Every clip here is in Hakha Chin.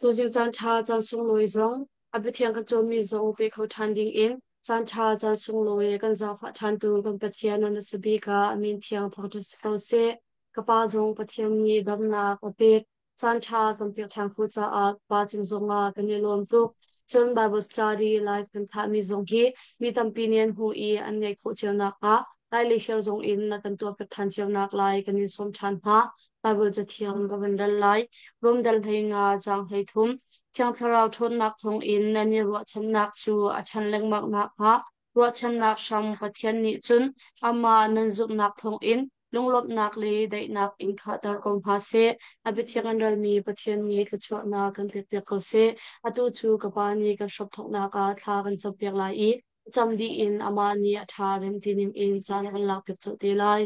Tuzing caan ṭha caan sunglawi zong a biathiang kan cawnmi zong pe kho ṭhan dingin caan ṭha caan sunglawi kan zaangfah ṭhantu kan Pathian na nasa bik ah a min thiang thangṭhat si ko seh. Ka pa zong Pathian nih damnak a pek. Caan ṭha kan pek ṭhan khawh caah pa cung zongah kan i lawm tuk. Cun Bible study live kan thlahmi zong hi mi tampi nih an hmuh i an ngaih khawh cio nakhnga Lai le share zong in na kan tuahpiak ṭhan cio nak lai kan in sawm ṭhan hna. Bible cathiang ka van rel lai. Rom dal 15 caang 33. Thiang Thlarau ṭhawnnak thawngin nan i ruahchannak cu a ṭhan lengmang nakhnga ruahchannak hram Pathian nih cun amah nan zumhnak thawngin lunglawmhnak le daihnak in khahter ko hna seh. A biathiang an relmi Pathian nih thluachuahnak kan pekpiak ko seh. Atu cu ka Pa nih kan hramthawknak ah thla kan campiak lai i cam dih in amah nih a ṭha rem ti ningin caan a kan lakpiak colh te lai.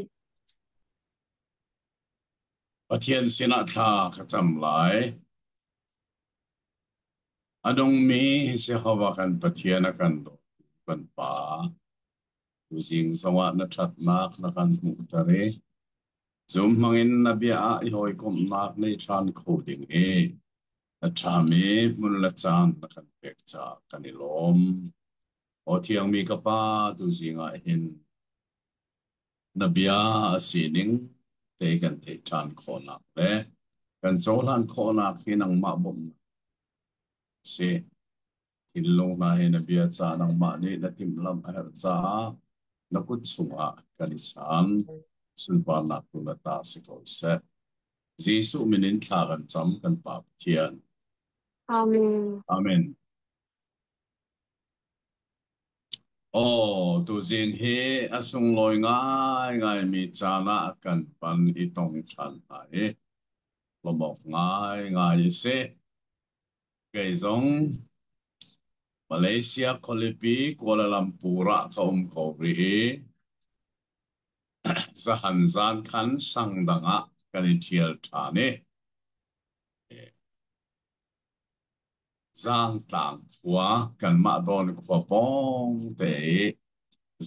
Pathian sinah thla ka cam lai. A nungmi Jehovah kan Pathian a kan dawtu kan Pa, tuzing zongah na ṭhatnak na kan hmuhter i zum hmangin na bia ah i hawikomhnak nei ṭhan kho ding i a ṭhami hmun le caan na kan pek caah kan i lawm. Aw thiangmi ka Pa, tuzing ah hin na bia a sining te kan theih ṭhan khawhnak le kan cohlan khawhnak hi nangmah bawmhnak a si. Thinlung hna hi na bia ca nangmah nih na timhlamh a herh caah na kut chungah kan i chaan. Sunparnak tu na ta si ko seh. Jesuh min in thla kan cam kan Pa Pathian. Amen. Amen. Aw, tuzing hi a sunglawi ngaingaimi caan ah kan pan i tong ṭhan hna i lawmh ngaingai a si. Kei zong Malaysia khualipi Kuala Lumpur ah ka um ko rih i zahan zan khan sang dang ah kan i ṭhial ṭhan i Zaangtlang khua kanmah Dawn khua pawng te i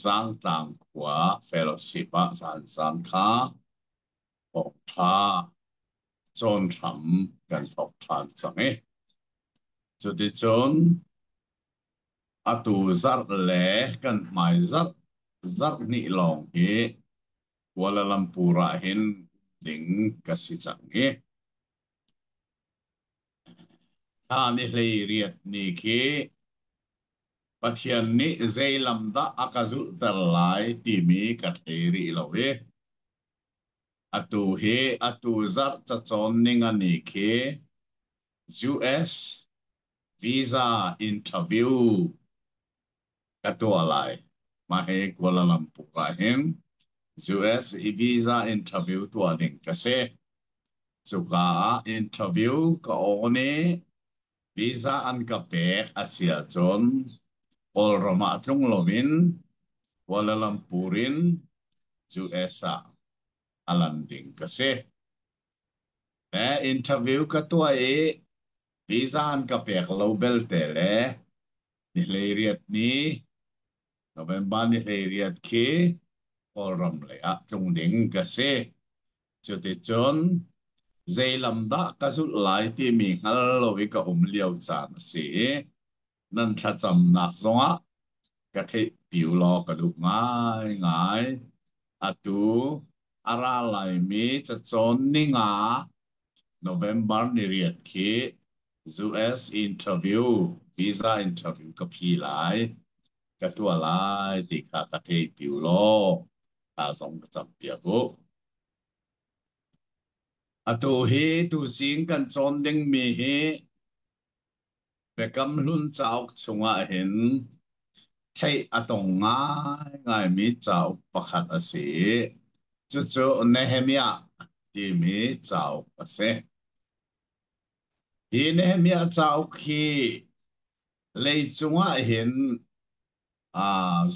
Zaangtlang khua fellowship ah zanzan kha thawngṭha cawn hram kan thawk ṭhan cang i cuticun atu zarh le kan hmai zarh zarh hnih lawng hi Kuala Lumpur ah hin ding ka si cang i Thla ni 18 ni khi Pathian nih zei lam dah a ka zulhter lai timi ka thei rih lo i atu hi atu zarh cacawn ningani khi US visa interview ka tuah lai. Mah hi Kuala Lumpur ah hin US i visa interview tuah ding ka si. Cuka ah interview ka awn i visa an ka pek a si ahcun Kawlram ah tlung loin Kuala Lumpur in US ah a lan ding ka si. Le interview ka tuah i visa an ka pek lo belte le ni 18 ni November ni 18 khi Kawlram lei ah tlung ding ka si. Cuticun zei lam dah ka zulh lai timi hngal lo i ka um lio caan a si i nan thlacamnak zongah ka theihpi u law ka duh ngaingai. Atu a ra laimi cacawn ninga November ni riat khi US interview, visa interview ka phi lai, ka tuah lai ti kha ka theihpi u law thla zong ka campiak u. Atu hi tuzing kan cawn dingmi hi Biakam Hlun cauk chungah hin theih a tong ngaingaimi cauk pakhat a si i cucu Nehemiah timi cauk a si. Hi Nehemiah cauk hi leicung ah hin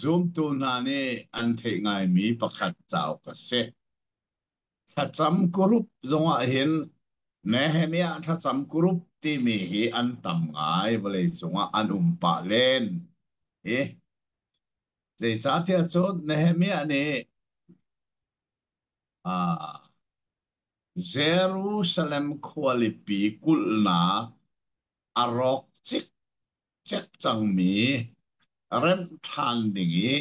zumtu hna nih an theih ngaimi pakhat cauk a si. Thlacam group zongah hin Nehemiah thlacam group timi hi an tam ngai vawlei cungah an um pah len. Hi zeicahtiah cun Nehemiah nih Jerusalem khualipi kulhnak A rawk cikcek cangmi remh ṭhan ding i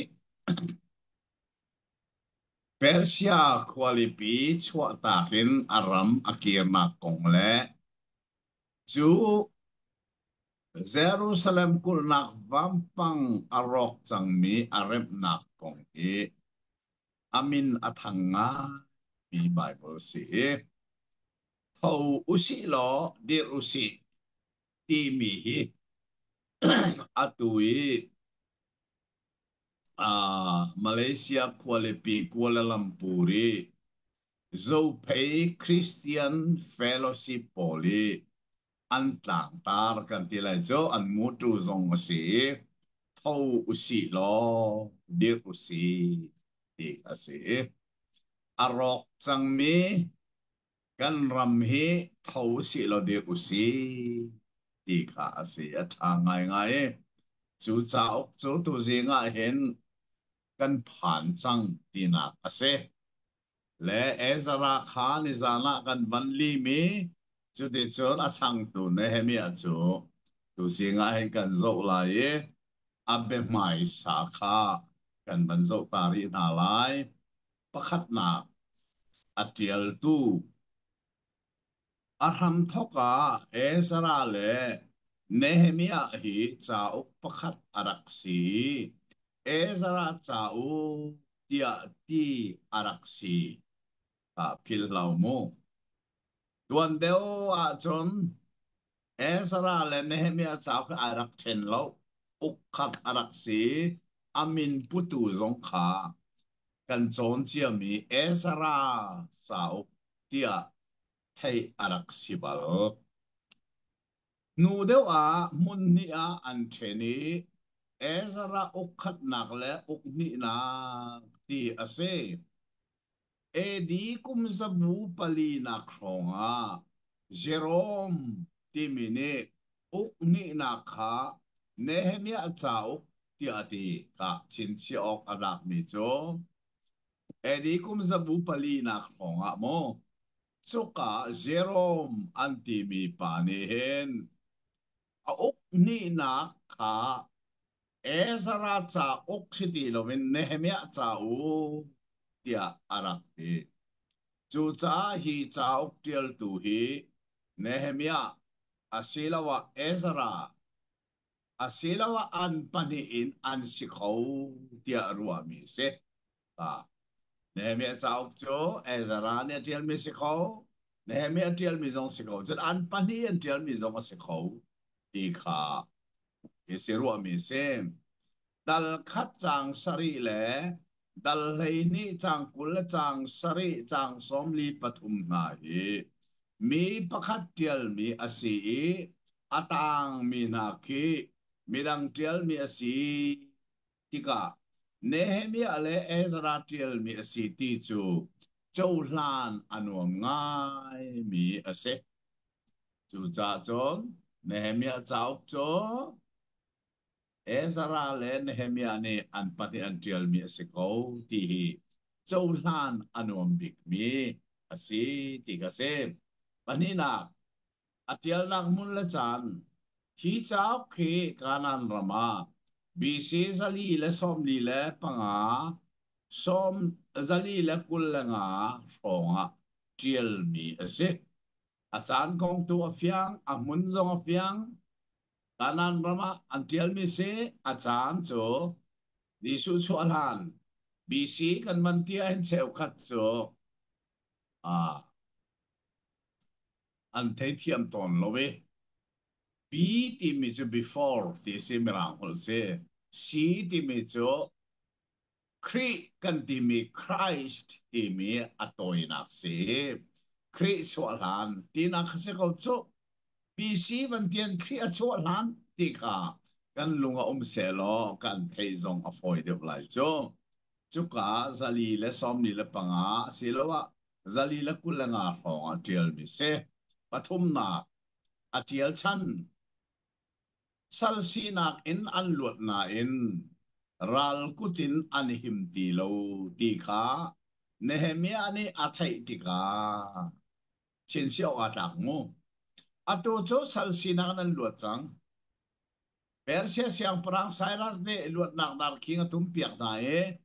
Persia khualipi chuahtak in a ram a kirnak kong le cu Jerusalem kulhnak vampang a rawk cangmi a remhnak kong hi a min a thang ngaimi Baibal si. Tho usih law dir usih timi hi atu i Malaysia khualipi Kuala Lumpur i Zophei Christian Fellowship pawl i an tlangtar kan ti lai cu an mutu zong a si i tho usih law dir usih ti a si. A rawk cangmi kan ram hi tho usih law dir usih ti kha a si. A ṭha ngaingai. Cu cauk cu tuzing ah hin kan phan cang tinak a si. Le Ezra kha nizan ah kan van lim i cuticun a changtu Nehemiah cu tuzing ah hin kan zoh lai i a biahmaisa kha kan van zoh ta rih hna lai. Pakhatnak, a ṭialtu A hramthawk ah Ezra le Nehemiah hi cauk pakhat a rak si i Ezra cauk tiah ti a rak si. Tah philh hlah mu. Tuan deuh ahcun Ezra le Nehemiah cauk hi ai rak ṭhen lo. Uk khat a rak si i a min putu zong kha kan cawn ciami Ezra cauk tiah theih a rak si bal. Hnu deuh ah hmun hnih ah an ṭhen i Ezra uk khatnak le uk hnihnak ti a si. AD kum zabu palinak hrawngah Jerome timi nih uk hnihnak kha Nehemiah cauk tiah a ti. Ka chinchiah awk a lakmi cu AD kum zabu palinak hrawngah maw cuka Jerome an timi pa nih hin a uk hnihnak kha Ezra cauk si ti loin Nehemiah cauk tiah a rak ti. Cucaah hi cauk ṭialtu hi Nehemiah asiloah Ezra asiloah an pahnih in an si kho tiah ruahmi a si. Nehemiah cauk cu Ezra nih a ṭialmi si kho, Nehemiah ṭialmi zong si kho, cun an pahnih an ṭialmi zong a si kho ti kha hi si ruahmi a si. Dal khat caang sarih le dal 12 caang 20 le caang sarih caang 43 hna hi mi pakhat ṭialmi a si i a taangmi hna khi midang ṭialmi a si tikah Nehemiah le Ezra ṭialmi a si ti cu cohlan a nuam ngaimi a si. Cucaah cun Nehemiah cauk cu Ezra le Nehemiah nih an pahnih an ṭialmi a si ko ti hi cohlan a nuam bikmi a si ti ka si. Pahnihnak, a ṭialnak hmun le caan. Hi cauk hi Kanaan ram ah BC 475, 425 hrawngah ṭialmi a si. A caan kong tu a fiang, a hmun zong a fiang. Kanaan ram ah an ṭialmi si a caan cu Jesuh chuah hlan BC kan van ti ahhin cheukhat cu an theithiam tawn lo i B timi cu before ti si Mirang holh si. C timi cu Khrih kan timi Christ timi a tawinak si. Khrih chuah hlan tinak kha si ko cu. BC van tian Khrih a chuah hlan ti kha kan lung a um sehlaw kan theih zong a fawi deuh lai cu. Cuka 445 asiloah 425 hrawng ah ṭialmi si. Pathumnak, a ṭial chan. Sal sinak in an luat nain ral kut in an him ti lo ti kha Nehemiah nih a theih tikah chinchiah awk aa tlak mu. Atu cu sal sinak in an luat cang. Persia siangpahrang Cyrus nih luatnak darkhing a tumpiak hna i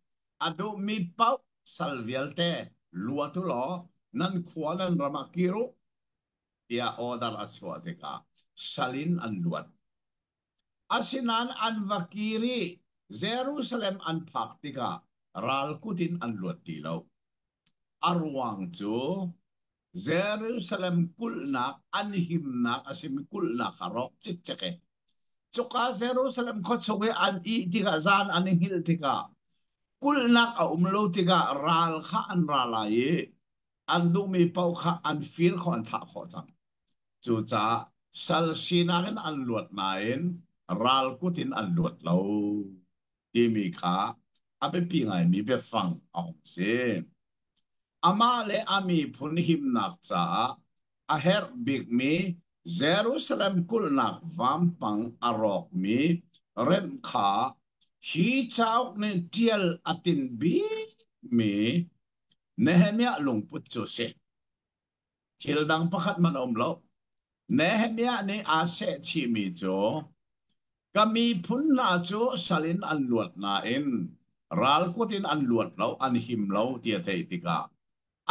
a duhmi paoh sal vialte luat u law nan khua nan ram ah kir u tiah order a chuah tikah sal in an luat. Asinain an va kir i Jerusalem an phak tikah ral kut in an luat ti lo. A ruang cu Jerusalem kulhnak an himnak a simi kulhnak kha rawk cikcek i cuka Jerusalem khua chung i an ih tikah zan an i hngilh tikah kulhnak a um lo tikah ral kha an ra lai i an duhmi paoh kha an fir khawh an thah khawh cang. Cucaah sal sinak in an luat nain ral kut in an luat lo timi kha a biapi ngaimi biafang a hung si. Amah le a miphun himnak caah a herh bikmi Jerusalem kulhnak vampang a rawkmi remh kha hi cauk nih ṭial a tinh bikmi Nehemiah lungput cu a si. Thil dang pakhat hmanh a um lo. Nehemiah nih aa sehchihmi cu ka miphun hna cu sal in an luat nain ral kut in an luat lo, an him lo ti a theih tikah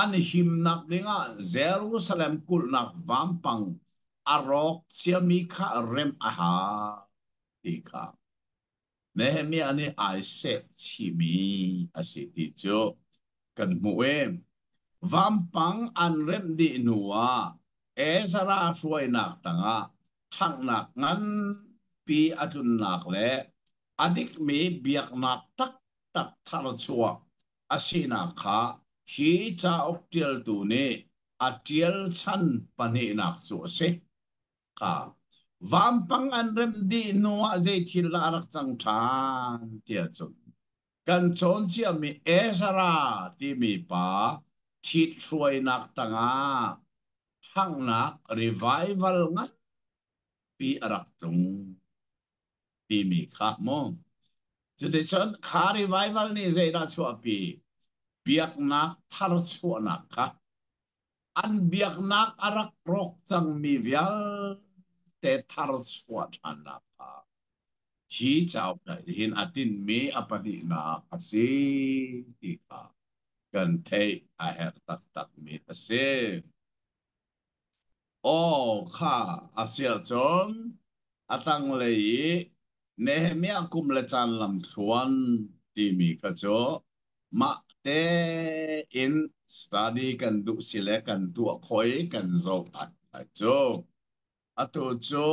an himnak dingah Jerusalem kulhnak vampang a rawk ciami kha remh a hau ti kha Nehemiah nih ai sehchihmi a si ti cu kan hmuh i vampang an remh dih hnuah Ezra hruainak tangah ṭhanghnak nganpi a tlunnak le a dikmi biaknak taktak tharchuah a sinak kha hi cauk ṭialtu nih a ṭial chan pahnihnak cu a si. Kha vampang an remh dih hnuah zei thil dah a rak cang ṭhan tiah cun kan cawn ciami Ezra timi pa ṭhithruainak tangah ṭhanghnak revival nganpi a rak tlung timi kha mu. Cuticun kha revival nih zeidah chuahpi? Biaknak tharchuahnak kha An biaknak a rak rawk cangmi vialte tharchuah ṭhannak kha hi cauk ah hin a tinhmi a pahnihnak a si ti kha kan theih a herh taktakmi a si. Aw kha a si ahcun a tanglei i Nehemiah kum le caan lamthluan timi kha cu mah tein study kan duh si le kan tuah khawh i kan zoh lai cu. Atu cu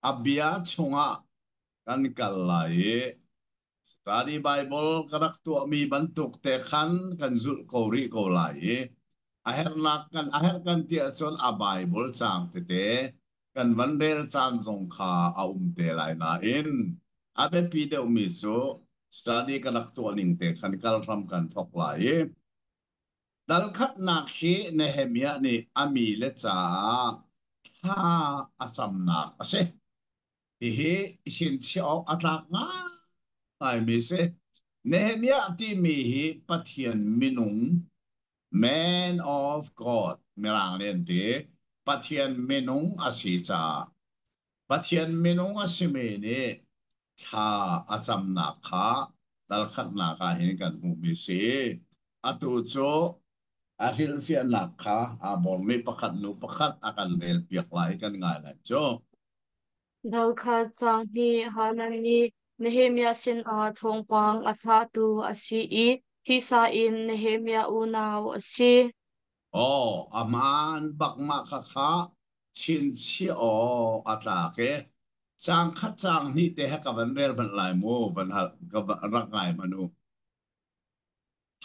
a bia chungah kan kal lai i Study Bible ka rak tuahmi bantuk te khan kan zulh ko rih ko lai i a herhnak kan a herh kan ti ahcun a Bible caang tete kan van rel caan zong kha a um te lai nain a biapi deuhmi cu study ka rak tuah ning te khan kal hram kan thawk lai i dal khatnak hi Nehemiah nih a mi le caah thla a camnak a si. Hihi sinchiah awk a tlak ngaimi si. Nehemiah timi hi Pathian minung, man of God, Mirang nih an ti. Pathian minung a si caah Pathian minung a simi nih thla a camnak kha dalkhatnak ah hin kan hmuhmi si. Atu cu a hrilhfiahnak kha aa bawmmi pakhat hnu pakhat a kan relpiak lai kan ngai lai cu. Dothlat caang hnih Hanan nih Nehemiah sinah thawngpang a thlahtu a si i thisa in Nehemiah unau a si. Aw, a hmaan bak mah khakha chinchiah aw a tlak i caang khat caang hnih te he ka van rel hmanh lai mu van hal ka rak ngai hmanh u.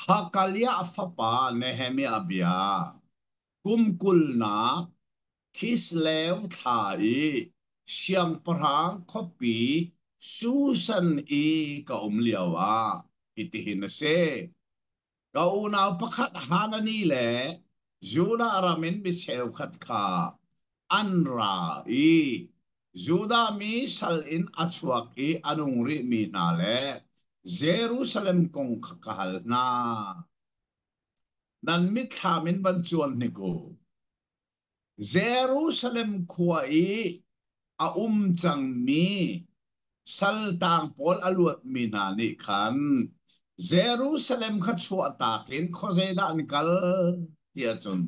Hakaliah fapa Nehemiah bia kum kulnak Kislev thla i siangpahrang khuapi Susan i ka um lioah hitihin a si. Ka unau pakhat Hanani le Judah ram in mi cheukhat kha an ra i Judah mi sal in a chuak i a nung rihmi hna le Jerusalem kong kha ka hal hna. Nan mitthlam in van cuan hnik u. Jerusalem khua i a um cangmi saltang pawl a luatmi hna nih khan Jerusalem kha chuahtak in khuazeidah an kal tiah cun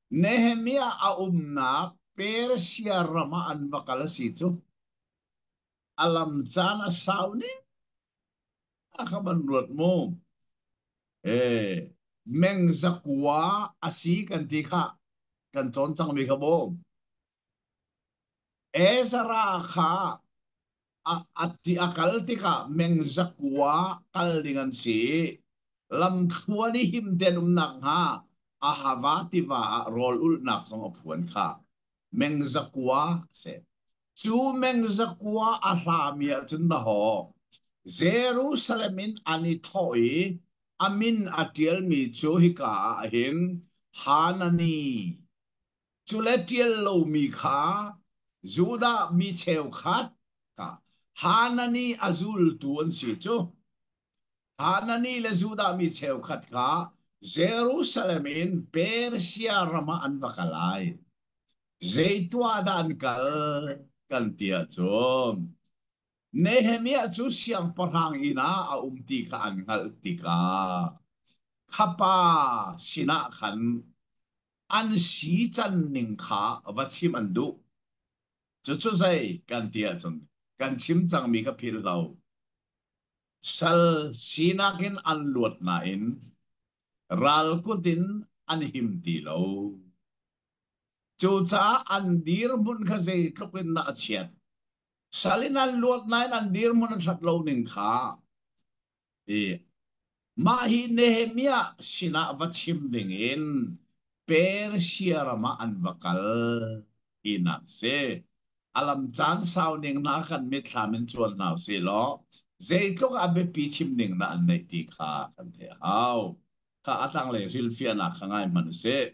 Nehemiah a umnak Persia ram ah an va kal a si cu. A lam caan a sau ning a kha van ruat mu. Meng zakua a si kan ti kha kan cawn cangmi kha bawm. Ezra kha a, a, a kal tikah meng zakua kal ding an si. Lamthluan i him tein umnak hnga Ahava tiva ah rawl ulhnak zong a phuan kha. Meng zakua a si. Cu meng zakua a hlami ahcun na haw. Jerusalem in an i thawh i a min a ṭialmi cu hika ah hin Hanani Cu le ṭial lomi kha Judah mi cheukhat kha Hanani a zultu an si cu. Hanani le Judah mi cheukhat kha Jerusalem in Persia ram ah an va kal ai. Zei tuah dah an kal kan ti ahcun Nehemiah cu siangpahrang inn ah a um ti kha an hngalh tikah kha pa sinah khan an si can ning kha va chim an duh. Cucu zei kan ti ahcun kan chim cangmi ka philh lo. Sal sinak in an luat nain ral kut in an him ti lo. Cucaah an dirhmun kha zeitluk in dah a chiat. Sal in an luat nain an dirhmun a ṭhat lo ning kha i mah hi Nehemiah sinah va chim dingin Persia ram ah an va kal tinak si. A lam caan sau ning hna kan mitthlam in cuan hna usih law zeitluk a biapi chim ding dah an neih ti kha kan theih a hau. Kha a tanglei hrilhfiahnak kha ngai hmanh usih.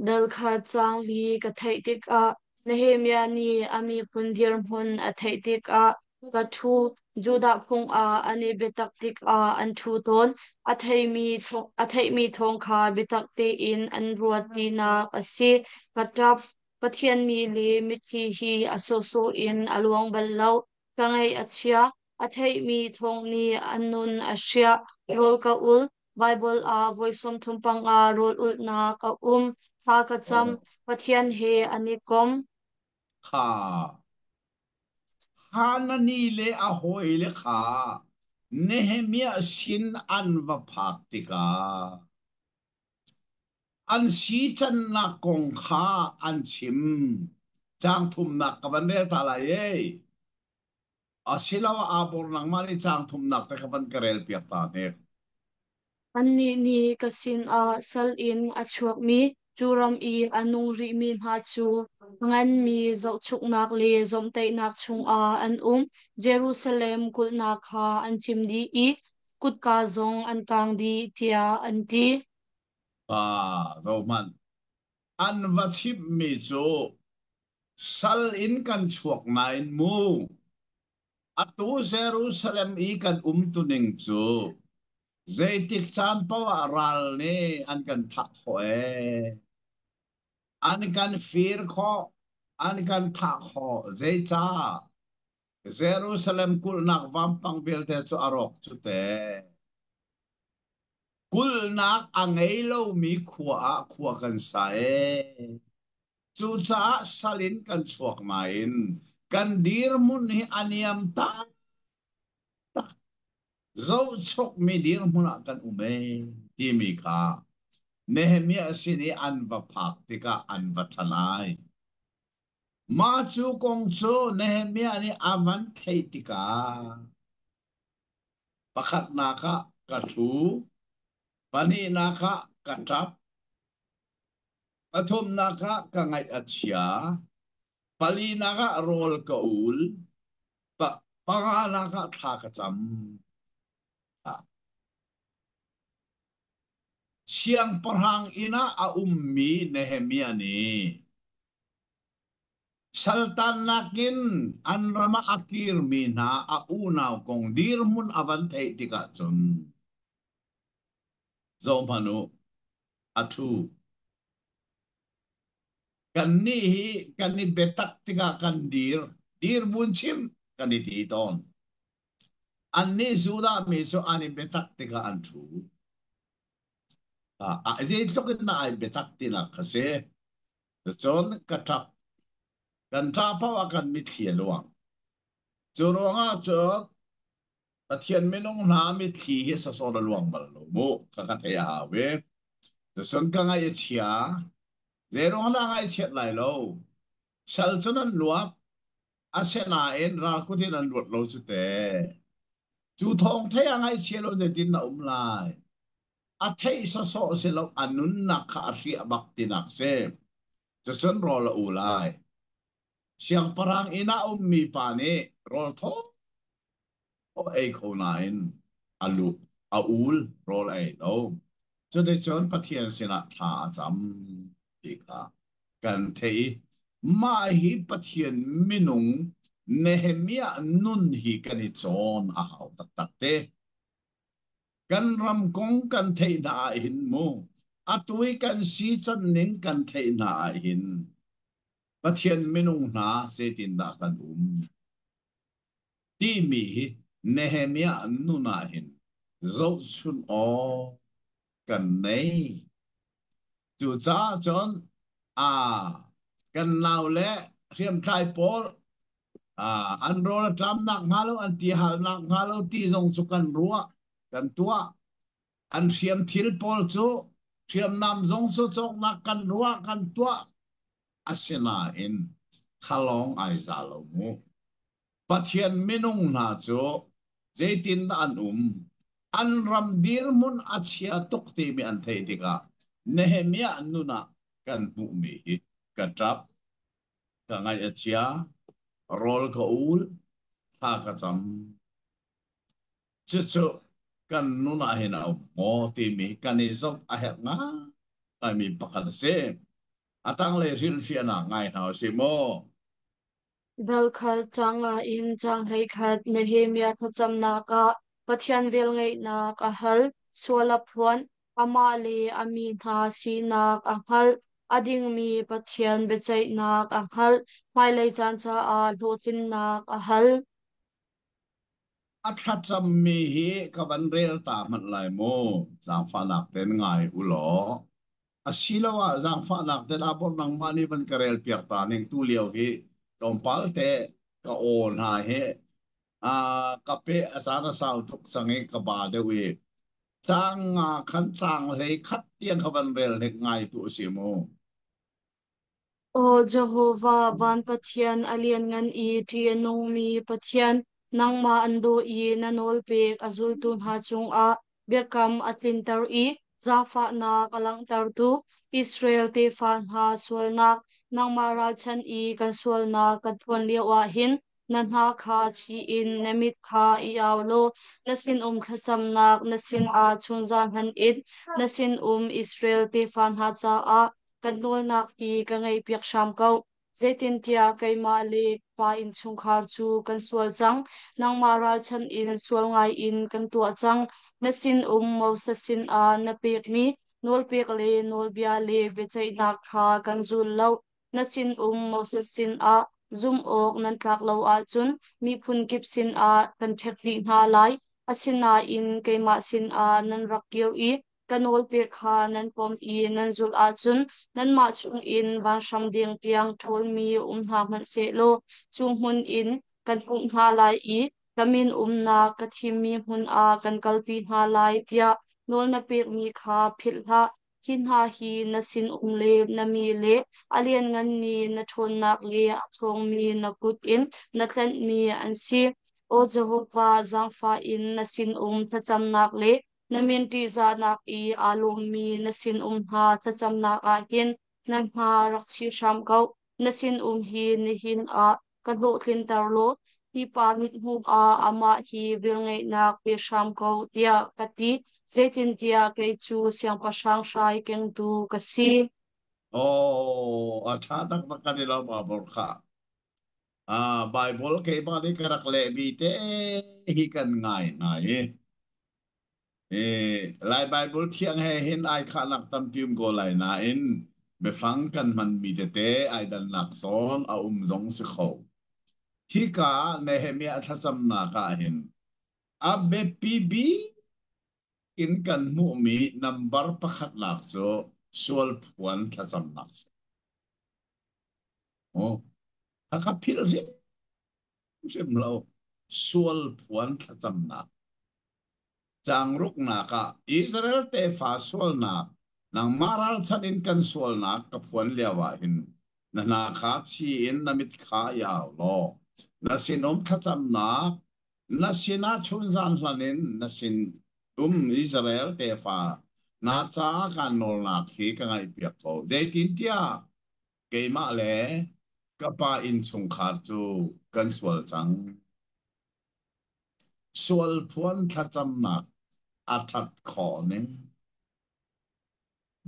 Dal kha caang li ka theih tikah Nehemiah nih a miphun dirhmun a theih tikah ka ṭhu. Judah phung ah an i biatak tikah an ṭhu tawn. A theihmi thawng kha biatak tein an ruat tinak a si. Ka ṭap. Pathian mi le mitthli hi a sawhsawh in a luang bal lo. Ka ngaih a chia. A theihmi thawng nih a nun a hriah. Rawl ka ul. Baibal ah voi 35 rawl ulhnak a um. Thla ka cam. Oh. Pathian he an i kom. Kha Hanani le a hawile kha Nehemiah sin an va phak tikah an si cannak kong kha an chim. Caang thumnak ka van rel ta lai ei. Asiloah aa bor nangmah nih caang thumnak te kha van ka rel piak ta hnik. Annih nih ka sinah sal in a chuakmi, cu ram i a nung rihmi hna cu a nganmi zohchuknak le zawmhtaihnak chungah an um. Jerusalem kulhnak kha an cim dih i kutka zong an kang dih, tiah an ti. Pa zohhmanh, an va chimhmi cu sal in kan chuak nain mu atu Jerusalem i kan umtuning cu zeitik caan paoh ah ral nih an kan thah khawh ee. An kan fir khawh, an kan thah khawh. Zeicah? Jerusalem kulhnak vampang vialte cu a rawk cu te. Kulhnak a ngei lomi khua ah khua kan sa ee. Cucaah sal in kan chuak nain kan dirhmun hi a niam taktak. Zohchukmi dirhmun ah kan um ee timi kha Nehemiah sin i an va phak tikah an va than ai. Mah cu kong cu Nehemiah nih a van theih tikah pakhatnak ah ka ṭhu, pahnihnak ah ka ṭap, Pathumnak ah ka ngaih a chia. Palinak ah rawl ka ul. Panganak ah thla ka cam. Siangpahrang inn ah a ummi Nehemiah nih saltannak in an ram ah a kirmi hna a unau kong dirhmun a van theih tikah cun zohhmanh u, a ṭhu. Kannih hi kan i biatak tikah kan dir, dirhmun chim kan i ti tawn. Annih Judah mi cu an i biatak tikah an ṭhu. Zeitluk in dah ai biatak tinak kha si. Cun ka ṭap. Kan ṭah paoh ah kan mitthli a luang. Cu ruangah cun Pathian minung hna mitthli hi sawsawh a luang bal lo mu. Ka theih a hau i. Cun ka ngaih a chia. Zeiruang dah ngaihchiat lai lo? Sal cu nan luat, asinain ralkut in an luat lo cu te. Cu thawng thei a ngaihchia lo zeitin na um lai? A theih sawsawh si lo, a nunnak kha a hriah bak tinak si. Cucun rawl a u lai. Siangpahrang inn ah ummi pa nih rawl thaw ei kho nain a lu a ul rawl a ei lo. Cuticun Pathian sinah thla a cam ti kha kan theih i mah hi Pathian minung Nehemiah nun hi kan i cawn a hau taktak te. Kan ram kong kan theih hna ah hin mu atu i kan si can ning kan theih hna ah hin Pathian minung hna zeitindah kan um? Timi hi Nehemiah nun ah hin zohchun awk kan nei. Cucaah cun a kan nau le hriamtlai pawl an rawl a ṭamnak hnga lo, an ti halnak hnga lo ti zong cu kan ruah, kan tuah. An hriam thil pawl cu hriamnam zong cu cawknak kan ruah, kan tuah. Asinain khalawng ai za lo mu. Pathian minung hna cu zeitindah an um? An ram dirhmun a chia tuk timi an theih tikah Nehemiah nun ah kan hmuhmi hi ka ṭap, ka ngaih a chia, rawl ka ul, thla ka cam. Cucu kan nun ah hin a um maw timi kan i zoh a herh ngaimi pakhat a si. A tanglei hrilhfiahnak ngai hna u sih mu. Dal khat caang nga in caang 11 Nehemiah thlacamnak ah Pathian velngeihnak a hal, sual a phuan, amah le a mi hna sinak a hngalh, a dingmi Pathian biaceihnak a hngalh, hmailei caan caah hlawhtlinnak a hal. A thlacammi hi ka van rel ta hmanh lai mu. Zaangfahnak tein ngai u law. Asiloah zaangfahnak tein abor nangmah nih van ka rel piak ta ning tu lio hi tlawmpal te ka aw hna hi a ka pe a caan a sau tuk cang i ka ba deuh i caang nga khan caang 11 tiang kha van rel hnik ngai tu a si mu. Aw Jehovah, van Pathian, a lianngan i ṭih a nungmi Pathian, nangmah an daw i na nawlpek a zultu hna cungah biakam a tlinter i zaangfahnak a langhtertu Israel tefa hna sualnak, nangmah ralchanh i kan sualnak kan phuan lioah hin na hna kha chi in na mit kha i au law na sinum thlacamnak na sinah chunzan hman in na sinum Israel tefa hna caah kan nawlnak hi ka ngaihpiak hram ko. Zeitintiah keimah le pa innchungkhar cu kan sual cang, nangmah ralchanh in sual ngaiin kan tuah cang. Na sinum Moses sinah na pekmi nawlpek le nawlbia le biaceihnak kha kan zul lo. Na sinum Moses sinah zumh awk nan tlak lo ahcun miphun kip sinah kan ṭhek dih hna lai. Asinain keimah sinah nan rak kir i ka nawlpek kha nan pom i nan zulh ahcun nanmah chungin vanhram deng tiang ṭhawlmi um hna hmanh sehlaw cu hmun in kan pumh hna lai i ka min umnak ka thimmi hmun ah kan kalpi hna lai tiah nawl na pekmi kha philh hlah. Hi hna hi na sinum le na mi le a liannganmi na ṭhawnnak le a ṭhawngmi na kut in na tlenhmi an si. Aw Jehovah, zaangfah in na sinum thlacamnak le na min ṭihzahnak i aa lawmmi na sinum hna thlacamnak ah hin na hna rak chi hram ko. Na sinum hi nihin ah ka hlawhtlinter law hi pa mithmuh ah amah hi velngeihnak pe hram ko, tiah ka ti. Zeitintiah kei cu siangpahrang hrai kengtu ka si. Oh, a ṭha taktak kan i lo Babur kha. Ah, Bible keimah nih ka rak lehmi te hi kan ngai hna i Lai Bible thiang he hin ai khahnak tampi um ko lai nain. Biafang kan hmanmi tete ai dannak zawn a um zong si kho. Hika Nehemiah thlacamnak ah hin a biapi bik in kan hmuhmi nambar pakhatnak cu sual phuan thlacamnak si. Oh, ka philh hrimhrim lo. Sual phuan thlacamnak. Caang ruknak ah Israel tefa sualnak nangmah ralchanh in kan sualnak ka phuan lio ah hin na hna kha chi in na mit kha i au law na sinum thlacamnak na sinah chunzan hlan in na sin um Israel tefa na caah kaan nawlnak hi ka ngaihpiak ko. Zeitintiah keimah le ka pa innchungkhar cu kan sual cang. Sualphuan thlacamnak a ṭhat khawh ning.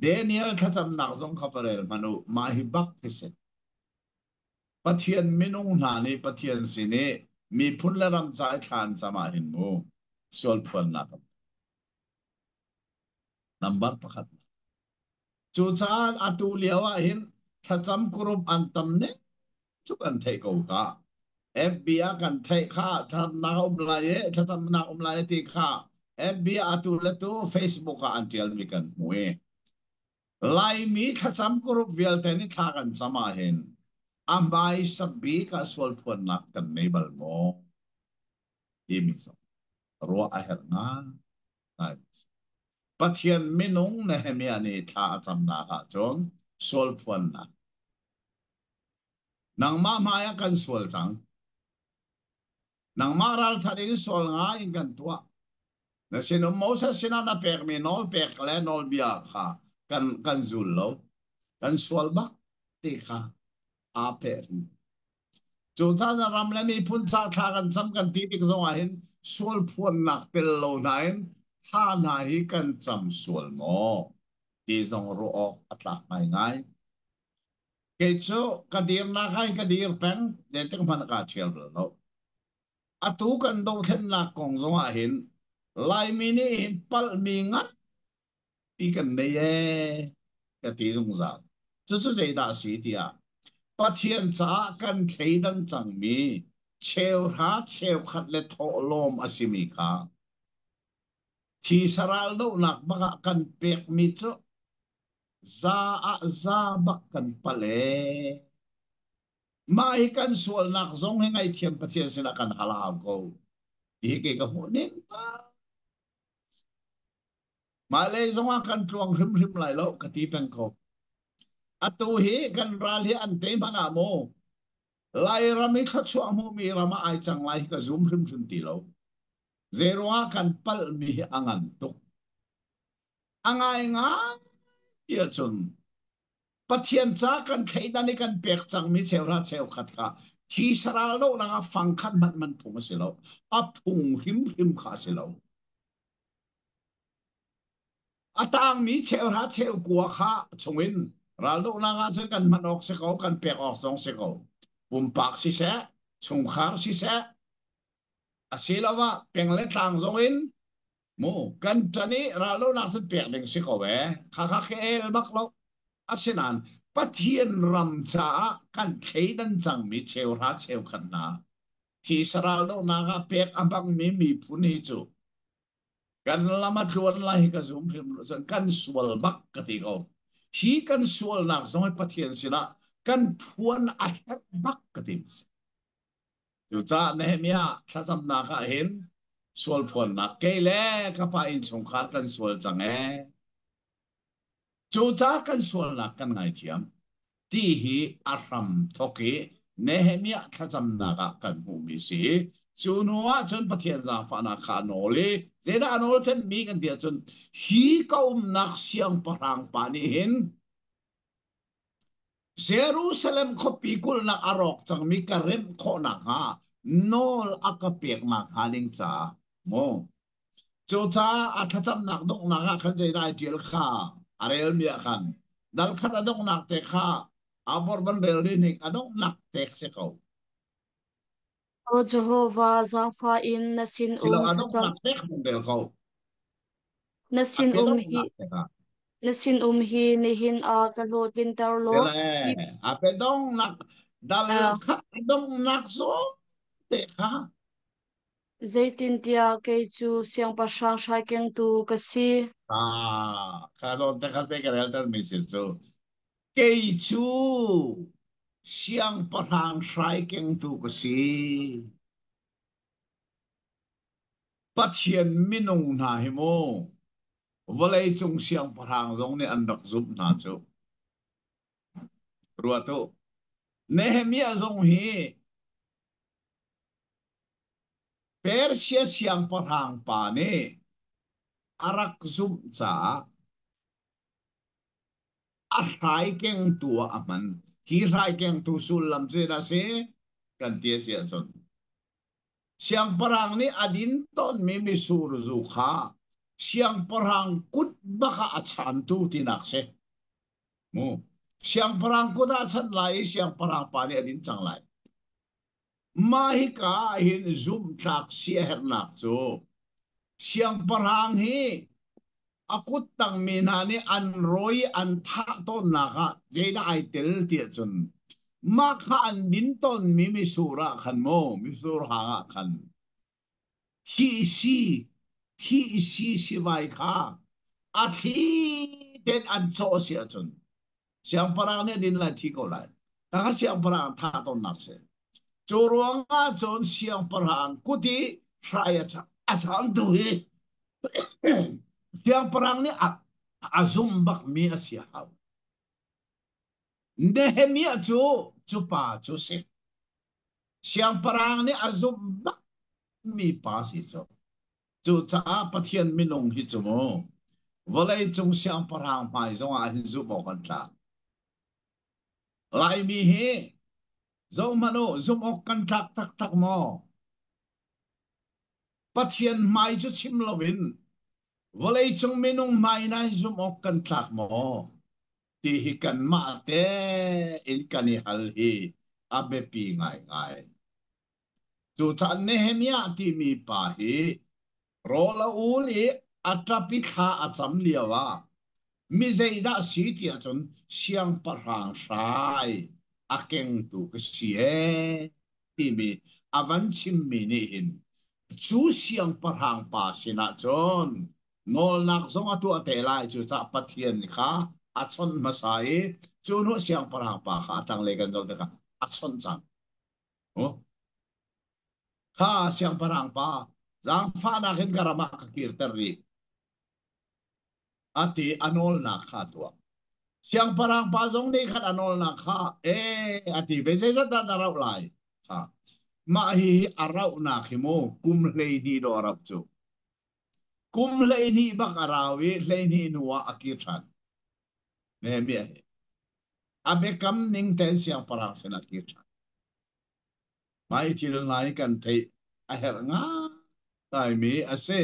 Daniel thlacamnak zong kha va rel hmanh u. Mah hi bak hi si. Pathian minung hna nih Pathian sin i miphun le ram ca i thla an cam ah hin mu sualphuannak Number pakhat. Cucaah atu lio ah hin thlacam group an tam ning cu kan theih ko ka. FB ah kan theih kha thlacamnak um lai i thlacamnak um lai ti kha FB atu le tu Facebook ah an tialmi kan hmu i Laimi thlacam group vialte nih thla kan cam ah hin a hmaisa bik ah sual phuannak kan nei bal maw timi zong ruah a herh ngai. Pathian minung Nehemiah nih thla a camnak ahcun sual phuannak Nangmah hmai ah kan sual cang. Nangmah ralchanh in sual ngai in kan tuah. Na sinum Moses sinah na pekmi nawlpek le nawlbia kha kan zul lo. Kan sual bak ti kha aa peh rih. Cucaah na ram le miphun ca thla kan cam kan ti tik zong ah hin sual phuannak tel lo hna in thla hna hi kan cam sual maw ti zong ruah awk a tlak ngaingai. Kei cu ka dirnak ah hin ka dir peng, zeitik hmanh kaa ṭhial bal lo. Atu kan dothlennak kong zong ah hin Laimi nih hin palhmi nganpi kan nei ee ka ti zungzal. Cucu zeidah a si tiah Pathian caah kan thleidan cangmi cheuhra cheukhat le thawhlawm a simi kha thi saral dohnak bak ah kan pekmi cu Za ah za bak kan palh ee. Mah hi kan sualnak zong hi ngaihthiam Pathian sinah kan hal hau ko. Ti hi kei ka hmuh ning pa. Mah lei zongah kan tluang hrimhrim lai lo ka ti peng ko. Atu hi kan ral hi an te hmanh ah mu. Lairam i thluachuah hmumi ram ah ai cang lai hi ka zum hrimhrim ti lo. Zeiruangah kan palhmi hi a ngan tuk. A ngaingai ti ahcun Pathian ca kan thleidan i kan pek cangmi cheuhra cheukhat kha thi saral dohnak ah fang khat hmanh man phung a si lo. A phung hrimhrim kha a si lo. A tangmi cheuhra cheukua kha chungin raldohnak ah cun kan hman awk si ko, kan pek awk zong si ko. Pumpak siseh, chungkhar siseh, asiloah peng le tlang zong in Mu kan ṭan i raldohnak cun pek ding si ko ee. Khakha khi el bak lo. Asinain Pathian ram caah kan thleidan cangmi cheuhra cheukhat hna thi saral dohnak ah pek a hmangmi miphun hi cu kan lam a tluan lai hi ka zum hrim lo cun kan sual bak ka ti ko. Hi kan sualnak zong hi Pathian sinah kan phuan a herh bak ka ti. Cucaah Nehemiah thlacamnak ah hin sual phuannak kei le ka pa innchungkhar kan sual cang ee. Cucaah kan sualnak kan ngaithiam ti hi a hram thawk i Nehemiah thlacamnak ah kan hmuhmi si. Cu hnu ah cun Pathian zaangfahnak kha a nawl i zeidah a nawl cemmi kan ti ahcun hi ka umnak siangpahrang pa nih hin Jerusalem khuapi kulhnak a rawk cangmi ka remh khawh nakhnga nawl a ka pek nakhnga ding caah mu. Cucaah a thlacamnak donghnak ah khan zeidah ai ṭial kha a relmi ah khan dal khat a donghnak te kha a bor van rel rih hnik a donghnak te si ko. O Jehovah, zaangfah in na Silo sinum a thlacam donghnak te kha rel ko. na A sinum hi biadonghnak te kha. Na sinum hi nihin ah ka hlawhtlinter law Sile hi a pe dongnak dal uh, kha dongnak zawn te kha. Zeitintiah kei cu siangpahrang hraikengtu ka si. Ah, kha zawn te kha te ka rel ter mi si cu kei cu siangpahrang hrai kengtu ka si. Pathian minung hna hi mu vawlei cung siangpahrang zong nih an rak zumh hna cu. Ruat u. Nehemiah zong hi Persia siangpahrang pa nih a rak zumh caah a hrai kengtu ah a hman. Hi hrai kengtu sullam cu a si kan ti a si ahcun siangpahrang nih a din tawnmi mitsur zu kha siangpahrang kut bak ah a chantu tinak si. Mu. Siangpahrang kut ah a chanh lai i siangpahrang pa nih a din cang lai. Mah hika ah hin zumhtlak siaherhnak cu siangpahrang hi a kut tangmi hna nih an rawi an thah tawnnak ah zeidah ai tel tiah cun mah kha an din tawnmi mitsur ah khan maw mitsur hang ah khan thihsi thihsi sivai kha a thli tein an cawh a si ahcun siangpahrang nih a din lai thi ko lai. Kha siangpahrang thah tawnnak si. Cu ruangah cun siangpahrang kut i hrai a changtu hi siangpahrang nih a zum bakmi a si hau. Nehemiah cu cu pa cu si. Siangpahrang nih a zumh bakmi pa si cu. Cucaah Pathian minung hi cu mu vawleicung siangpahrang hmai zongah hin zumh awk an tlak. Laimi hi zohhmanh u, zumh awk kan tlak taktak maw? Pathian hmai cu chim loin vawleicung minung hmai na hin zumh awk kan tlak maw? Ti hi kanmah tein kan i hal hi a biapi ngaingai. Cucaah Nehemiah timi pa hi rawl a ul i a ṭap i thla a cam lioah mi zeidah si ti ahcun siangpahrang hrai a kengtu ka si ee timi a van chimmi nih hin cu siangpahrang pa sinah cun nawlnak zong a tuah te lai. Cucaah Pathian kha a chawnh hmasa i cu hnu siangpahrang pa kha a tanglei kan zoh tikah a chawnh cang. Kha siangpahrang pa zaangfahnak in ka ram ah ka kirter rih a ti a nawlnak kha tuah. Siangpahrang pa zong nih khan a nawlnak kha ee a ti ve zeizat dah na rauh lai kha mah hi a rauhnak hi mu kum 12 dawh a rauh cu kum 12 bak a rau i 12 hnu ah a kir ṭhan. Nehemiah hi a biakam ning tein siangpahrang sinah kir ṭhan. Mah hi thil hna hi kan theih a herh ngaimi a si.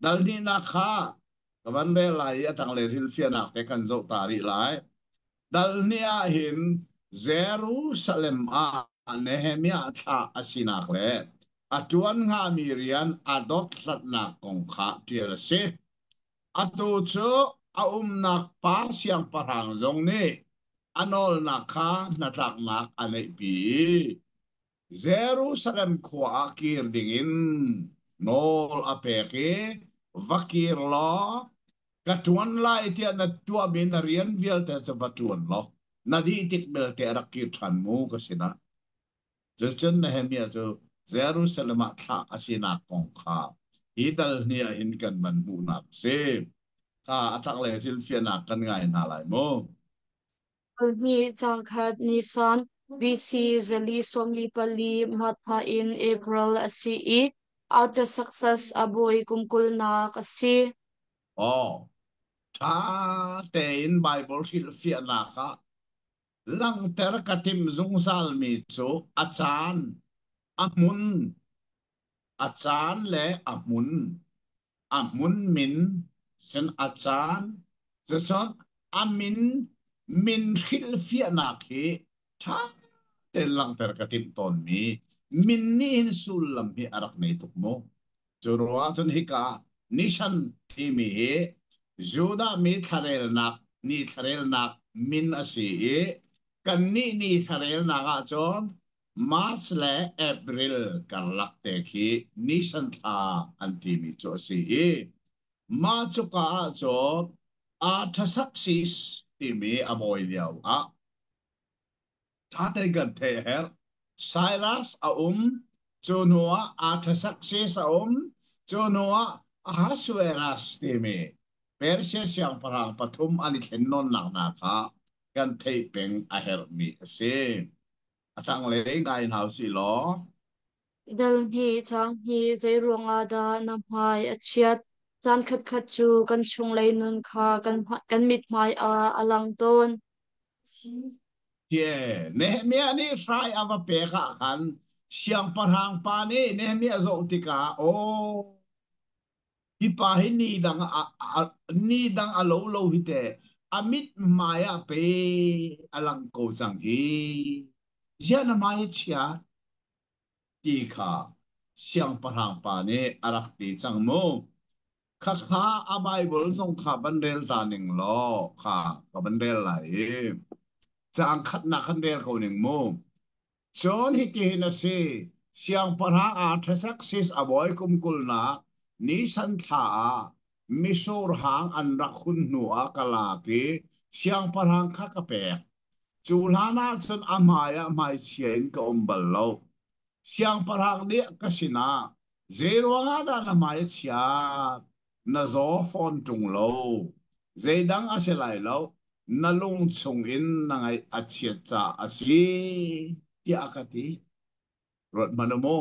Dal hnihnak kha ka van rel lai i a tanglei hrilhfiahnak te kan zoh ta rih lai. Dal hnih ah hin Jerusalem ah Nehemiah thlah a sinak le a ṭuan hngami rian a dothlatnak kong kha ṭial a si. Atu cu a umnak pa siangpahrang zong nih a nawlnak kha hnatlaknak a neihpi i Jerusalem khua ah kir dingin nawl a pek i va kir law ka ṭuan lai tiah na tuahmi na rian vialte cu va ṭuan law na dih tik belte a rak kir ṭhan mu ka sinah. Cucun Nehemiah cu Jerusalem ah thlah a sinak kong kha hi dal hnih ah hin kan van hmuhnak a si. Kha a taklei hrilhfiahnak kan ngai hna lai mu. Hnih cangkhat Nisan BC 444 Martha in April a si i Artaxerxes a bawi kum 20nak a si. Aw, ṭha tein Baibal hrilhfiahnak ah langhter ka timh zungzalmi cu a caan, a hmun, a caan le a hmun, a hmun min, cun a caan, cucun a min min hrilhfiahnak hi ṭha tein langhter ka timh tawnmi min nih hin sullam hi a rak nei tuk mu. Cu ruangah cun hika ah Nishan timi hi Judah mi thlarelnak ni thlarelnak min a si i kannih ni thlarelnak ahcun March le April karlak te khi Nisan thla an timi cu a si i mah cuka ahcun Artaxerxes timi a bawi lio ah ṭha tein kan theih a herh. Cyrus a um, cu hnuah Artaxerxes a um, cu hnuah Ahasuerus timi Persia siangpahrang pathum an i thlen nawnnak hna kha kan theih peng a herhmi a si. A tanglei ngai hna usih law. Delhnih cang hi zei ruangah dah na hmai a chiat? Caan khatkhat cu kan chunglei nun kha kan mithmai ah a lang tawn. Ye, Nehemiah nih hrai a va pek ah khan siangpahrang pa nih Nehemiah zoh tikah, aw, hi pa hi ni dang a, a, ni dang a lo lo hi te, a mit hmai ah pe a lang ko cang hi. Ziah na hmai a chia? Ti kha siangpahrang pa nih a rak ti cang mu. Khakha a Bible zong kha van rel ta ning law kha ka van rel lai i caang khatnak kan rel ko ning mu. Cun hitihin a si, siangpahrang Artaxerxes a bawi kum kulnak Nisan thla ah misur hang an rak hun hnu ah ka lak i siangpahrang kha ka pek. Cu hlan ah cun a hmai ah hmaichia in ka um bal lo. Siangpahrang nih ka sinah, "Zeiruang ah dah na hmai a chiat? Na zaw fawn ṭung lo. Zeidang a si lai lo, na lung chungin na ngaih a chiat caah a si," tiah a ka ti. Ruat hmanh u mu.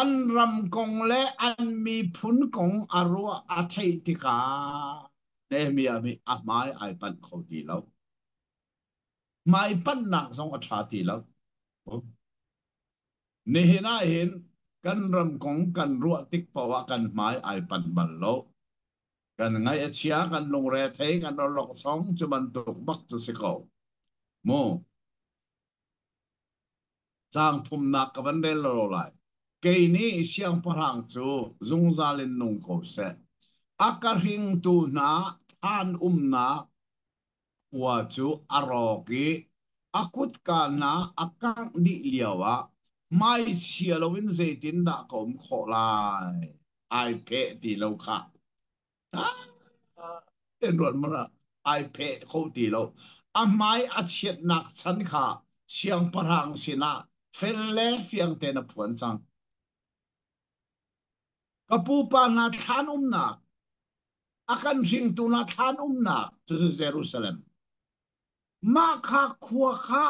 An ram kong le an miphun kong a ruah a theih tikah Nehemiah nih a hmai ai panh kho ti lo. Hmai panhnak zong a ṭha ti lo. Nihin ah hin kan ram kong kan ruah tik paoh ah kan hmai ai panh bal lo. Kan ngaih a chia, kan lungre thei, kan awlokchong cu bantuk bak cu si ko. Mu. Caang thumnak ka van rel lo lai. Kei nih siangpahrang cu zungzal in nung ko seh. A ka hringtu hna thlan umnak khua cu a rawk i a kutka hna a kangh dih lioah hmaichia loin zeitindah ka um khawh lai? Ai pheh ti lo khah. Ten ruat mana ai pheh kho ti lo. A hmai a chiatnak chan kha siangpahrang sinah fel le fiang tein a phuan cang. Ka pupa hna thlan umnak, a kan hringtu hna thlan umnak cucu Jerusalem. Mah kha khua kha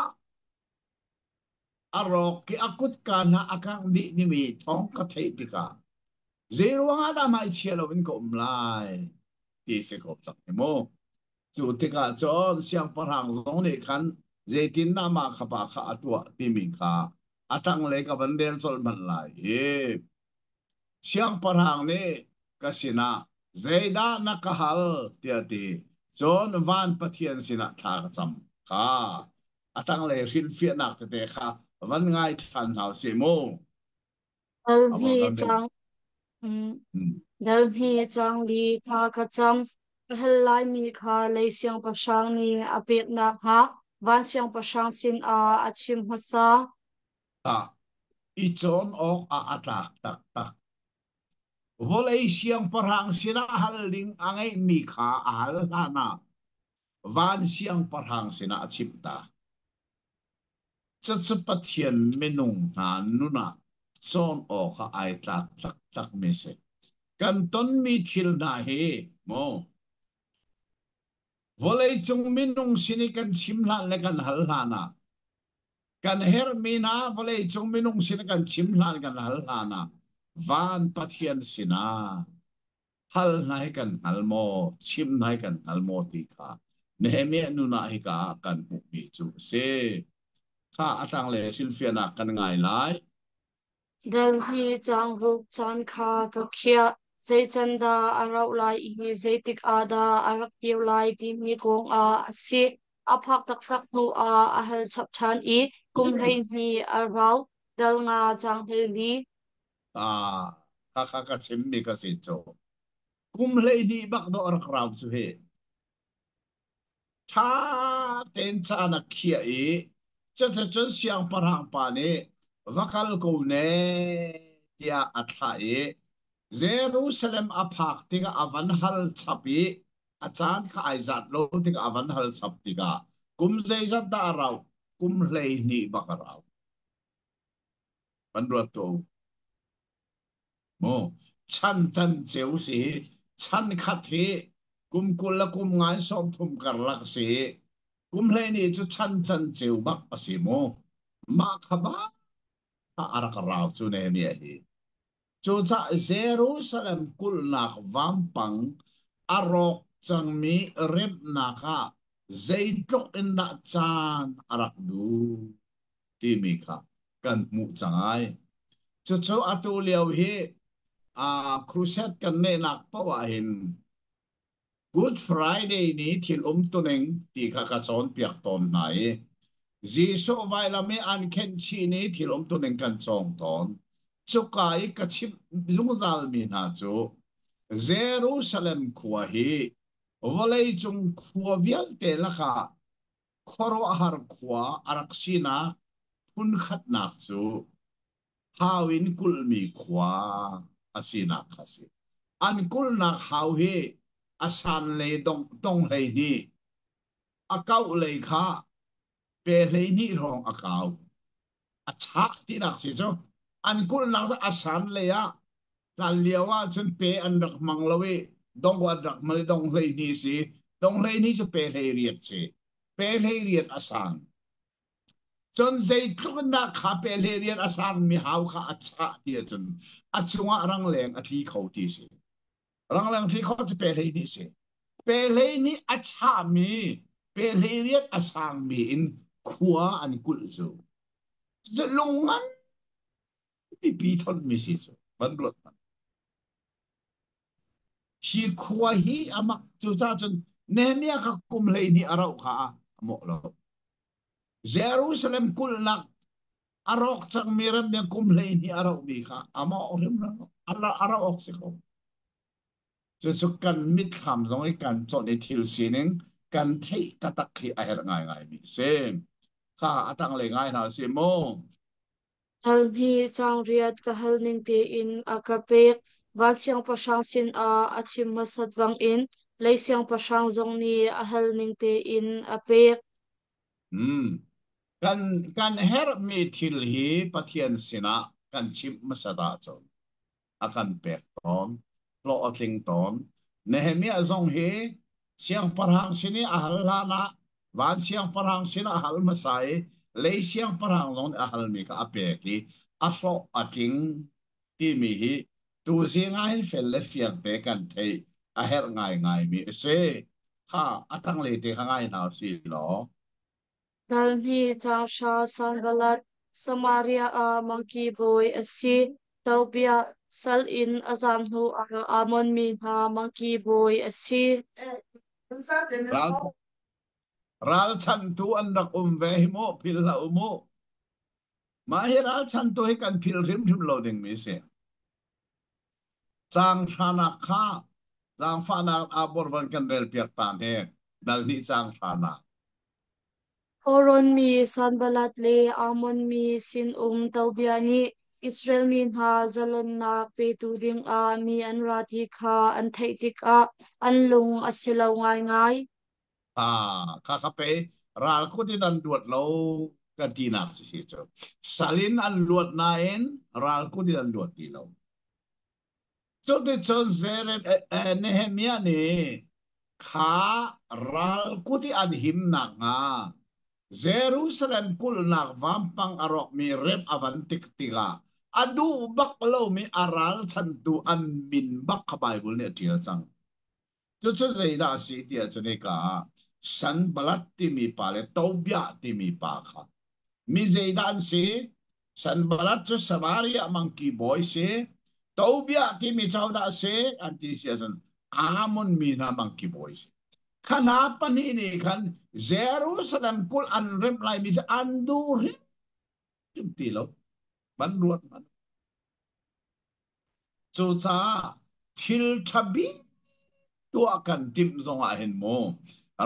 a rawk i a kutka hna a kangh dih timi thawng ka theih tikah zeiruang ah dah hmaichia loin ka um lai ti si ko cang hi mu. Cu tikah cun siangpahrang zong nih khan zeitindah mah kha pa kha a tuah timi kha a tanglei ka van rel colh hmanh lai i siangpahrang nih ka sinah zeidah na ka hal tiah ti cun van Pathian sinah thla ka cam kha a tanglei hrilhfiahnak tete kha van ngai ṭhan hna usih mu. Delhi cang Delhi cang li kha ka cam. Ka hal laimi kha lei siangpahrang nih a pek nakhnga van siangpahrang sinah a chim hmasa. Ah, i cawn awk ah a tlak taktak. Vawlei siangpahrang sinah hal ding a ngeihmi kha a hal hlanah van siangpahrang sinah a chimh ta. Cucu Pathian minung hna nun ah cawn awkah ai tlak taktakmi a si. Kan tonmi thil hna hi mu vawleicung minung sin i kan chim hlan le kan hal hlan ah kan herhmi hna vawleicung minung sin kan chim hlan kan hal hlan ah van Pathian sinah hal hna hi kan hngal maw chim hna hi kan hngal maw ti kha Nehemiah nun ah hika ah kan hmuhmi cu a si. Kha a tanglei hrilhfiahnak kan ngai lai. Delhi cangvuk caan kha ka khiah. Zei can dah a rauh lai i zeitik ah dah a rak kir lai timi kong ah a si. A phak taktak hnu ah a hal chap ṭhan i kum 12 a rau. Dal nga caang 14. Ah, khakha ka chimmi ka si cu. Kum 12 bak dawh a rak rau cu hi. Ṭha tein caan a khiah i cuticun siangpahrang pa nih va kal ko ne tiah a thlah i Jerusalem a phak tikah a van hal chap i a caan kha ai zat lo tikah a van hal chap tikah kum zeizat dah a rauh? Kum 12 bak a rau. Van ruat tuah u. Mu chan can ceu si chan khat hi kum 20 le kum ngai 30 karlak si kum 12 cu chan can ceu bak a si mu. Mah kha bak a rak rau cu Nehemiah hi. Cucaah Jerusalem kulhnak vampang a rawk cangmi remhnak ah zeitluk in dah caan a rak duh timi kha kan hmuh cang ai. Cucu atu lio hi crusade kan neihnak paoh ah hin Good Friday ni thil umtuning ti kha ka cawnpiak tawn hna i Jesuh vailam i an khenh chih ni thil umtuning kan cawng tawn. Cuka i ka chimh zungzalmi hna cu Jerusalem khua hi vawleicung khua vialte lakah khuaruahhar khua a rak sinak phunkhatnak cu hau in kulhmi khua a sinak kha a si. An kulhnak hau hi a san lei dong 12, a kauh lei kha pe 12 hrawng a kau. A chak tinak si cu. An kulhnak cu a san lei ah hlan lio ah cun pe an rak hmang lo i dong an rak hman i dong 12 si. Dong 12 cu pe 18 si. Pe 18 a sang. Cun zeitluk in dah kha pe 18 a sangmi hau kha a chah ti ahcun a cungah rangleng a tli kho ti si. Rangleng tli kho cu pe 12 si. Pe 12 a chahmi, pe 18 a sangmi in khua an kulh cu. Lung ngan pipi thonmi si cu. Van ruat hmanh. Hi khua hi a mak. Cucaah cun Nehemiah kha kum 12 a rauh kha a mawh lo. Jerusalem kulhnak a rawk cangmi ram nih kum 12 a rauhmi kha a mawh hrim lo. A rauh awk si ko. Cucu kan mitthlam zong i kan chawnh i thil sining kan theih taktak hi a herh ngaingaimi a si. Kha a tanglei ngai hna si mu. Hal hnih caang riat ka hal ning tein a ka pek. Van siangpahrang sinah a chim hmasat bangin lei siangpahrang zong nih a hal ning tein a pek. Kan herhmi thil hi Pathian sinah kan chimh hmasat ahcun a kan pek tawn, hlawh a tling tawn. Nehemiah zong hi siangpahrang sin i a hal hlan ah van siangpahrang sin a hal hmasa i lei siangpahrang zong nih a halmi kha a pek i a hlawh a tling timi hi tuzing ah hin fel le fiang te kan theih a herh ngaingaimi a si. Kha a tanglei te kha ngai hna usih law. Dal hnih caang hra Sanballat, Samaria ah mangki bawi a si. Tobiah sal in a zam hnuah Ammon mi hna mangki bawi a si. Ral ralchanhtu an rak um ve hi mu philh hlah u mu. Mah hi ralchanhtu hi kan philh hrimhrim lo dingmi a si. Caang hranak kha zaangfahnak aa borvan kan relpiak ta hne. Dal hnih caang hranak. Horon mi Sanballat le Ammon mi sinum Tobiah nih Israel mi hna zalonnak petu dingah mi an ra ti kha an theih tikah an lung a si lo ngaingai. Ah, kha kha pe ral kut in an luat lo kan tinak si si cu. Sal in an luat nain ral kut in an luat ti lo. Cuticun Zerem Nehemiah nih kha ral kut i an him nakhnga Jerusalem kulhnak vampang a rawkmi rem a van tik tikah a duh bak lomi a ralchantu an min bak kha Baibal nih a ṭial cang. Cucu zeidah a si tiah cun hika ah Sanballat timi pa le Tobiah timi pa kha mi zeidah an si? Sanballat cu Samaria mangki bawi si. Tobiah timi cu hodah a si? An ti si ahcun Ammon mi hna mangki bawi si. Kha hna pahnih nih khan Jerusalem kulh an remh laimi cu an duh hrimhrim ti lo. Van ruat hmanh. Cucaah thil ṭha bik Tuah kan timh zong ah hin mu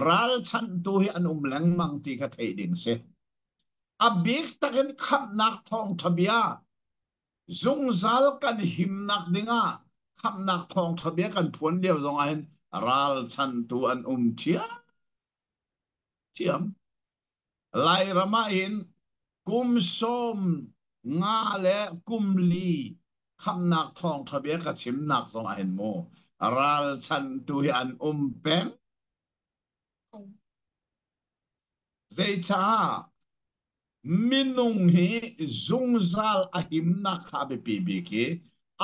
ralchanhtu hi an um lengmang ti kha theih ding si. A bik takin khamhnak thawngṭha bia zungzal kan himnak dingah khamhnak thawngṭha bia kan phuan lio zong ah hin ralchanhtu an um ṭhiamṭhiam. Lairam ah hin kum 54 le kum 4 khamhnak thawngṭha bia ka chimnak zong ah hin mu ralchanhtu hi an um peng. Zeicah minung hi zungzal a himnak kha a biapi bik i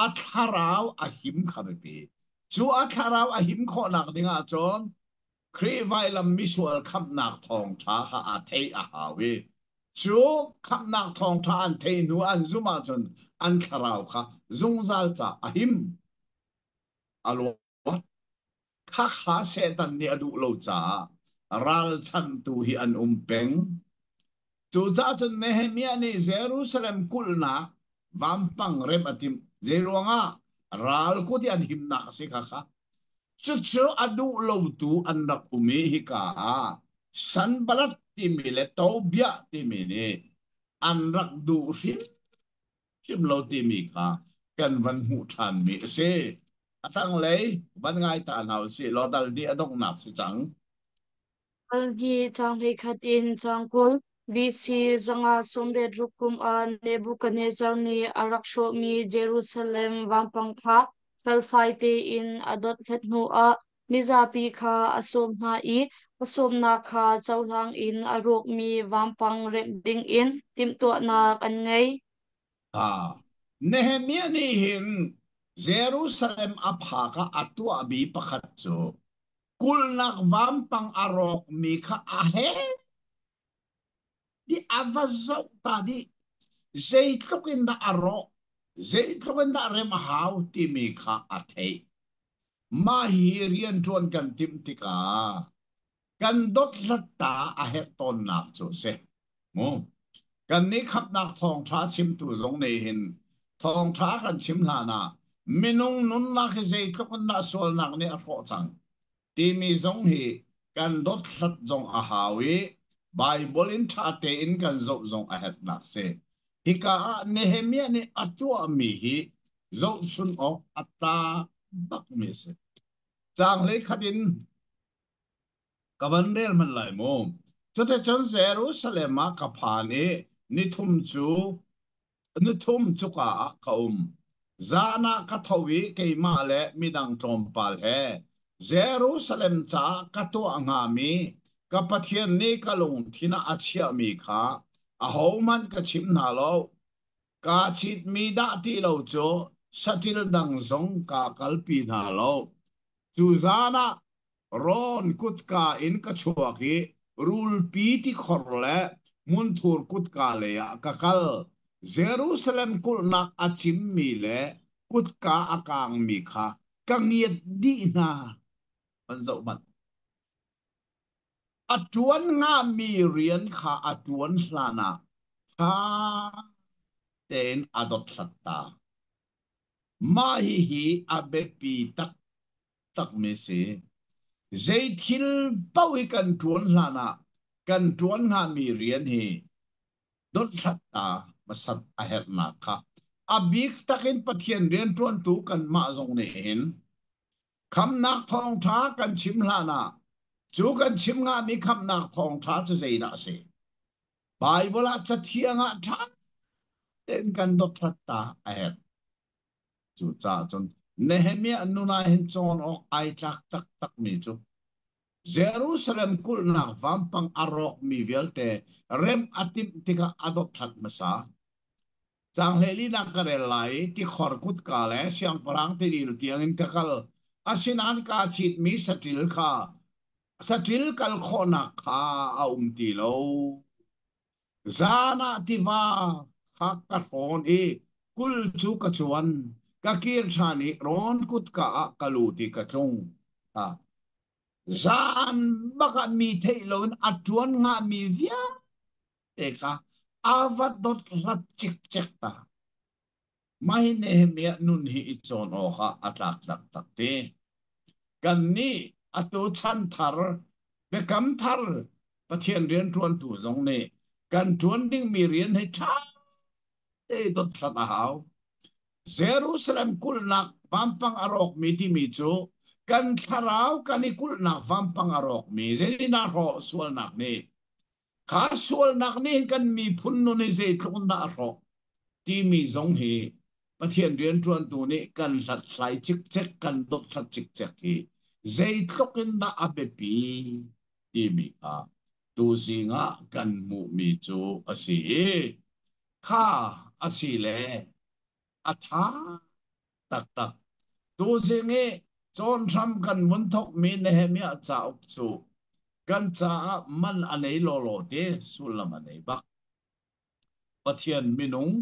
a thlarau a him kha biapi. Cu a thlarau a him khawhnak ding ahcun Khrih vailam misual khamhnak thawngṭha kha a theih a hau i cu khamhnak thawngṭha an theih hnu an zumh ahcun an thlarau kha zungzal ca a him a luat. Khakha Satan nih a duh lo caah ralchanhtu hi an um peng. Cucaah cun Nehemiah nih Jerusalem kulhnak vampang remh a timh. Zeiruangah ral kut i an himnak a si kha kha. Cucu a duh lotu an rak um i hika ah Sanbalat timi le Tobiah timi nih an rak duh hrimhrim lo timi kha kan van hmuh ṭhanmi a si. A tanglei van ngai ta hna usih law dal dih a donghnak si cang. Hi caang 11 in caang 20 BC 586 kum ah Nebuchadnezzar nih a rak hrawhmi Jerusalem vampang kha felfai tein a dothlat hnuah mizapi kha a sawm hna i a sawmnak kha cohlang in a rawkmi vampang remh dingin timhtuahnak an ngei. Ah, Nehemiah nih hin Jerusalem a phak ah a tuahmi pakhat cu kulhnak vampang a rawkmi kha a heh dih, a va zoh ta dih. Zeitluk in dah a rawh, zeitluk in dah rem a hau timi kha a theih. Mah hi rianṭuan kan timh tikah kan dothlat ta a herh tawnnak cu a si. Mu. Kannih khamhnak thawngṭha chimtu zong nih hin thawngṭha kan chim hlan ah minung nunnak hi zeitluk in dah sualnak nih a hrawh cang timi zong hi kan dothlat zong a hau i Baibal in ṭha tein kan zoh zong a herhnak si. Hika ah Nehemiah nih a tuahmi hi zohchun awk a tlak bakmi a si. Caang 11 in Ka van rel hmanh lai mu. Cuticun Jerusalem ah ka phan i nithum cu nithum cuka ah ka um. Zan ah ka tho i keimah le midang tlawmpal he Jerusalem caah ka tuah hngami ka Pathian nih ka lungthin ah a chiahmi kha ahohmanh ka chim hna lo. Kaa citmi dah ti lo cu saṭil dang zong kaa kalpi hna lo. Cu zan ah rawn kutka in ka chuak i rulpi tikhor le hmunthur kutka lei ah ka kal. Jerusalem kulhnak a cimmi le kutka a kaangmi kha ka ngiat dih hna. Van zoh hmanh. A ṭuan ngami rian kha a ṭuan hlan ah ṭha tein a dothlat ta. Mah hihi a biapi taktakmi si. Zei thil paoh hi kan ṭuan hlan ah kan ṭuan hngami rian hi dothlat ta hmasat a herhnak kha a bik takin Pathian rianṭuantu kanmah zong nih hin khamnak thawngṭha kan chim hlan ah cu kan chim ngami khamnak thawngṭha cu zeidah a si? Baibal ah Cathiang ah ṭha tein kan dothlat ta a herh. Cucaah cun Nehemiah nun ah hin cawn awk ai tlak taktakmi cu Jerusalem kulhnak vampang a rawkmi vialte remh a timh tikah a dothlat hmasa. Caang 14nak ka rel lai i tikhor kutka le siangpahrang tidil tiangin ka kal. Asinain kaa citmi saṭil kha saṭil kal khawhnak kha a um ti lo. Zan ah tiva kha ka hrawn i kul cu ka cuan. Ka kir ṭhan i rawn kutka ah ka lut i ka tlung. Zan bak ah mi theih loin a ṭuan ngahmi vialte kha a va dothlat cikcek ta. Mah hi Nehemiah nun hi i cawn awkah a tlak taktak ti. Kannih atu chan thar biakam thar Pathian rianṭuantu zong nih kan ṭuan dingmi rian hi ṭha te dothlat a hau. Jerusalem kulhnak vampang a rawkmi timi cu kan thlarau kan i kulhnak vampang a rawkmi zeitinah hrawh sualnak nih kha sualnak nih kan miphun nun hi zeitluk in dah a hrawh timi zong hi Pathian rianṭuantu nih kan hlathlai cikcek kan dothlat cikcek hi zeitluk in dah a biapi timi kha tuzing ah kan hmuhmi cu a si i kha a si le a ṭha taktak. Tuzing i cawn hram kan vun thawkmi Nehemiah cauk cu kan caah man a nei lawlaw te sullam a nei bak. Pathian minung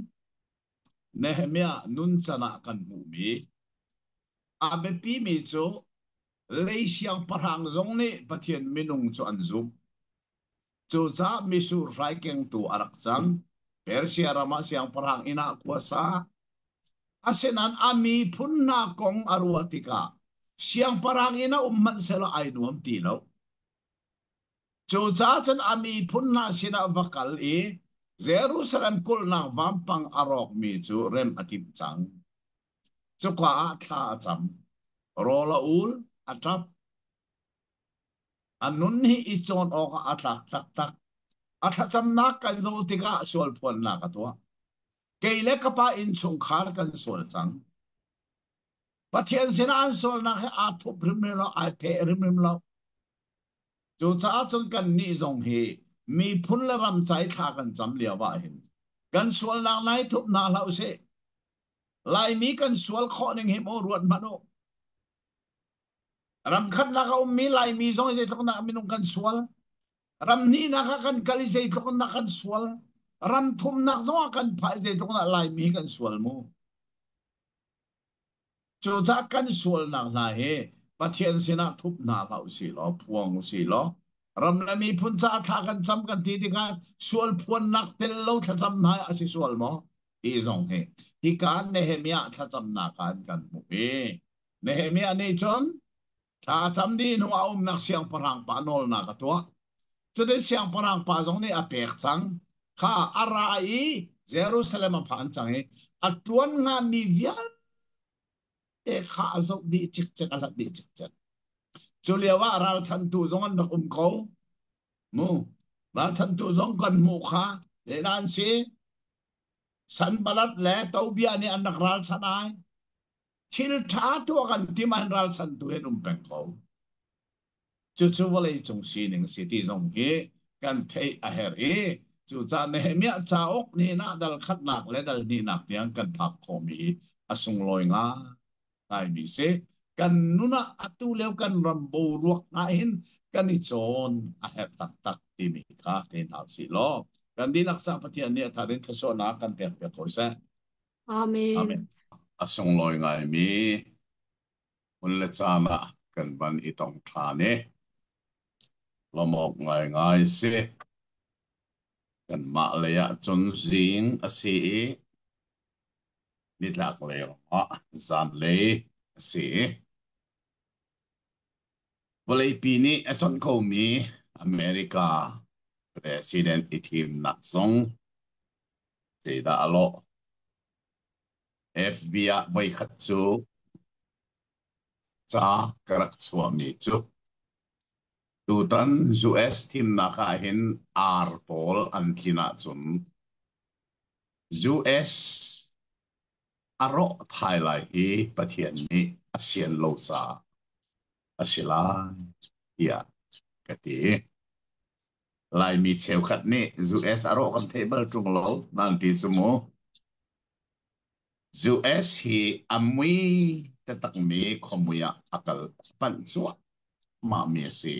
Nehemiah nuncan ah kan hmuhmi a biapimi cu lei siangpahrang zong nih Pathian minung cu an zumh. Cucaah mitsur hrai kengtu a rak cang. Persia ram ah siangpahrang inn ah khua sa. Asinain a miphun hna kong a ruah tikah siangpahrang inn ah um hmanh sehlaw ai nuam ti lo. Cucaah cun a miphun hna sinah va kal i Jerusalem kulhnak vampang a rawkmi cu rem a timh cang. Cuka ah thla a cam. Rawl a ul, a ṭap. A nun hi i cawn awkah a tlak taktak. A thlacamnak kan zoh tikah sualphuannak a tuah. Kei le ka pa innchungkhar kan sual cang. Pathian sinah an sualnak hi aa thup hrimhrim lo, ai pheh hrimhrim lo. Cucaah cun kannih zong hi miphun le ram ca i thla kan cam lio ah hin kan sualnak nai thup hna hlah usih. Laimi kan sual khawh ning hi maw ruat hmanh u. Ram khatnak a ummi Laimi zong zeitluk nak minung kan sual. Ram hnihnak ah kan kal i zeitluk nak kan sual. Ram thumnak zong ah kan phah i zeitluk nak Laimi kan sual mu. Cucaah kan sualnak hna hi Pathian sinah thup hna hlah usih law, phuang usih law, ram le miphun caah thla kan cam kan ti tikah sual phuannak tel lo thlacam hna a si sual maw? Ti zong hi hika Nehemiah thlacamnak ah an kan hmuh i Nehemiah nih cun thla cam dih hnu a umnak siangpahrang pa nawlnak a tuah. Cutin siangpahrang pa zong nih a pek cang. Kha a ra i Jerusalem a phan cang i a ṭuan ngami vialte kha a zoh dih cikcek, a hlat dih cikcek. Cu lio ah ralchantu zong an rak um ko. Mu, ralchantu zong kan hmuh kha zeidah an si? Sanbalat le Tobiah nih an rak ralchanh ai. Thil ṭha tuah kan tim an ralchantu an um peng ko. Cucu vawleicung sining a si ti zong hi kan theih a herh i cucaah Nehemiah cauk nih nah dal khatnak le dal hnihnak tiang kan phak khawhmi hi a sunglawi ngaimi si. Kan nun ah atu lio kan ram boruak hna hin kan i cawn a herh taktak timi kha thei hna usih law kan dihlak cah Pathian nih a thar in thluachuahnak kan pek piak ko seh. Amen. Amen. A sunglawi ngaimi hmun le caan ah kan van i tong ṭhan i lawmawk ngaingai si. Kanmah lei ah cun zing a si i nitlak lei ah zanlei a si. Vawleipi nih a chawnh khomi America President i thimnak zong zeidah a lawh? FB ah voikhat cu ca ka rak chuahmi cu tutan US thimnak ah hin ar pawl an tlin ahcun US a rawh thai lai hi Pathian nih a sian lo caah a si lai tiah ka ti. Laimi cheukhat nih US a rawh kan theih bal ṭung lo nan ti cu mu. US hi a mui taktakmi khuamui ah a kal panh cuahmahmi a si.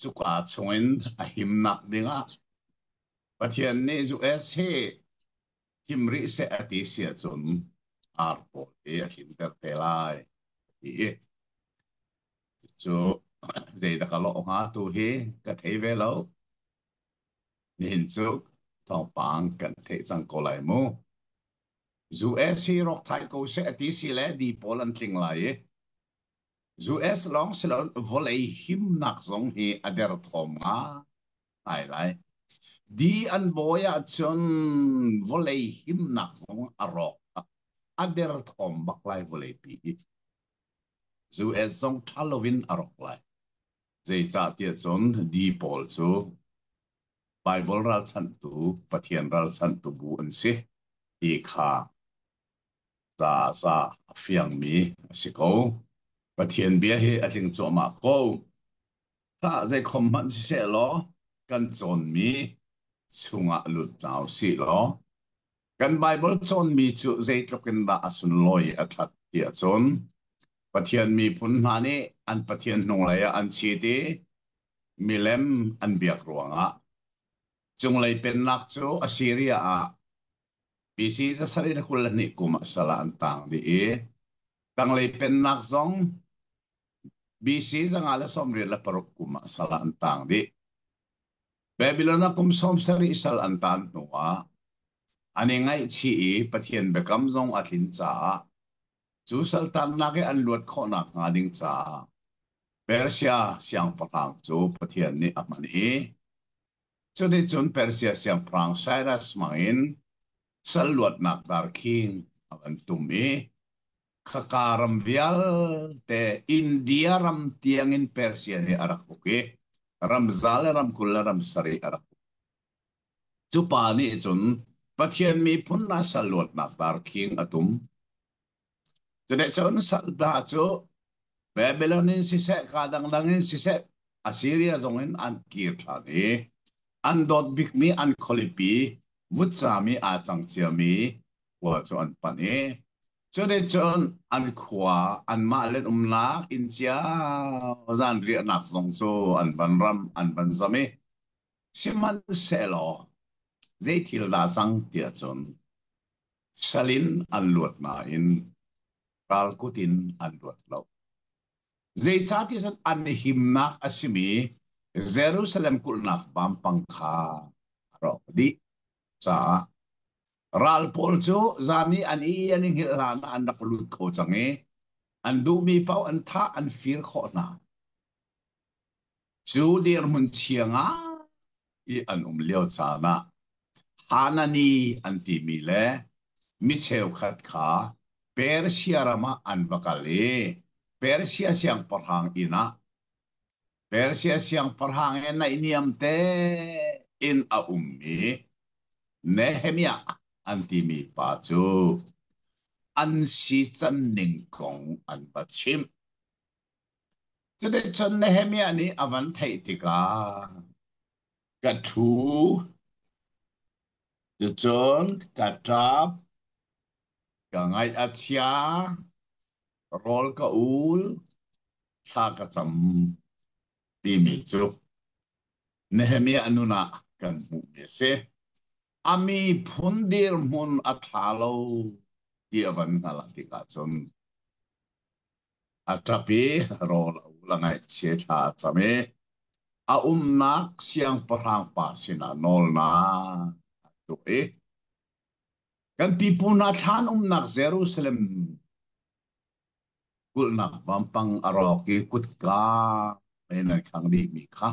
Cuka chungin a himnak dingah Pathian nih US hi him rih seh a ti si ahcun ar pawl hi a tlinter te lai a ti i cucu zeidah ka lawh hnga tu hi ka thei ve lo. Nihin cu thawngpang kan theih cang ko lai mu. US hi rawk thai ko seh a ti si le di pawl an tling lai i. US lawng si loin vawlei himnak zong hi a derthawm ngai lai. Di an bawi ahcun vawlei himnak zong a rawk a derthawm bak lai vawleipi hi. US zong ṭha loin a rawk lai. Zeicahtiah cun di pawl cu Baibal ralchanhtu, Pathian ralchanhtu bu an si ti kha za za a fiangmi a si ko. Pathian bia hi a tling cuahmah ko. Tah zeikhom hmanh siseh law kan cawnmi chungah lut hna usih law kan Baibal cawnmi cu zeitluk in dah a sunlawi a ṭhat tiah cun Pathian miphun hna nih an Pathian hnunglei ah an chit i milem an biak ruangah cunglei pennak cu Assyria ah BC 722 kum ah sal ah an tang dih i tanglei pennak zong BC 586 kum ah sal ah an tang dih. Babylon ah kum 70 sal an tan hnuah an i ngaihchih i Pathian biakam zong a tlin caah cu saltannak i an luat khawhnak hnga ding caah Persia siangpahrang cu Pathian nih a hman i cuticun Persia siangpahrang Cyrus hmangin sal luatnak darkhing a van tum i khaka ram vialte India ram tiangin Persia nih a rak uk i ramza le ramkul le ram sarih a rak uk. Cu pa nih cun Pathian miphun hna sal luatnak darkhing a tum. Cuticun sal hna cu Babylon in siseh, ka dangdang in siseh, Assyria zong in an kir ṭhan i an dawt bikmi an khualipi vutcami aa cang ciami khua cu an panh i cuticun an khua anmah len umnak inn cia zan riahnak zong cu an van ram an van zam i sihmanhsehlaw zei thil dah cang tiah cun sal in an luat nain ral kut in an luat lo. Zeicahtiah an himnak a simi Jerusalem kulhnak vampang kha a rawk dih caah ral pawl cu zan i an i an i hngilh hlan ah an rak lut kho cang i an duhmi paoh an thah an fir khawh hna. Cu dirhmun chia ngai i an um lio caan ah Hanani an timi le mi cheukhat kha Persia ram ah an va kal i Persia siangpahrang inn ah Persia siangpahrang he naihniam tein a ummi Nehemiah an timi pa cu an si can ning kong an va chimh. Cuticun Nehemiah nih a van theih tikah ka ṭhu, cucun ka ṭap, ka ngaih a chia, rawl ka ul, thla ka cam timi cu Nehemiah nun ah kan hmuhmi a si. A miphun dirhmun a ṭha lo ti a van hngalh tikah cun a ṭap i rawl a ul a ngaihchia thla a cam i a umnak siangpahrang pa sinah nawlnak a tuah i kan pipu hna thlan umnak Jerusalem kulhnak vampang a rawk i kutka in an khang dihmi kha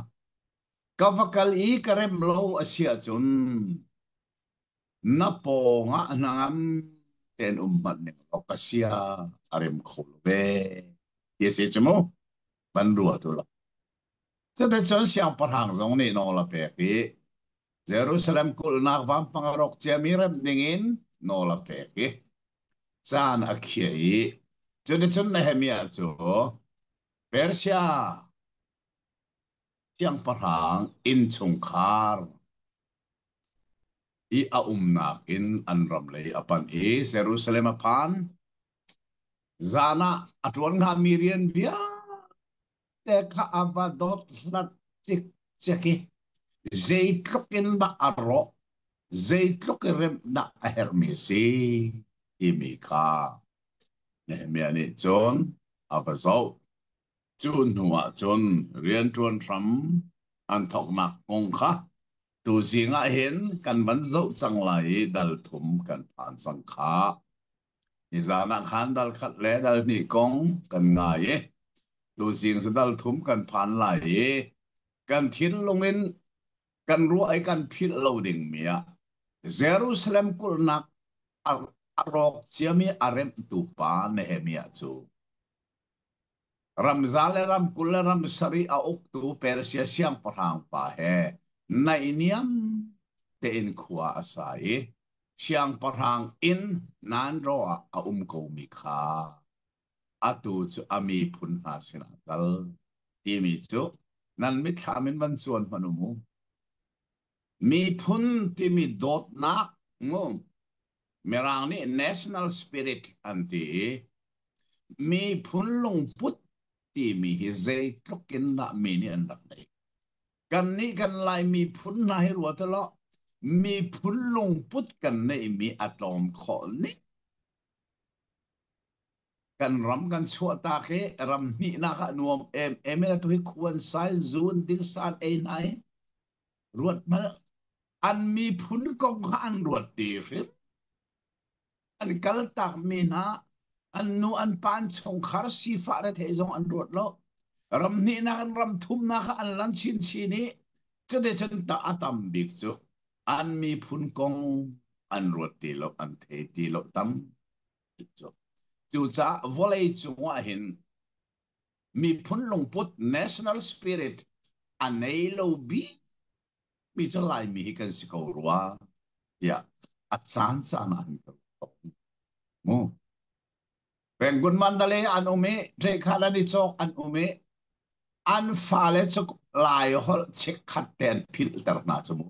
ka va kal i ka rem lo a si ahcun Na pawngah hnangam tein um hmanh ning law ka sia a rem kho lo ve ti a si cu mu van ruat u law. Cuticun siangpahrang zong nih nawl a pek i Jerusalem kulhnak vampang a rawk ciami remh dingin nawl a pek i caan a khiah i cuticun Nehemiah cu Persia siangpahrang innchungkhar i a umnak in an ram lei a panh i Jerusalem a phan. Zan ah a ṭuan hngami rian vialte kha a va dothlat cikcek i zeitluk in dah a rawh, zeitluk i remh dah a herhmi a si timi kha Nehemiah nih cun a va zoh. Cu hnu ah cun rianṭuan hram an thawknak kong kha tuzing ah hin kan van zoh cang lai i dal thum kan phan cang khah. Nizan ah khan dal khat le dal hnih kong kan ngai i. Tuzing sadal thum kan phan lai i kan thinlung in kan ruah i kan philh lo dingmi ah Jerusalem kulhnak a rawk ciami a remhtu pa Nehemiah cu ramza le ramkul le ram sarih a uktu Persia siangpahrang pa he naihniam tein khua a sa i siangpahrang inn nan ro ah a um komi kha atu cu a miphun hna sinah kal timi cu nan mitthlam in van cuan hmanh u mu. Miphun timi dawtnak mu Mirang nih national spirit an ti i miphun lungput timi hi zeitluk in dah mi nih an rak neih. Kannih kan Lai miphun hna hi ruat law miphun lungput kan neihmi a tlawm khawh ning kan ram kan chuahtak i ram hnihnak ah nuam em em in atu hi khuan sai zun ding san ei hna i ruat hmanh an miphun kong kha an ruat ti hrim an kaltak mi hna an nu an pa an chungkhar sifah rethei zong an ruat lo ram hnihnak an ram thumnak kha an lan chinchin i cuticun ta a tam bik cu an miphun kong an ruat ti lo an thei ti lo tam cu cucaah vawlei cung ah hin miphun lungput national spirit a nei lo bik mi cu Laimi hi kan si ko rua tiah a caan caan ah an ka mu Rangoon Mandalay an um i Ṭekhat an i cawk an um i an fale cu Lai holh chikkhat te an philhter hna cu mu.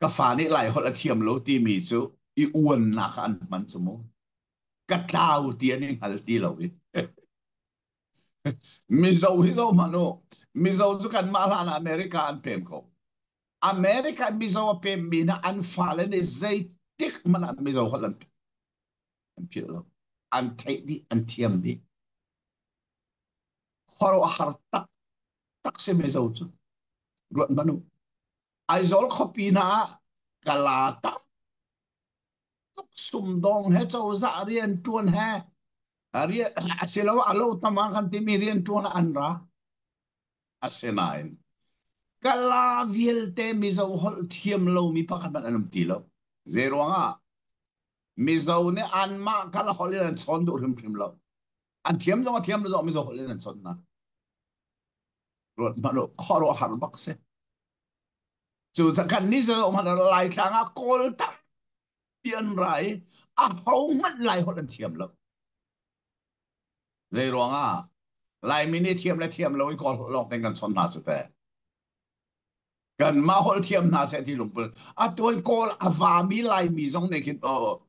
Ka fa nih Lai holh a thiam lo timi cu i uannak ah an hman cu mu. Ka tlau ti an i hngal ti lo i. Mizo hi zo hmanh u. Mizo cu kanmah hlan ah America an pem ko. America Mizo a pemmi hna an fale nih zeitik hmanh ah Mizo holh an an philh lo an theih dih an thiam dih khuaruahhar tak tak si Mizo cu ruat hmanh u Aizawl khuapi hna ah kala tam tuk sumdawng he cozah rian ṭuan he rian asiloah a lo tam ah kan timi rian ṭuan ah an ra asinain kala vialte Mizo holh thiam lomi pakhat hmanh an um ti lo zei ruangah Mizo nih anmah kala holh in an chawn duh hrimhrim lo an thiam zong a thiam lo zong Mizo holh in an chawn hna ruat hmanh u khuaruah har bak si cu kan ni zo hmanh Laitlang ah Kawl tampi an ra i a ho hmanh Lai holh an thiam lo Zei ruangah Laimi nih thiam le thiam lo in Kawl holh lawng tein kan chawnh hna cu teh. Kanmah holh thiam hna seh ti lungput. Atu in Kawl a vami Laimi zong nih khin oh,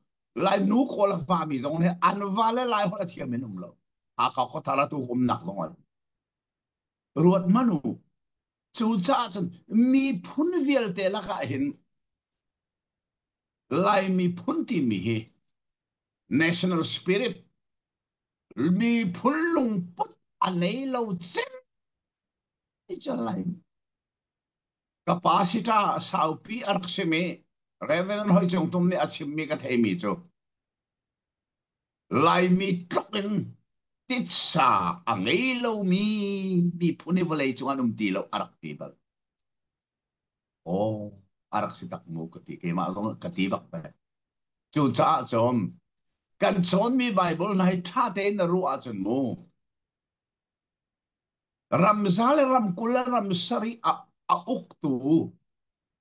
Lai nu Kawl a vami zong nih an va le Lai holh a thiam in um lo. Hakha khuathar atu umnak zong ah. Ruat hmanh u. Cucaah cun miphun vialte lakah hin Lai miphun timi hi national spirit miphun lungput a nei lo cem cu lai ka pa sita saupi a rak simi Reverend Hoi Cung Tum nih a chimmi ka theimi cu Laimi tluk in titsa a ngei lomi miphun hi vawlei cung an um ti lo a rak ti bal. Aw, a rak si tak mu ka ti. Keimah zong ka ti bak ve. Cucaah cun kan cawnmi Bible hna hi ṭha tein na ruah ahcun mu ramza le ramkul le ram sarih a, a uktu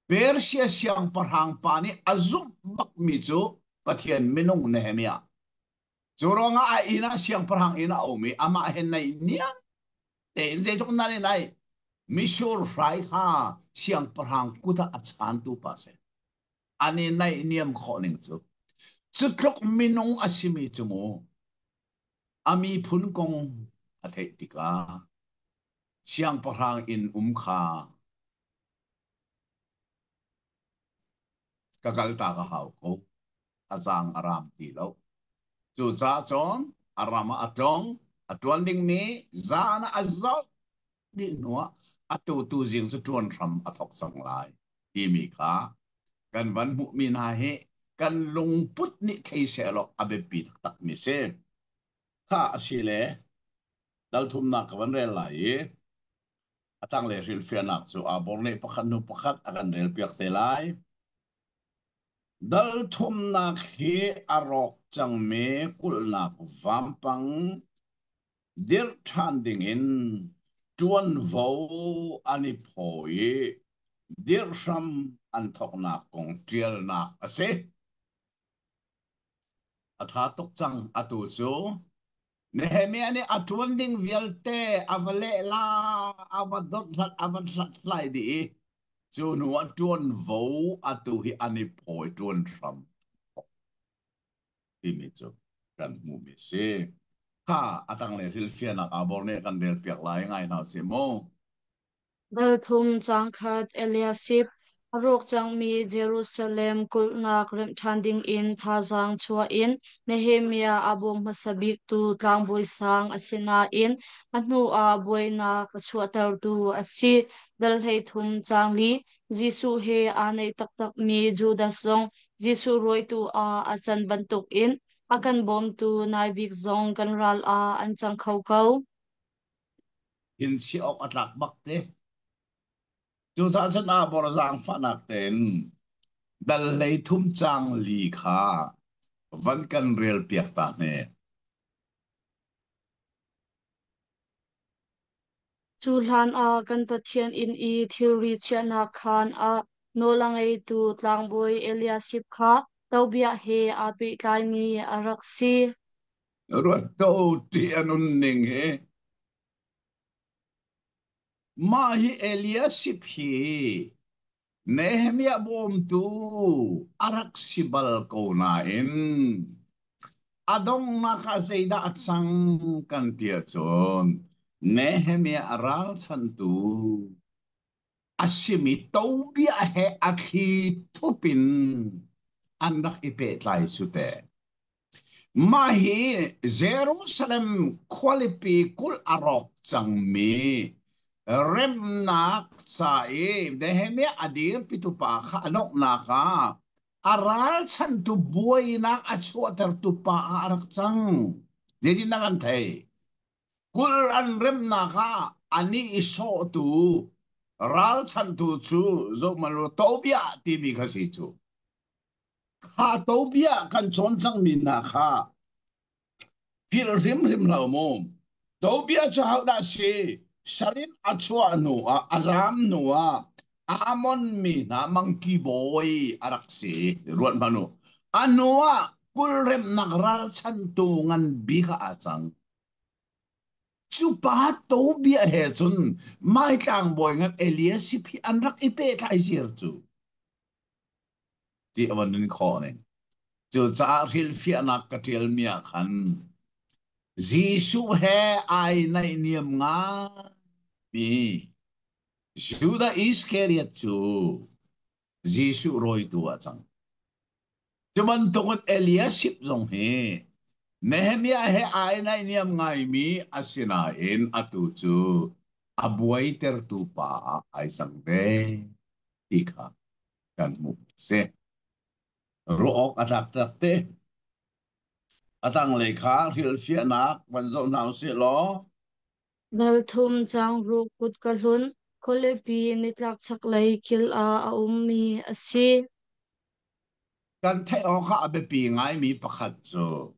Persia siangpahrang pa nih a zumh bakmi cu Pathian minung Nehemiah. Cu ruangah a inn ah siangpahrang inn a um i amah he naihniam tein zeitluk nan i naih misur hrai kha siangpahrang kut ah a chaantu pa si. An i naihniam khawh ning cu cu tluk minung a simi cu mu a miphun kong a theih tikah siangpahrang inn um kha ka kaltak a hau ko. A zaang a ram ti lo. Cucaah cun a ram ah a tlung, a ṭuan dingmi zan ah a zoh dih hnuah atu tuzing cu ṭuan hram a thawk cang lai timi kha kan van hmuhmi hna hi kan lungput nih thei sehlaw a biapi taktakmi si. Kha a si le. Dal thumnak ka van rel lai i a tanglei hrilhfiahnak cu aa bor nih pakhat hnu pakhat a kan relpiak te lai. Dal thumnak hi a rawk cangmi kulhnak vampang dirh ṭhan dingin ṭuanvo an i phaw i dirh hram an thawknak kong ṭialnak a si. A ṭha tuk cang atu cu. Nehemiah nih a ṭuan ding vialte a va lehla, a va dothlat, a va hlathlai dih i cu hnu ah ṭuanvo atu hi an i phaw i ṭuan hram timi cu kan hmuhmi a si. Kha a tanglei hrilhfiahnak aa bor nih kan relpiak lai ngai hna usih mu. Ralthum caangkhat Eliashib a rawk cangmi Jerusalem kulhnak remh ṭhan dingin thazaang chuah in Nehemiah a bawm hmasa biktu tlangbawi sang a si nain a hnuah buainak a chuahtertu a si. Dal 13 caang li Jesuh he aa naih taktakmi Judas zong Jesuh rawitu ah a can bantukin a kan bawmtu nai bik zong kan ral ah an cang kho ko. In chiah awk a tlak bak te. Cucaah cun aa bor zaangfahnak tein dal hlei thum caang li kha van kan rel piak ta hne. Cu hlan ah kan Pathian inn i thilri chiahnak khaan ah nawl a ngeitu tlangbawi Eliashib kha Tobiah he aa pehtlaimi a rak si. Ruat ko ti a nunning hi. Mah hi Eliashib hi Nehemiah bawmtu a rak si bal ko nain a donghnak ah zeidah a cang kan ti ahcun Nehemiah a ralchanhtu a simi Tobiah he a thli thup in an rak i pehtlai cu teh. Mah hi Jerusalem khualipi kulh a rawk cangmi remnak ca i Nehemiah a dirpitu pa kha a donghnak ah a ralchanhtu buainak a chuahtertu pa ah a rak cang. Zeitindah kan theih? Kulh an remnak ah a nihsawhtu ralchanhtu cu zohhmanh u Tobiah timi kha si cu. Kha Tobiah kan cawn cangmi hna kha philh hrimhrim hlah mu. Tobiah cu hodah si? Sal in a chuah hnu ah, a zaam hnu ah Ammon mi hna mangki bawi a rak si. Ruat hmanh u. A hnu ah kulremnak ralchantu ngan bik ah aa cang. Cu pa Tobiah he cun Maitlang bawi ngan Eliashib hi an rak i pehtlai ziar cu. Ti a van in khawh ning. Cucaah hrilhfiahnak ka ṭialmi ah khan Jesuh he ai naihniam ngaimi Judah Iskariot cu Jesuh rawitu ah cang. Cu bantukin Eliashib zong hi Nehemiah he ai naihniam ngaimi a si nain atu cu a buaitertu pa ah ai cang ve ti kha kan hmuh a si. Ruah awk a tlak tak te. A tanglei kha hrilhfiahnak van zoh hna usih law. Ralthum Changruk kutka hlun khualipi nitlak chaklei kil ah a ummi a si. Kan theih awk ah a biapi ngaimi pakhat cu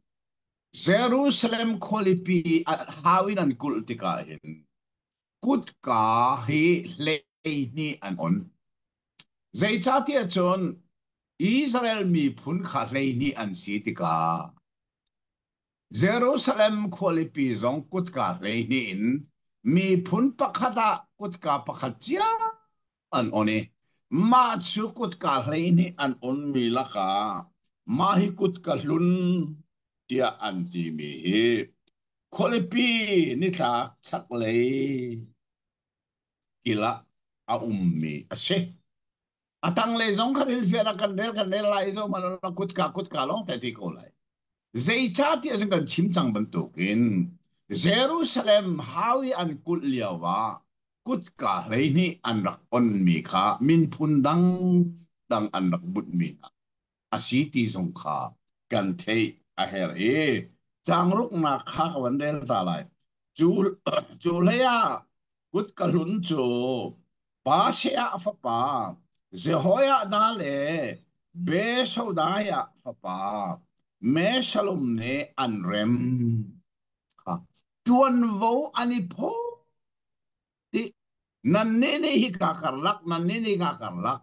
Jerusalem khualipi hau in an kulh tikah hin kutka hi 12 an on. Zeicahtiah cun Israel miphun kha 12 an si tikah Jerusalem khualipi zong kutka 12 in miphun pakhat ah kutka pakhat cio an on i mah cu kutka 12 an onmi lakah mah hi kutka hlun tiah an timi hi khualipi nitlak chaklei kil ah a ummi a si. A tanglei zong kha rilfian ah kan rel kan rel lai zo man kutka kutka lawng te ti ko lai. Zeicahtiah cun kan chim cang bantukin Jerusalem hau i an kulh lio ah kutka 12 an rak onmi kha minphun dang dang an rak bunhmi hna a si ti zong kha kan theih a herh i caangruknak kha ka van rel ta lai. Cu, cu hlei ah kutka hlun cu Pasheah fapa Jehoiada le Besodaiah fapa Meshullam nih an rem. Ṭuanvo an i phaw ti nannih nih hika karlak nannih nih hika karlak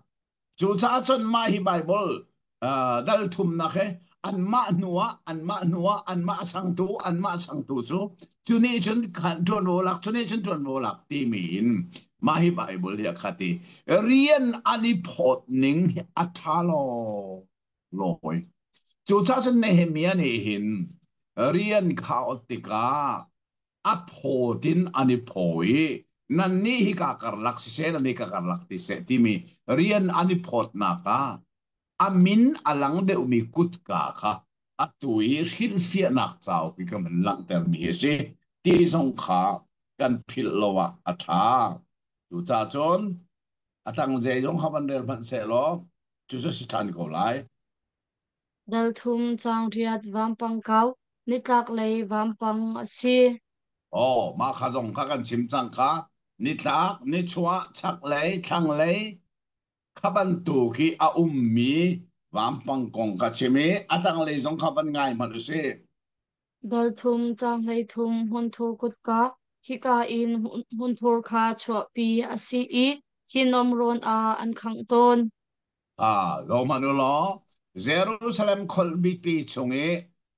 cucaah cun mah hi Bible uh, dal thumnak he anmah hnuah anmah hnuah anmah changtu anmah changtu cu cu nih cun ṭuanvo lak cu nih cun ṭuanvo lak timi in mah hi Bible hi a khat i rian an i phawt ning hi a ṭha law lawi cucaah cun Nehemiah nih hin rian kha ot tikah a phawt in an i phaw i nannih hika karlak siseh nannih ka karlak ti seh timi rian an i phawtnak ah a min a lang deuhmi kutka kha atu i hrilhfiahnak cauk i kan van langhtermi hi a si ti zong kha kan philh lo ah a ṭha. Cucaah cun a tang zei zong kha van rel hmanh seh law cu cu si ṭhan ko lai. Dal thum caang riat vampang kau, nitlaklei vampang a si. Aw, mah kha zong kha kan chim cang kha. Nitlak, nichuah, chaklei, thlanglei kha bantuk hi a ummi vampang kong ka chim i a tanglei zong kha van ngai hmanh u sih. Dal thum caang 13 hmunthur kutka, hika in hmunthur kha chuahpi a si i Hinnom rawn ah an khangh tawn. Ah, zohhmanh u law, Jerusalem khualipi chung i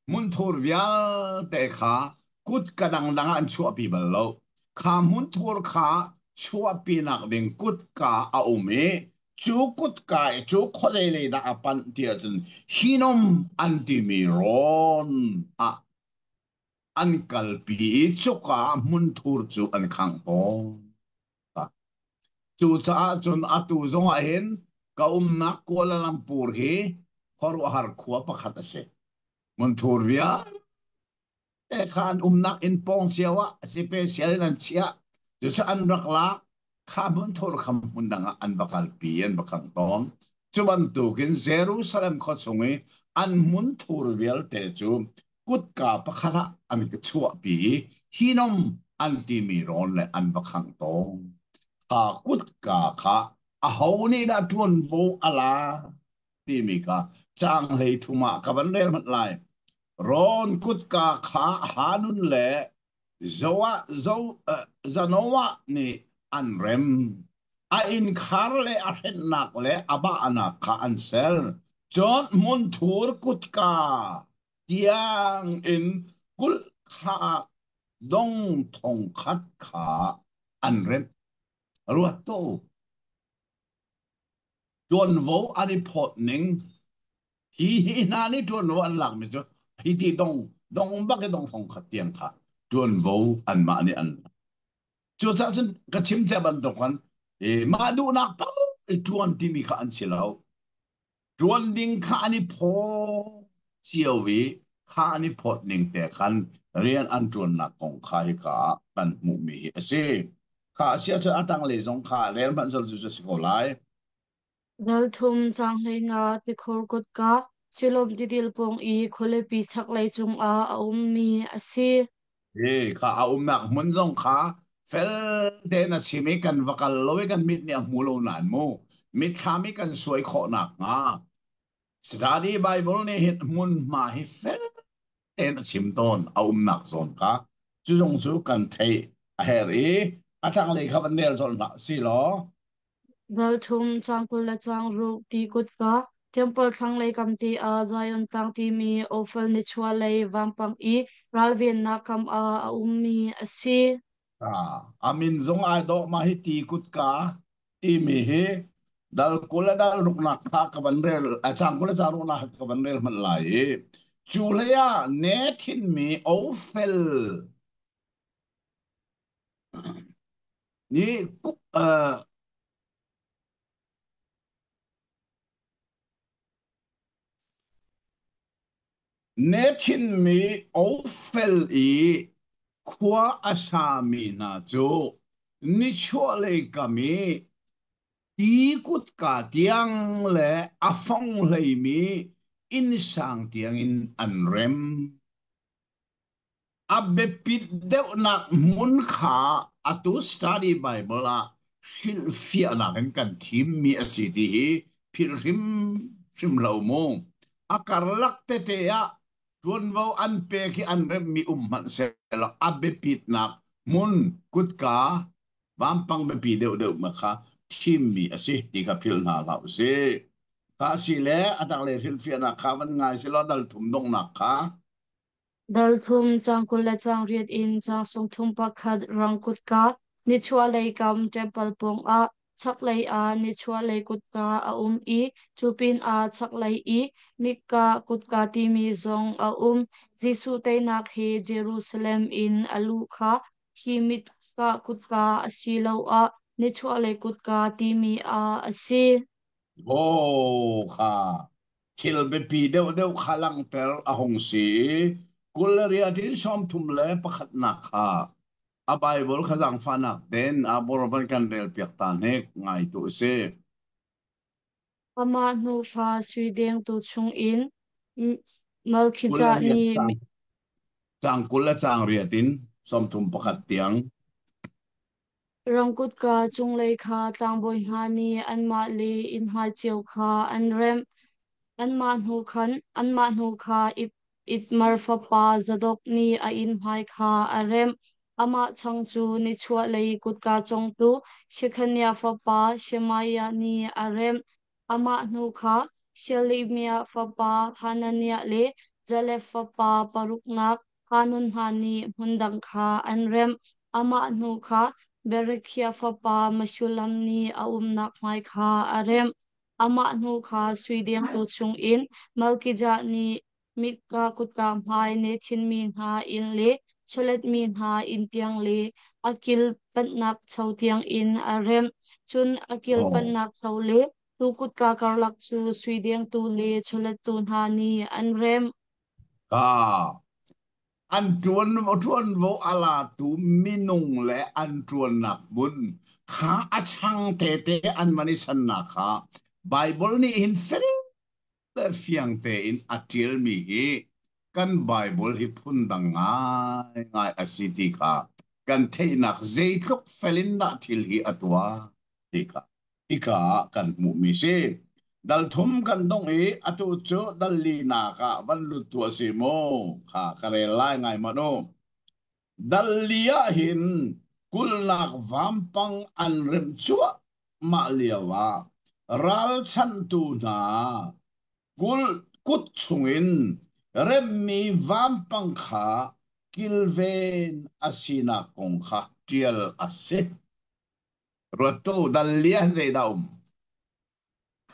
hmunthur vialte kha kutka dangdang ah an chuahpi bal lo. Kha hmunthur kha chuahpinak ding kutka a um i cu kutka i cu khuazei lei dah a panh ti ahcun Hinnom an timi rawn ah an kalpi i cuka ah hmunthur cu an khangh tawn. Cucaah cun atu zongah hin ka umnak Kuala Lumpur hi khuaruahhar khua pakhat a si. Hmunthur vialte kha an umnak inn pawng cio ah special in an chiah. Cucu an rak lak. Kha hmunthur kha hmun dang ah an va kalpi, an va khangh tawn. Cu bantukin Jerusalem khua chung i an hmunthur vialte cu kutka pakhat ah an ka chuahpi i Hinnom an timi rawn le an va khangh tawn. Kha kutka kha aho nih dah ṭuanvo a la timi kha caang 13 ah ka van rel hmanh lai. Rawn kutka kha Hanun le Zoah, Zo, uh, Zanoah nih an rem. A innkhar le a hrenhnak le a bahnak kha an ser. Cun hmunthur kutka tiang in kulh kha dong thong khat kha an remh. Ruat tuah u. Ṭuanvo an i phawt ning hi hi hna nih ṭuanvo an lakmi cu hi ti dong dong bak i dong thong khat tiang kha ṭuanvo anmah nih an lak. Cucaah cun ka chim cia bantuk khan mah duhnak paoh i ṭuan timi kha an si lo. Ṭuan ding kha an i phaw cio i kha an i phawt ning te khan rian an ṭuannak kong kha hika ah kan hmuhmi hi a si. Kha a si ahcun a tanglei zong kha rel hmanh zal cu a si ko lai. Dal thum caang 15 tikhur kutka Siloam tidil pawng i khualipi chaklei cungah a ummi a si. Hi kha a umnak hmun zong kha fel tein a chim i kan va kal lo i kan mit nih a hmu lo nain mu mitthlam i kan suai khawh nakhnga Study Bible nih hin hmunhma hi fel tein a chim tawn a umnak zawn kha cu zong cu kan theih a herh i a tanglei kha van rel colh hlah si law Dal thum caang 20 le caang ruk ti kutka Temple thlanglei kamte ah Zion tlang timi Ophel nichuahlei vampang i ralvennak kam ah a ummi a si. A min zong ai dawh mah hi ti kutka timi hi dal 20 le dal ruknak kha ka van rel caang 20 le caang ruknak ka van rel hmanh lai i cu hlei ah ne thinmi Ophel nih Ne thinmi Ophel i khua a sami hna cu nichuahlei kam i ti kutka tiang le a fong hleimi innsang tiangin an rem. A biapit deuhnak hmun kha atu study Bible ah hrilhfiahnak in kan thimmi a si ti hi philh hrimhrim lo mu. A karlak tete ah ṭuanvo an pek i an remhmi um hmanh sehlaw a biapitnak hmun kutka vampang biapi deuhdeuh ma kha thimmi a si ti kha philh hna hlah usih. Kha si le a tanglei hrilhfiahnak kha van ngai selaw dal thum donghnak kha. Dal thum, caang 20 le caang riat in caang 31 rang kutka, nichuahlei kam ṭempal pawngah chaklei ah nichuahlei kutka a um i cu pinah chaklei i Mikka kutka timi zong a um. Jesuh teinak he Jerusalem in a luh kha hi Mikka kutka asiloah nichuahlei kutka timi ah a si. Aw kha thil biapi deuhdeuh kha langhter a hung si i 20 le riat in 31nak kha a Baibal kha zaangfahnak tein a bor van kan relpiak ta hnek ngai tu a si. Amah hnufa sui dengtu chungin 20 le Malkhijah riat nih caang caang 20 le caang riat in 31 tiang. Rangkutka cunglei kha tlangbawi hna nih anmah le innhmai cio kha an remh. Anmah hnu khan anmah hnu kha Itmar fapa Zadok nih a innhmai kha a remh. Amah chang cu nichuahlei kutka cawngtu Shekhaniah fapa Shemaiah nih a remh. Amah hnu kha Shelemiah fapa Hananiah le Zalef fapa paruknak Hanun hna nih hmun dang kha an remh. Amah hnu kha Berekhiah fapa Meshullam nih a umnak hmai kha a remh. Amah hnu kha sui dengtu chungin Malkijah nih Mikka kutka hmai Nethin mi hna inn le chawlet mi hna inn tiang le a kil panhnak cho tiangin a remh. Cun a kil Oh. panhnak cho le tuu kutka karlak cu sui dengtu le chawlettu hna nih an remh. Ka an ṭuan ṭuanvo a latu minung le an ṭuannak hmun kha a chang tete an man i sannak kha Baibal nih hin fel le fiang tein a ṭialmi hi kan Baibal hi phundang ngaingai a si ti kha kan theihnak zeitluk fel in dah thil hi a tuah ti kha hika ah kan hmuhmi si. Dal thum kan dong i atu cu dal linak ah van lut tu a si mu kha ka rel lai ngai mah u. Dal li ah hin kulhnak vampang an remh cuahmah lio ah ralchanhtu hna kulh kut chungin remhmi vampang kha kilven a sinak kong kha ṭial a si. Ruattu dal li ah zeidah um?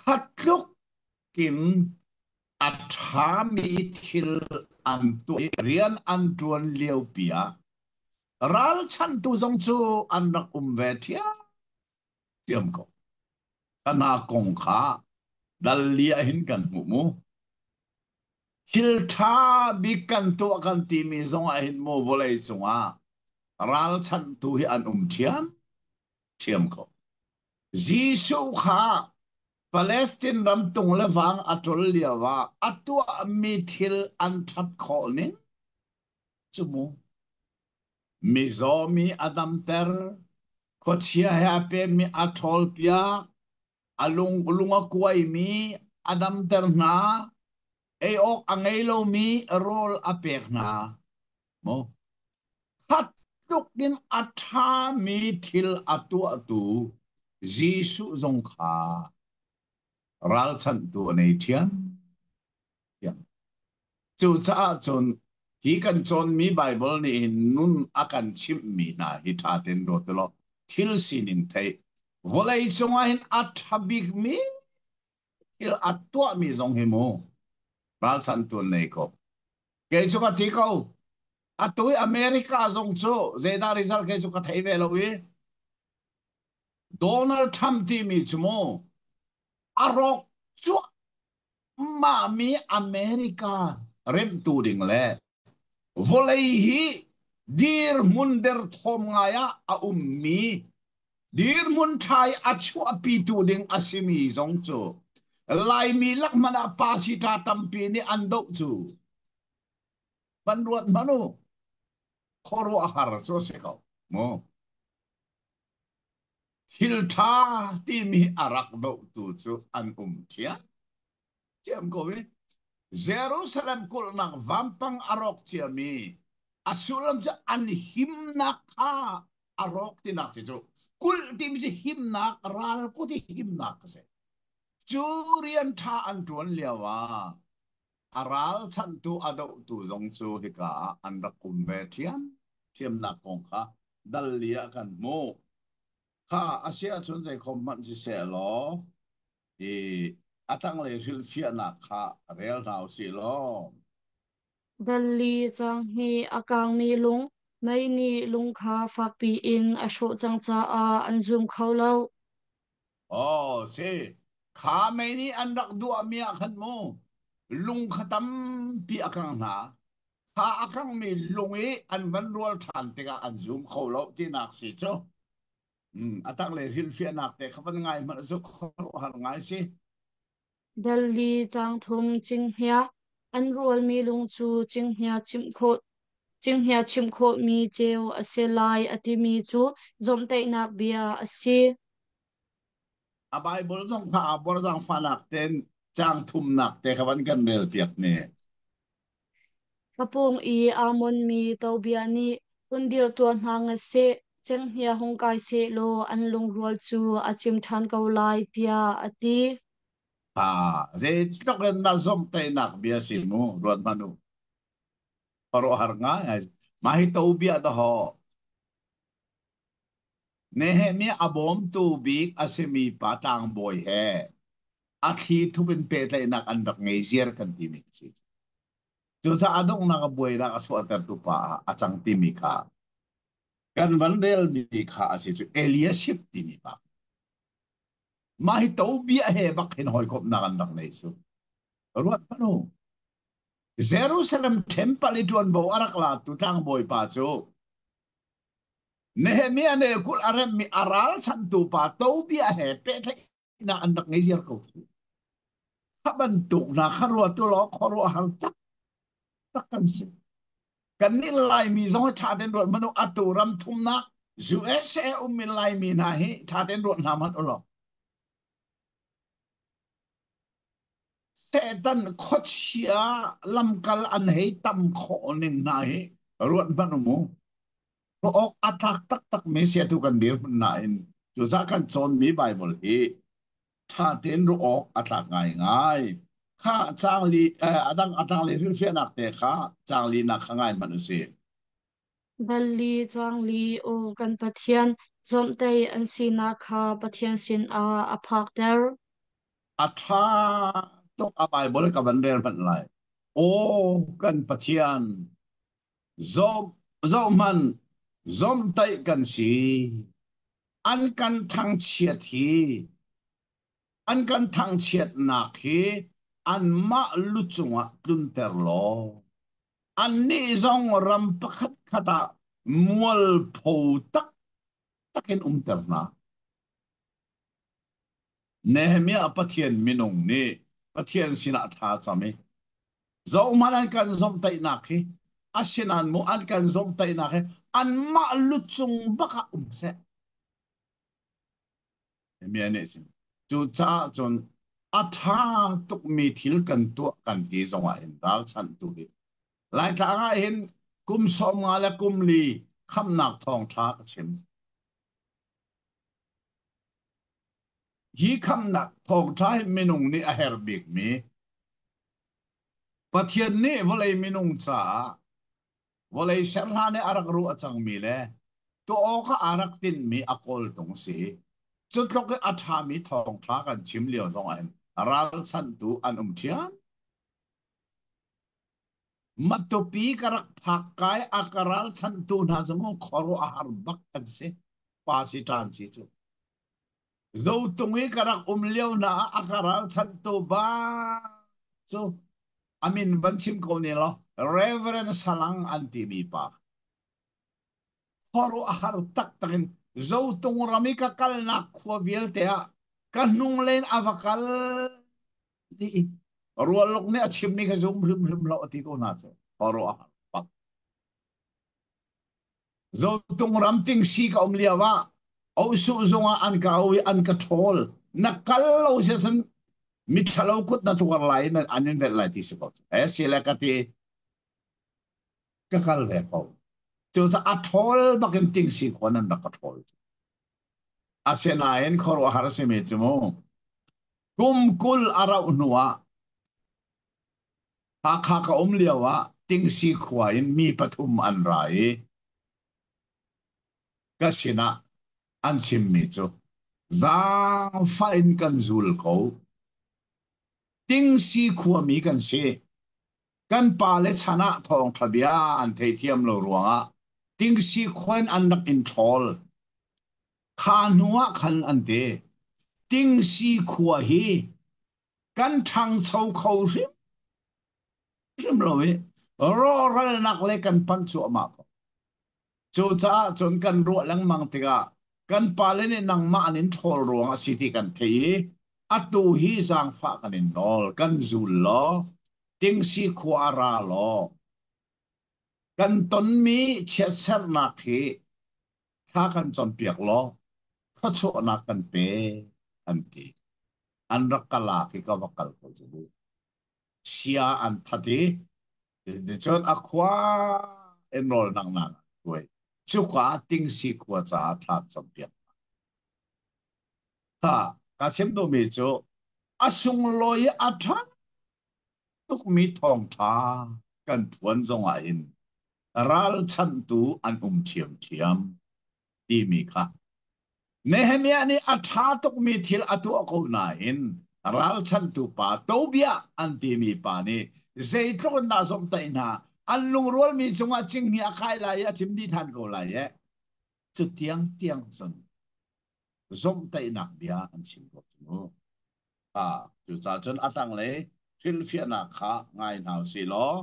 Khat tluk in a ṭhami thil an tuah i rian an ṭuan liopi ah ralchanhtu zong cu an rak um ve ṭhiamṭhiam ko. Ka hna kong kha dal li ah hin kan hmuh mu. Thil ṭha bik kan tuah kan timi zong ah hin mu vawlei cungah ralchanhtu hi an um ṭhiamṭhiam ko. Jesuh kha Palestine ram tung le vang a ṭol lioah a tuahmi thil an ṭhat khawh ning cu mu. Mizaw mi a damter, khuachia he a pemmi a ṭhawlpiak, a lung, lung a kuaimi a damter hna, ei awk a ngei lomi rawl a pek hna. Mu. Khat tluk in a ṭhami thil a tuahtu Jesuh zong kha ralchanhtu a nei ṭhiamṭhiam. Cucaah cun hi kan cawnmi Baibal nih hin nun a kan chimhmi hna hi ṭha tein ruat ulaw thil sining theih vawlei cungah hin a ṭha bikmi thil a tuahmi zong hi mu ralchanhtu an nei ko. Kei cu ka ti ko. Atu i America zong cu zeidah result kei cu ka thei ve lo i Donald Trump timi cu mu a rawk cuahmahmi America remhtu ding le vawlei hi dirhmun derthawm ngai ah a ummi dirhmun ṭha i a chuahpitu ding a simi zong cu Laimi lak hmanh ah pasita tampi nih an doh cu. Van ruat hmanh u. Khuaruahhar cu a si ko mu. Thil ṭha timi a rak dohtu cu an um ṭhiamṭhiam ko i Jerusalem kulhnak vampang a rawk ciami a sullam cu an himnak kha a rawk tinak si cu kulh timi cu himnak ral kut i himnak a si. Cu rian ṭha an ṭuan lio ah a ralchanhtu a dohtu zong cu hika ah an rak um ve ṭhiamṭhiamnak kong kha dal li ah kan hmuh. Kha a si ahcun zeikhom hmanh siseh law i a tanglei hrilhfiahnak kha rel hna u sih law. Dal li caang hnih a kaangmi lung, mei nih lung kha fakpi in a hrawh cang caah an zum kho lo. Oh, si. Kha mei nih an rak duahmi ah khan mu lung kha tampi a kang hna. Kha a kangmi lung i an van rual ṭhan tikah an zum kho lo tinak si cu. A tanglei hrilhfiahnak te kha van ngai hmanh cu khuaruahhar ngai si. Dal li caang thum cinghngia an rualmi lung cu cinghngia chimh khawh cinghngia chimh khawhmi ceu a si lai a timi cu zawmhtaihnak bia a si. A Bible zong kha aa bor zaangfahnak tein caang thumnak te kha van kan rel piak ne. A pawng i aa monmi Tobiah nih hun dir tuah hna ngat seh, cenghngia hung kai sehlaw an lungrual cu a cim ṭhan ko lai, tiah a ti. Ha, zeitluk in na zomhtaihnak bia si mu, ruat hmanh u. Khuaruahhar ngai. Mah hi Tobiah dahawh. Nehemiah a bawmtu bik a simi pa tlangbawi he a thli thup in pehtlaihnak an rak ngei ziar kan timi a si. Cucaah donghnak a buainak a chuahtertu pa ah a cang timi kha kan van relmi kha a si cu Eliashib timi pa. Mah hi Tobiah he bak hin hawikomhnak an rak nei cu. Ruat hmanh u. Jerusalem temple i ṭuanvo a rak latu tlangbawi pa cu Nehemiah nih kulh a remmi a ralchanhtu pa Tobiah he pehtlaihnak an rak ngei ziar ko. Kha bantuk hna kha ruat u law khuaruahhar taktak kan si. Kannih Laimi zong hi ṭha tein ruat hmanh u. Atu ram thumnak USA ummi Laimi hna hi ṭha tein ruat hna hmanh u law. Satan khuachia lamkal an hei tam khawh ning hna hi ruat hmanh u mu. Ruah awk a tlak taktak mi si atu kan dirhmun nain cucah kan cawnmi Bible hi ṭha tein ruah awk a tlak ngaingai. Kha caangli a dang a tangli hrilhfiahnak te kha caangli nak kha ngai hmanh u sih. Dal li caangli aw kan Pathian, zawmhtaih an sinak kha Pathian sinah a phakter. A ṭha tuk a Bible ka van rel hmanh lai. Aw kan Pathian, Zohhmanh, zawmhtaih kan si. An kan thangchiat hi, an kan thangchiatnak hi anmah lu cungah tlunter law, annih zong ram pakhatkhat ah mualpho taktak in umter hna. Nehemiah Pathian minung nih Pathian sinah thla a cam i zohhmanh an kan zomhtaihnak hi asinain mu an kan zomhtaihnak hi anmah lucung bak ah um seh. Nehemiah nih cun cucaah cun a ṭha tukmi thil kan tuah kan ti zongah hin ralchanhtu hi Laitlang ah hin kum 50 le kum li khamnak thawngṭha ka chim. Hi khamnak thawngṭha hi minung nih a herh bikmi Pathian nih vawlei minung caah vawlei ser hlan i a rak ruah cangmi le tuah awkah aa rak tinhmi a kawltung a si. Cu tluk i a ṭhami thawngṭha kan chim lio zongah hin ralchanhtu an um ṭhiam. Matupi ka rak phak kai a ka ralchanhtu hna cu mu khuaruahhar bak an si. Pa si ṭan si cu. Zotung i ka rak um lio hna ah a ka ralchanhtu ba cu a min van chim ko ne law Reverend Salang an timi pa. Khuaruahhar taktak in Zotung ram i ka kalnak khua vialte ah ka hnung len a va kal ti i rualuk nih a chimmi kha zum hrimhrim lo a ti ko hna cu khuaruahhar bak. Zotung ram tingsi ka um lio ah Osu zung ah an ka au i an ka ṭhawl. Na kal lo si cun miṭhalo kut na tuar lai i an in velh lai ti si ko. Eh, si le ka ti ka kal ve ko. Cucaah a ṭhawl bakin tingsi khua nan rak ka ṭhawl. Asinain khuaruahhar a simi cu mu kum 20 a rauh hnu ah Hakha ka um lio ah Tingsi khua in mi pathum an ra i ka sinah an chimmi cu zaangfah in kan zul ko. Tingsi khuami kan si. Kan pale chan ah thawngṭha bia an theithiam lo ruangah Tingsi khua in an rak in ṭhawl. Kha hnu ah khan an ti. Tingsi khua hi kan ṭhangcho kho hrimhrim lo i rawhralnak le kan panh cuahmah ko. Cucaah cun kan ruah lengmang tikah kan pale nih nangmah an in ṭhawl ruang a si ti kan theih i atu hi zaangfah kan in nawl, kan zul law, tingsi khua a ra law, kan tonmi chiatsernak hi thla kan campiak law, thluachuahnak kan pe, an ti. An rak ka lak i ka va kal ko cu. Sia an that i cun a khua in rawl nak an tuai. Cuka tingsi khua caah thla campiak. Kha ka chim duhmi cu a sunglawi i a ṭha tukmi thawngṭha kan phuan zongah hin ralchanhtu an um ṭhiamṭhiam timi kha Nehemiah nih a ṭha tukmi thil a tuah ko nain ralchanhtu pa Tobiah an timi pa nih zeitluk in dah zawmhtaih hna an lungrualmi cungah cinghngia a kai lai i a cim dih ṭhan ko lai e cu tiang tiang cun zawmhtaihnak bia an chim ko cu. Cucaah cun a tanglei hrilhfiahnak kha ngai hna u sih law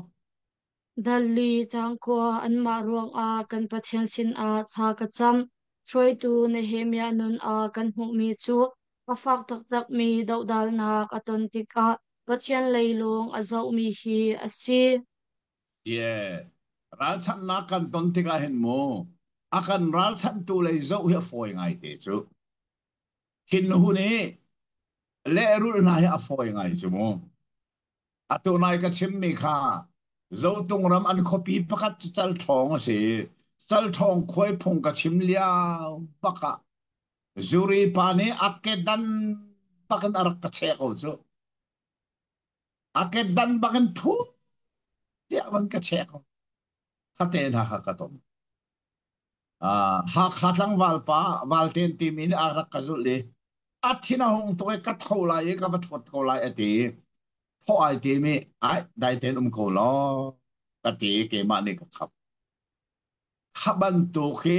Dali cangkua anmah ruangah kan Pathian sinah thla ka cam. Hruaitu Nehemiah nun ah kan hmuhmi cu a fak taktakmi dohdalnak a ton tikah Pathian lei lawng a zohmi hi a si. Yeah. Ralchanhnak kan ton tikah hin mu a kan ralchanhtu lei zoh hi a fawi ngai te cu. Thinhun i lehrulh hna hi a fawi ngai cu mu. Atu nai ka chimmi kha Zotung ram an khuapi pakhat cu Calṭhawng a si. Calṭhawng khuai phung ka chim lio bak ah zuri pa nih a kedan bakin a rak ka cheh ko cu. A kedan bakin phu tiah van ka cheh ko. Khate hna kha ka ton. Hakha tlangval pa Valten timi nih a rak ka zulh i a thin a hung tuk i ka tho lai i ka va ṭhuat ko lai a ti. Thawh ai timi ai dai tein um ko law ka ti i keimah nih ka khap. Kha bantuk hi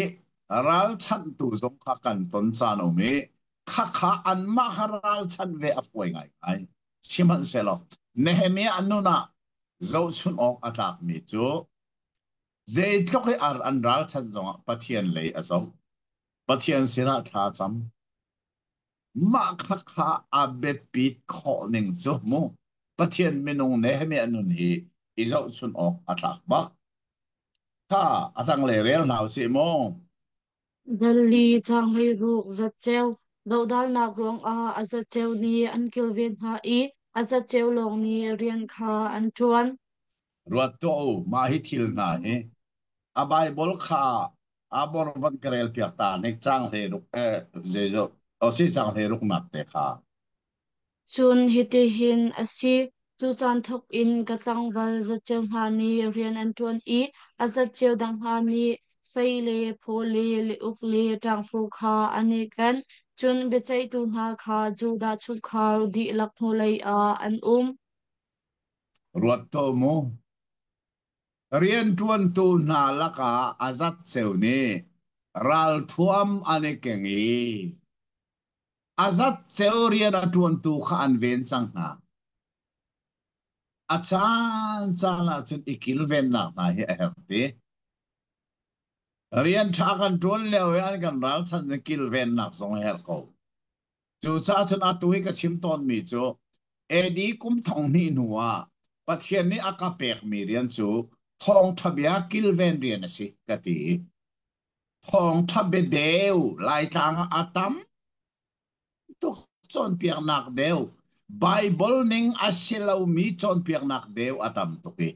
ralchanhtu zong kha kan ton caan um i khakha anmah kha ralchanh ve a fawi ngaingai. Sihmanhsehlaw Nehemiah nun ah zohchunh awk a tlakmi cu Zeitluk i ar an ralchanh zongah Pathian lei a zoh. Pathian sinah thla cam. Mah khakha a biapit khawh ning cu mu Pathian minung Nehemiah nun hi i zohchun awk a tlak bak. Kha a tanglei rel hna usih mu. Delhi caanghleiruk zatceo dohdalnak ruangah a zatceo nih an kilven hna i a zatceo lawng nih rian kha an ṭuan. Ruat tuah u, mah hi thil hna hi a Baibal kha a bor van ka rel piak ta nek cang hle ruk eh zeizo o si cang hle ruk nak te kha. Cun hitihin a si, cu caan thawk in ka tlangval zatceo hna nih rian an ṭuan i a zatceo dang hna nih fei le phaw le leuk le ṭangphaw kha an i ken. Cun biaceihtu hna kha Judah chungkhar dihlak hnulei ah an um. Ruat tuah mu. Rianṭuantu hna lakah a zatceo nih ralthuam an i keng i A zatceo rian a ṭuantu kha an ven cang hna. A caancaan ahcun i kilvennak hna hi a herh ti. Rian ṭha kan ṭuan lio i an kan ralchanh in kilvennak zong a herh ko. Cucaah cun atu hi ka chim tawnmi cu AD kum thong hnih hnu ah Pathian nih a ka pekmi rian cu thawngṭha bia kilven rian a si ka ti. Thawngtha biadeu Laitlang ah a tam tuk cawnpiaknak deu Bible ning a si lomi cawnpiaknak deu a tam tuk i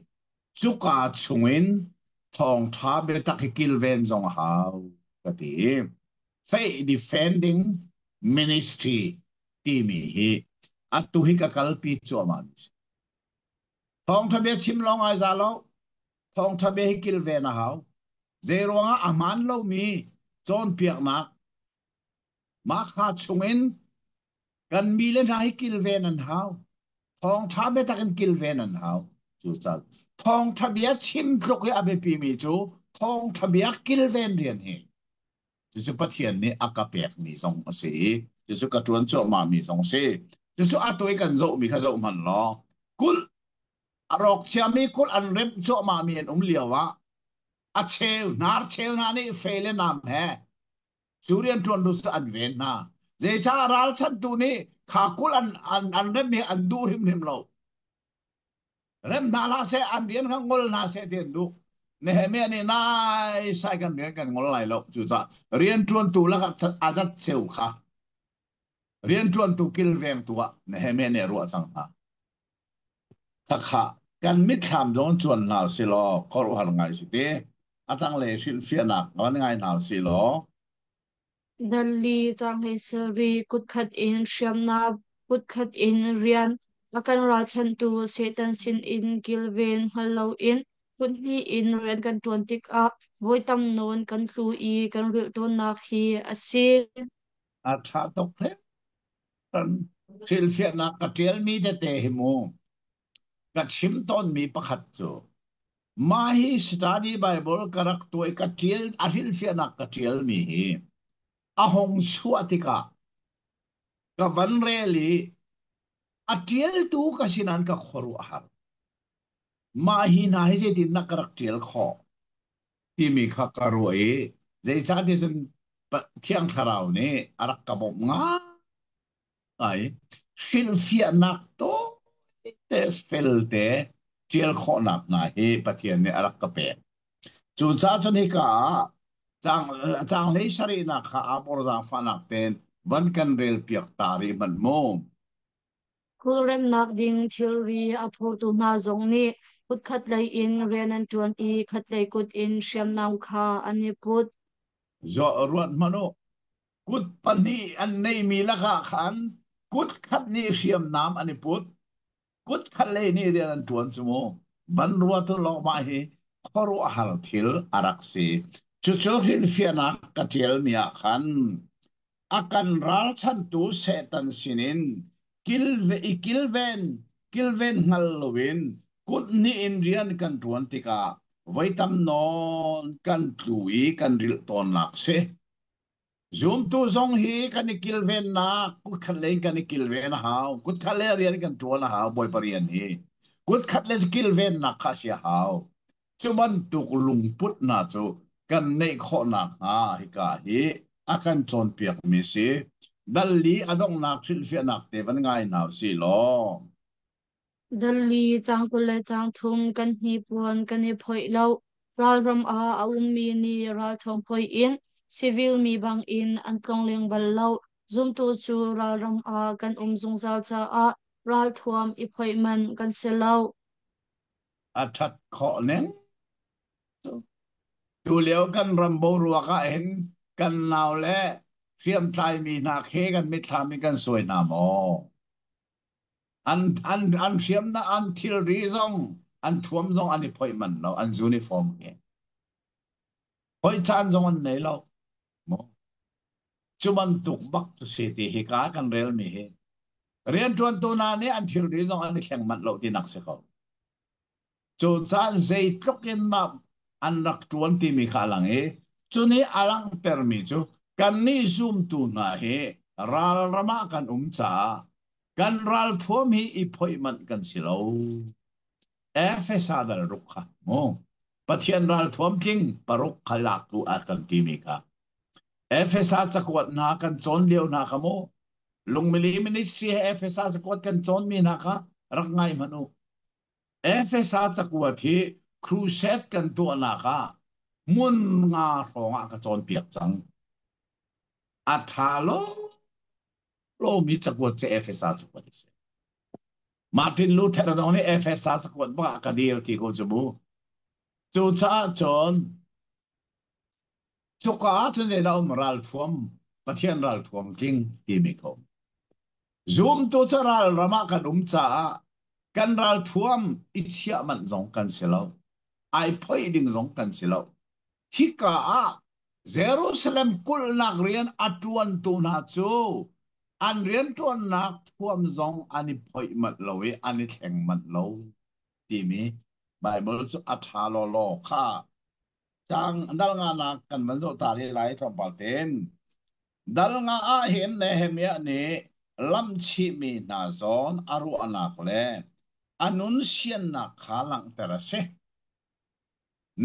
cuka chungin thawngtha biatak hi kilven zong a hau ka ti. Faith Defending Ministry timi hi atu hi ka kalpi cuahmah mi si. Thawngtha bia chim lawng ai za lo. Thawngtha bia hi kilven a hau. Zei ruangah a hmaan lomi cawnpiaknak mah kha chungin kan mi le hna hi kilven an hau. Thawngtha biatak in kilven an hau. Cucaah thawngtha bia chim tluk hi a biapimi cu thawngtha bia kilven rian hi cucu Pathian nih a ka pekmi zong a si i cucu ka ṭuan cuahmahmi zong a si. Cucu atu i kan zohmi kha zoh hmanh law kulh a rawk ciami kulh an remh cuahmahmi an um lio ah a cheu hnar cheu hna nih fe le nam he cu rianṭuan tu cu an ven hna. Zeicah ralchanhtu nih kha kulh an remh hi an duh hrimhrim lo. Rem hna hlah seh, an rian kha ngol hna seh ti an duh. Nehemiah nih nai sai kan rian kan ngol lai lo. Cucaah rianṭuantu lakah a zat cheu kha rianṭuantu kilvengtu ah Nehemiah nih a ruah cang hna. Khakha kan mitthlam zong cuan hna si law khuaruahhar ngai si ti. A tanglei hrilhfiahnak van ngai hna si law Delhi Cangheisari kutkhat in hriamnam, kutkhat in rian a kan ralchanhtu Satan sinin kilven hngal loin kuthnih in rian kan ṭuan tikah voi tam nawn kan tlu i kan rilh tawnnak hi a si. A ṭha tuk hringhran. Hrilhfiahnak ka ṭialmi tete hi mu ka chim tawnmi pakhat cu mah hi study Bible ka rak tuah i ka ṭial a hrilhfiahnak ka ṭialmi hi a hung chuah tikah ka van rel i a ṭialtu ka si nain ka khuaruah a har. Mah hi hna hi zeitin dah ka rak ṭial khawh timi kha ka ruah i zeicahtiah cun Thiang Thlarau nih a rak ka bawmh ngai. Hrilhfiahnak tawite felte ṭial khawhnak hna hi Pathian nih a rak ka pek. Cucaah cun hika ah caang, caang hlei sarihnak kha aa por zaangfahnak tein van kan relpiak ta rih hmanh mu. Khulremnak ding thilri a phortu hna zong nih kut khatlei in rian an ṭuan i khatlei kut in hriamnam kha an i put. Ruat hmanh u, kut pahnih an neimi lakah khan kut khat nih hriamnam an i put, kut khat lei nih rian an ṭuan cu mu. Van ruat u law mah hi khuaruahhar thil a rak si. Cucu hrilhfiahnak ka ṭialmi ah khan a kan ralchanhtu Satan sinin kilve i kilven kilven hngal loin kut hnih in rian kan ṭuan tikah voi tam nawn kan tlu i kan rilh tawnnak si. Zumtu zong hi kan i kilvennak kutkhat lei in kan i kilven a hau. Kutkhat le rian kan ṭuan a hau Bawipa rian hi. Kutkhat le kilvennak kha si a hau. Cu bantuk lungput hna cu kan neih khawh nakhnga hika hi a kan cawnpiakmi si. Dal li a donghnak hrilhfiahnak te van ngai hna usih law. Delhi caang 20 le caang thum kan hnipuan kan i phoih lo. Ralram ah a ummi nih ralthawng phoih in civil mi bangin an tlongleng bal lo. Zumtu cu ralram ah kan um zungzal caah ralthuam i phoih man kan si lo. A ṭhat khawh ning cu. Tulio kan ram boruak ah hin kan nau le hriamtlaimi hna khi kan mitthlam in kan suai hna maw? An hriamnak an thilri zong an thuam zong an i phoih manh lo an uniform he phoih caan zong an nei lo maw cu bantuk bak cu si ti hi ka kan relmi hi rianṭuantu hna nih an thilri zong an i thleng manh lo tinak si ko. Cucaah zeitluk in mah an rak ṭuan timi kha a lang i cu nih a langhtermi cu kannih zumtu hna hi ralram ah kan um caah kan ralthuam hi i phoih manh kan si lo. Efesa dal ruk kha mu Pathian ralthuam tling paruk kha lak tu a kan timi kha Efesa cakuat hna kan cawn lio hna kha mu lungmili ministry he Efesa cakuat kan cawnmi hna kha rak ngai hmanh u. Efesa cakuat hi crusade kan tuahnak ah Hmun nga hrawng ah ka cawnpiak cang. A ṭha lo lomi cakuat cu Efesa cakuat a si. Martin Luther zong nih Efesa cakuat bak ah ka dir ti ko cu mu. Cucaah cun cuka ah cun zeidah um ralthuam Pathian ralthuam tling timi ko. Zumtu cu ralram ah kan um caah kan ralthuam i chiah manh zong kan si lo. Ai phoih ding zong kan si lo. Hika ah Jerusalem kulhnak rian a ṭuantu hna cu an rianṭuannak thuam zong an i phoih manh lo i an i thleng manh lo timi Baibal cu a ṭha lawlaw kha. Cang dal nganak kan van zoh ta rih lai tlawmpal tein. Dal nga ah hin Nehemiah nih lamchihmi hna zawn a ruahnak le a nun siannak kha langhter a si.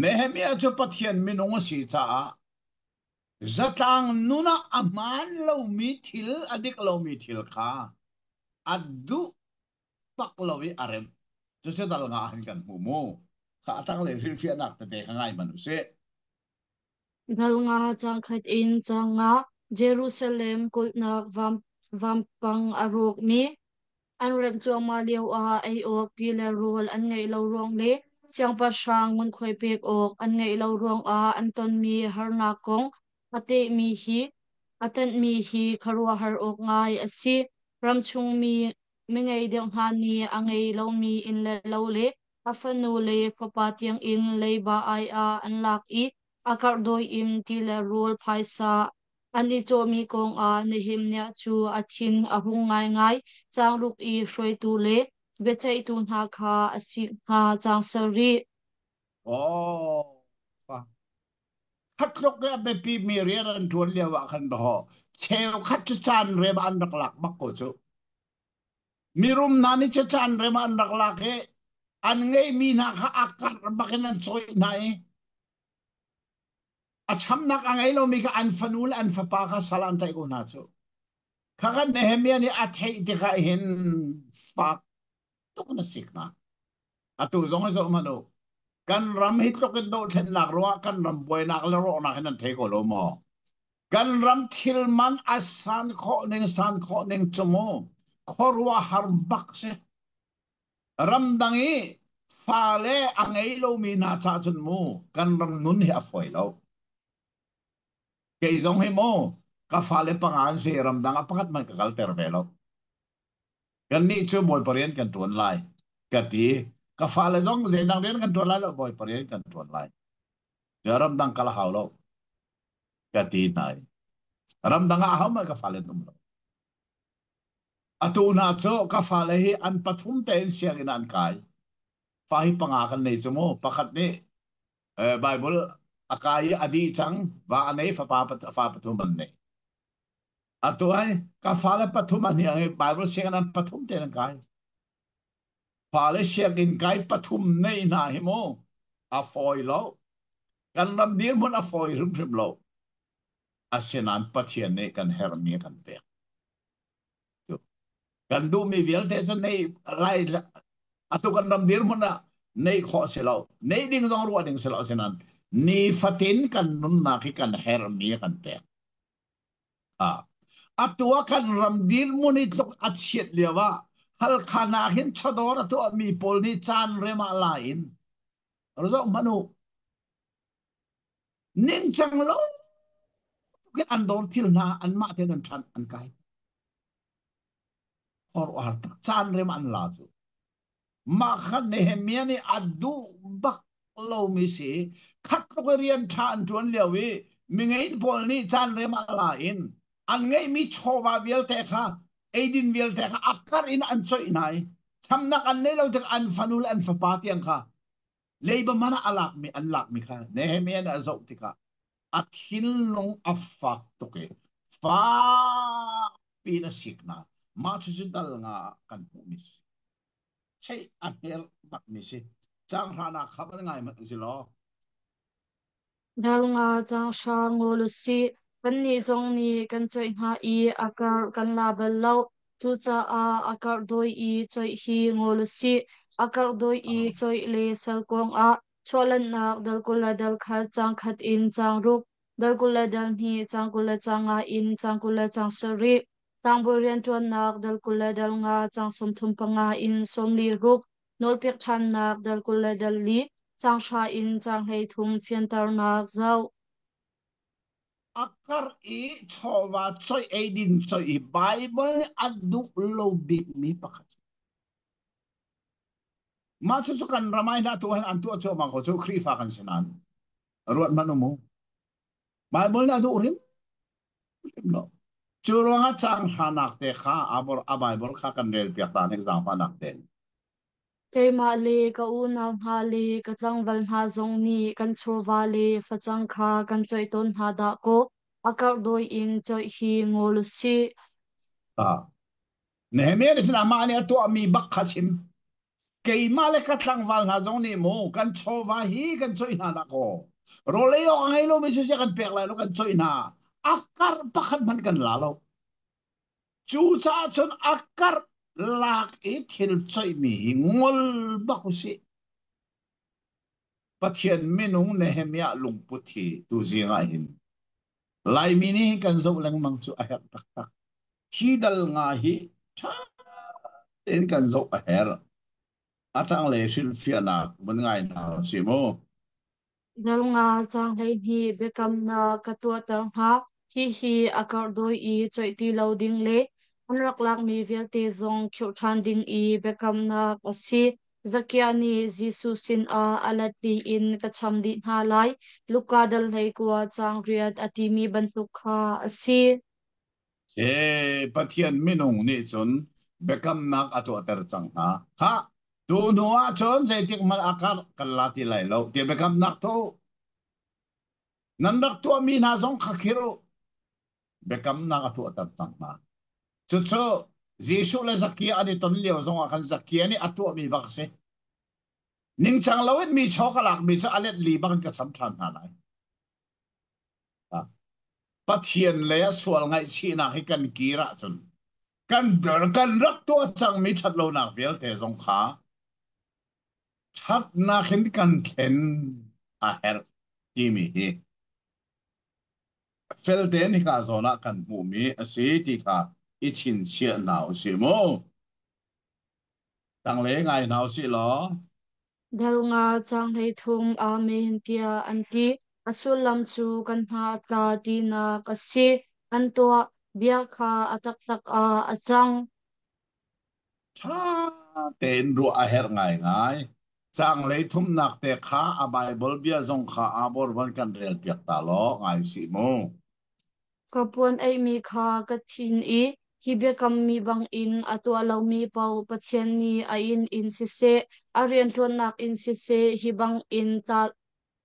Nehemiah cu Pathian minung a si caah zatlang nun ah a hmaan lomi thil, a dik lomi thil kha a duh bak lo i a remh. Cucu dal nga ah hin kan hmu mu. Kha a tanglei hrilhfiahnak tete kha ngai hmanh u sih. Dal nga caang khat in caang nga Jerusalem kulhnak vampang a rawkmi an remh cuahmah lioah ei awk ti le rawl an ngeih lo ruang le siangpahrang ngunkhuai pek awk an ngeih lo ruangah an tonmi harnak kong a tehmi hi a tenhmi hi khuaruahhar awk ngai a si. Ramchungmi mingei deuh hna nih a ngei lomi inn le lo le a fanu le fapa tiangin leiba ai ah an lak i a karhdawi in ti le rawl phaisa an i cawhmi kongah Nehemiah cu a thin a hung ngaingai. Caangruk i hruaitu le biaceihtu hna kha a sik hna. Caang sarih. Oh, khat tluk i a biapi mi rian an ṭuan lio ah khan dawh cheukhat cu caan rem an rak lak bak ko cu. Mirum hna nih cu caan rem an rak lak i an ngeihmi hna kha a karh bak in an cawih hna i a chamnak a ngei lomi kha an fanu le an fapa kha sal an tlaih ko hna cu. Kha kan Nehemiah nih a theih tikah hin fak tuk na sik hna. Atu zong hi zoh hmanh u. Kan ram hi tluk in dohthlennak ruah kan ram buainak le rawhnak hin an thei ko lo maw? Kan ram thil man a san khawh ning san khawh ning cu mu khuaruahhar bak si. Ramdang i fale a ngei lomi hna ca cun mu kan ram nun hi a fawi lo. Kei zong hi mu ka fale panga an si ramdang ah pakhat hmanh ka kalter ve lo. Kannih cu Bawipa rian kan ṭuan lai ka ti. Ka fale zong zeidang rian kan ṭuan lai lo Bawipa rian kan ṭuan lai. Ramdang kal a hau lo ka ti hna i ramdang ah ahohmanh ka fale an um lo. Atu hna cu ka fale hi an pathum tein sianginn ah an kai. Fa hi panga kan nei cu mu. Pakhat nih Bible a kai i a dih cang. Va a nei fapa fa pathum an nei. Atu ai ka fale pathum an hi Bible sianginn an pathum tein an kai. Fale sianginn kai pathum nei hna hi mu a fawi lo. Kan ram dirhmun a fawi hrimhrim lo. Asinain Pathian nih kan herhmi a kan pek. Kan duhmi vialte cu nei lai atu kan ram dirhmun ah neih khawh si lo. Neih ding zong ruah ding si lo. Asinain nifatin kan nunnak hi kan herhmi a kan pek. Atu ah kan ram dirhmun i tluk a chiat lio ah Halkha nakin chawdawr a tuahmi pawl nih caan rem ah la in zoh hmanh u. Ningcang lo tukin an dawr thil hna anmah tein an ṭhan an kai. Khuaruahhar tak caan rem an la cu. Mah kha Nehemiah nih a duh bak lomi si. Khat tluk i rian ṭha an ṭuan lio i mingei pawl nih caan rem ah la in an ngeihmi chawva vialte kha eidin vialte kha a karh in an coih hna i chamnak an neih lo tik an fanu le an fapa tiang kha leiba man ah a lakmi an lakmi kha Nehemiah nih a zoh tikah a thinlung a fak tuk i fakpi in a sik hna. Mah cucu dal nga ah kan hmuhmi si. Theih a hel bakmi si. Caang hranak kha van ngai hmanh si law. Dal nga caang hra ngawl u sih. Kannih zong nih kan coih hna i a karh kan la bal lo. Cucaah a karh dawi i coih hi ngawl u sih. A karh dawi i coih le sal kongah. Chawhlannak dal 20 le dal khat caang khat in caang ruk, dal 20 le dal hnih caang 20 le caang nga in caang 20 le caang sarih, tlangbawi rianṭuannak dal 20 le dal nga caang 35 in 46, nawlpek ṭhannak dal 20 le dal li, caang hra in caang 33 fianternak zoh. A karh i chawva coih eidin coih i Baibal nih a duh lo bikmi pakhat. Mah cucu kan ram ah hin atu hin an tuah cuahmah ko cu Khrihfa kan si nain. Ruat hmanh u mu. Baibal nih a duh hrimhrim lo. Cu ruangah caang hranak te kha a Baibal kha kan rel piak ta nek zaangfahnak tein. Keimah le ka unau hna le ka tlangval hna zong nih kan chawva le facang kha kan coih tawn hna dahkaw a karh dawi in coih hi ngol u sih. Ah. Nehemiah nih cun amah nih a tuahmi bak kha chim. Keimah le ka tlangval hna zong nih mu kan chawva hi kan coih hna dah kaw rawl ei awk a ngei lomi cu kan pek lai lo kan coih hna a karh pakhat hmanh kan la lo. Cucaah cun a karh lak i thil coihmi hi ngol bak u sih. Pathian minung Nehemiah lungput hi tu zing ah hin Laimi nih kan zoh lengmang cu a herh taktak. Hi dal nga hi ṭha tein kan zoh a herh. A tanglei hrilhfiahnak van ngai hna u sih mu. Dal nga caang 12 biakamnak ka tuahter hnga. Hihi a karh dawi i coih ti lo ding le an rak lakmi vialte zong khirh ṭhan ding i biakamnak a si. Zakia nih Jesuh sinah a let li in ka cham dih hna lai. Luka dal 19 caang riat a timi bantuk kha a si. E Pathian minung nih cun biakamnak a tuahter cang hna. Khah, tu hnu ah cun zeitik hmanh a karh kan la ti lai lo ti biakamnak tu nan rak tuahmi hna zong kha khir u. Biakamnak a tuahter cang hna. Cucu Jesuh le Zakia an i ton lio zong ah khan Zakia nih a tuahmi bak a si. Ningcang loin mi chaw ka lakmi cu a let li bang in ka cham ṭhan hna lai. Pathian le a sual ngaihchihnak hi kan kir ahcun kan kan rak tuah cangmi ṭhatlonak vialte zong kha ṭhatnak in kan thlen a herh timi hi fel tein hika zawn ah kan hmuhmi a si ti kha i chingchiah hna u sih mu. Tangle ngai hna u sih law. Dal nga caang 33 Amen tiah an ti. A sullam cu kan hna a tla tinak a si. An tuah bia kha a taktak ah a cang. Ṭha tein ruah a herh ngaingai. Caang lei thumnak te kha a Baibal bia zong kha aa van kan relpiak ta law ngai usih mu. Ka puan eimi kha ka thin i hi biakammi bangin a tuah lomi paoh Pathian nih a inn in siseh, a rianṭuannak in siseh, hi bangin tla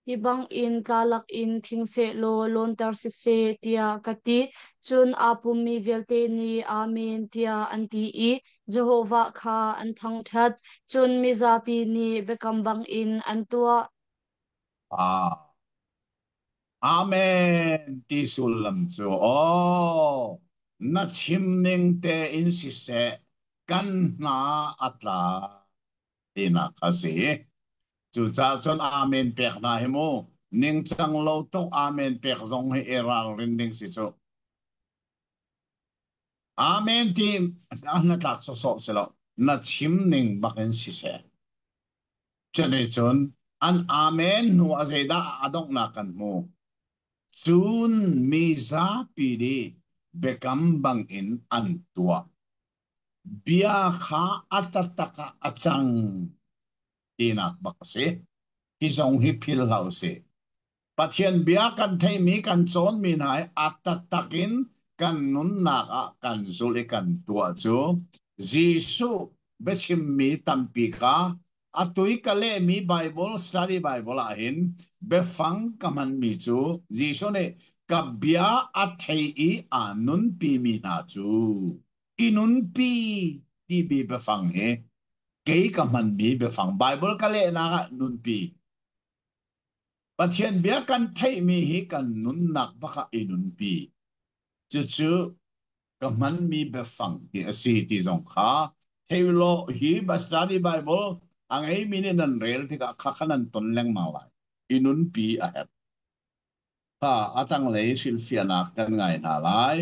hi bangin tla lakin thing sehlaw lawnter siseh, tiah ka ti. Cun aa pummi vialte nih Amen tiah an ti i Jehovah kha an thangṭhat. Cun mizapi nih biakam bangin an tuah. Ah. Amen ti sullam cu aw na chim ning tein siseh kan hna a tla tinak a si. Cucaah cun amen pek hna hi mu ningcang lo tuk amen pek zong hi i ralrin ding si cu. Amen ti na tlak sawsawh si lo na chim ning bakin siseh. Cuticun an amen hnu ah zeidah a donghnak kan hmu? Cun mi zapi nih biakam bangin an tuah. Bia kha a taktak ah a cang tinak bak a si. Hi zong hi philh hlah u sih. Pathian bia kan theihmi kan cawnmi hna hi a taktak in kan nunnak ah kan zulh i kan tuah cu Jesuh biachimmi tampi kha atu i ka lehmi Bible study Bible ah hin biafang ka hmanmi cu Jesuh nih ka bia a thei i aa nunpimi hna cu i nunpi timi biafang hi kei ka hmanmi biafang Bible ka lehnak ah nunpi Pathian bia kan theihmi hi kan nunnak bak ah i nunpi. Cucu ka hmanmi biafang hi a si ti zong kha thei law hi Study Bible A ngeimi nih nan rel tikah kha kha nan ton lengmang lai. I nunpi a herh. Kha a tanglei hrilhfiahnak kan ngai hna lai.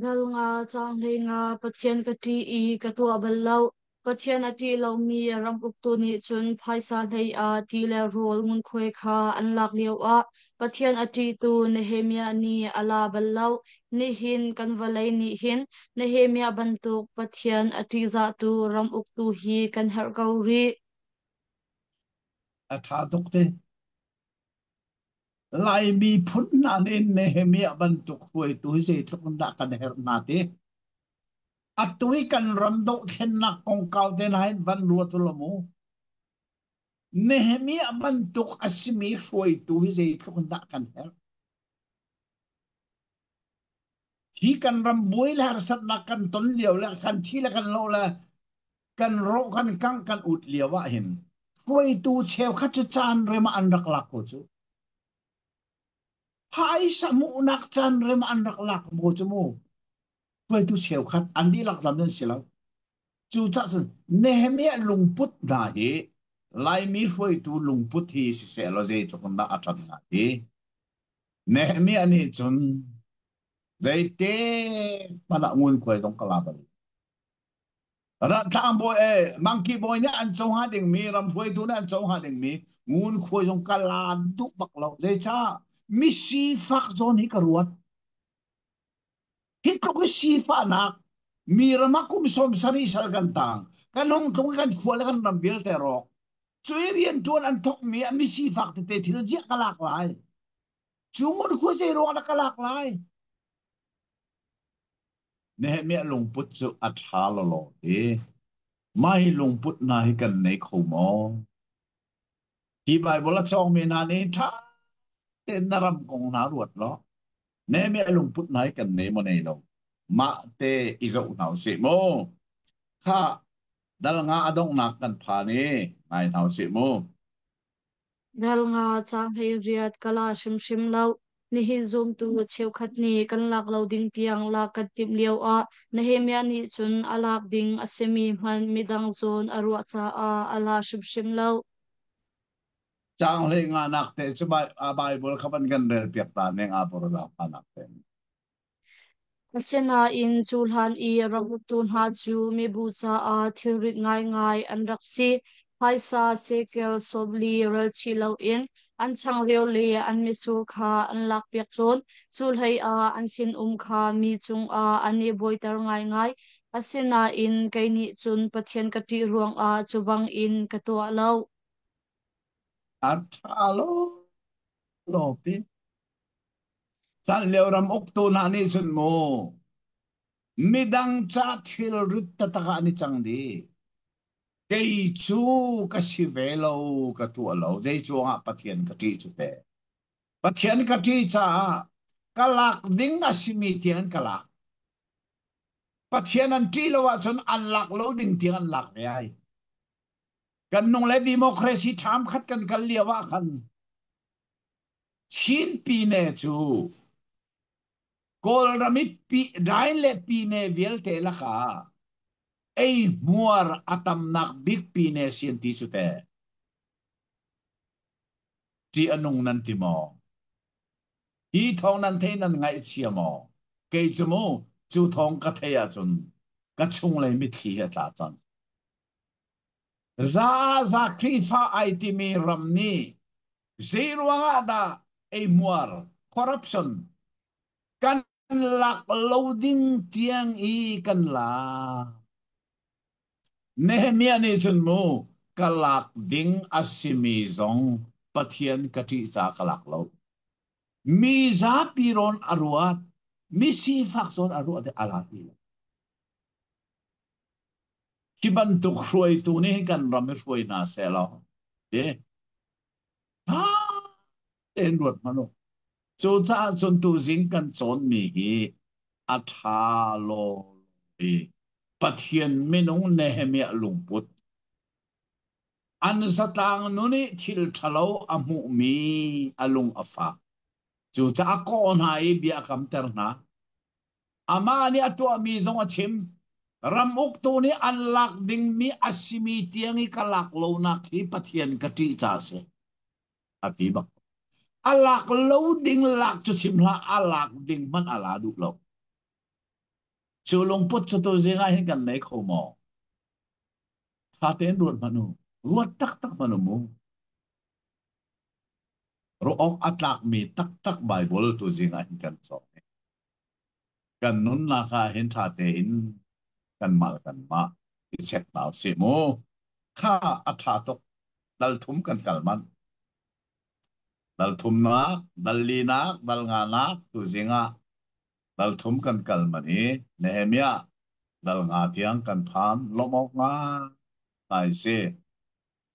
Dal nga caang hlei nga Pathian ka ṭih i ka tuah bal lo. Pathian a ṭih lomi ram uktu nih cun phaisa hlei ah ti le rawl ngunkhuai kha an lak lioah Pathian a ṭihtu Nehemiah nih a la bal lo. Nihin kan vawlei nih hin Nehemiah bantuk Pathian a ṭihzahtu ram uktu hi kan herh ko rih. A ṭha tuk te. Laimi phun hna nih Nehemiah bantuk hruaitu hi zeitluk in dah kan herh hna ti. Atu i kan ram dohthlennak kongkau te hna hin van ruat u law mu. Nehemiah bantuk a simi hruaitu hi zeitluk in dah kan herh. Hi kan ram buai le harsatnak kan ton lio le kan thi le kan lo le kan rawh kan kang kan ut lio ah hin hruaitu cheukhat cu caan rem ah an rak lak ko cu. Phaisa hmuhnak caan rem ah an rak lak mu cu mu. Hruaitu cheukhat an dihlak lam nan si lo. Cucah cun Nehemiah lungput hna hi Laimi hruaitu lungput hi siseh law zeitluk in dah a ṭhat hnga ti. Nehemiah nih cun zeite hmanh ah ngunkhuai zong ka la bal. Tlangbawi eh mangki bawi nih an co hnga dingmi ram hruaitu nih an co hnga dingmi ngunkhuai zong ka la duh bak lo. Zeicah mi sifak zawn hi ka ruat. Hi tluk i sifahnak mi ram ah kum 70 sal kan tang kan hung tlung i kan khua le kan ram vialte rawk cu i rianṭuan an thawkmi ah mi sifak tete thil ziah ka lak lai cu ngunkhuai zei ruang dah ka lak lai Nehemiah lungput cu a ṭha lawlaw i mah hi lungput hna hi kan nei kho maw? Hi Baibal a cawngmi hna nih ṭha tein na ram kong hna ruat law Nehemiah lungput hna hi kan nei maw nei lo? Mah te i zoh hna usih mu. Kha dal nga a donghnak kan phan i ngai hna usih mu. Dal nga caang 18 ka la hrimhrim lo. Nihin zumtu cheukhat nih kan lak lo ding tiang lak kan timh lioah Nehemiah nih cun a lak ding a simi hmanh midang zawn a ruah caah a la hrimhrim lo. Caang hlei nga nak te cu Bible kha van kan rel piak ta ning a bor la pa nak te. Asinain cu hlan i ram uktu hna cu mibu caah thilrit ngaingai an rak si. Phaisa shekel 40 relchih loin an changreu le an mitsur kha an lakpiak tawn. Cu hleiah an sinum kha mi cungah an i bawiter ngaingai. Asinain kei nih cun Pathian ka ṭih ruangah cu bangin ka tuah lo. A ṭha lo lo pi. Hlan lio ram uktu hna nih cun mu midang ca thilrit taktak ah an i cang dih. Kei cu ka si ve lo, ka tuah lo. Zei cuangah Pathian ka ṭih cu te. Pathian ka ṭih caah ka lak ding a simi tiang in ka lak. Pathian an ṭih lo ahcun an lak lo ding tiang an lak ve ai. Kan nung le democracy ṭham khat kan kal lio ah khan Chin pine cu Kawlram i pi, Dain le pine vialte lakah eihmuar a tamnak bik pine si an ti cu te. Ṭih a nung nan ti maw? Hi thawng nan thei nan ngaihchia maw? Kei cu mu, cu thawng ka theih ahcun ka chunglei mitthli hi a tla cang. Za Khrihfa ai timi ram nih zei ruangah dah eihmuar corruption kan lak lo ding tiang i kan lak. Nehemiah nih cun mu ka lak ding a simi zong Pathian ka ṭih ca ka lak lo. Mi zapi rawn a ruat, mi sifak zawn a ruat i a la ti lo. Hi bantuk hruaitu nih kan ram hi hruai hna seh law ti ṭha tein ruat hmanh u. Cucaah cun tuzing kan cawnmi hi a ṭha law i Pathian minung Nehemiah lungput an zatlang nun i thil ṭhalo a hmuhmi a lung a fak. Cucaah kawh hna i bia a kamter hna. Amah nih a tuahmi zong a chim. Ram uktu nih an lak dingmi a simi tiang i ka lak lonak hi Pathian ka ṭih ca a si. A ti bak. A lak lo ding lak cu chim hlah, a lak ding hmanh a la duh lo. Cu lungput cu tu zing ah hin kan nei kho maw? Ṭha tein ruat hmanh u. Ruat taktak hmanh u mu. Ruah awk a tlakmi taktak Baibal tu zing ah hin kan cawng. Kan nunnak ah hin ṭha tein kanmah le kanmah i check hna usih mu. Kha a ṭha tuk. Dal thum kan kal manh. Dal thumnak, dal linak, dal nganak tu zing ah dal thum kan kal manh i Nehemiah dal nga tiang kan phan lawmh awk ngai si.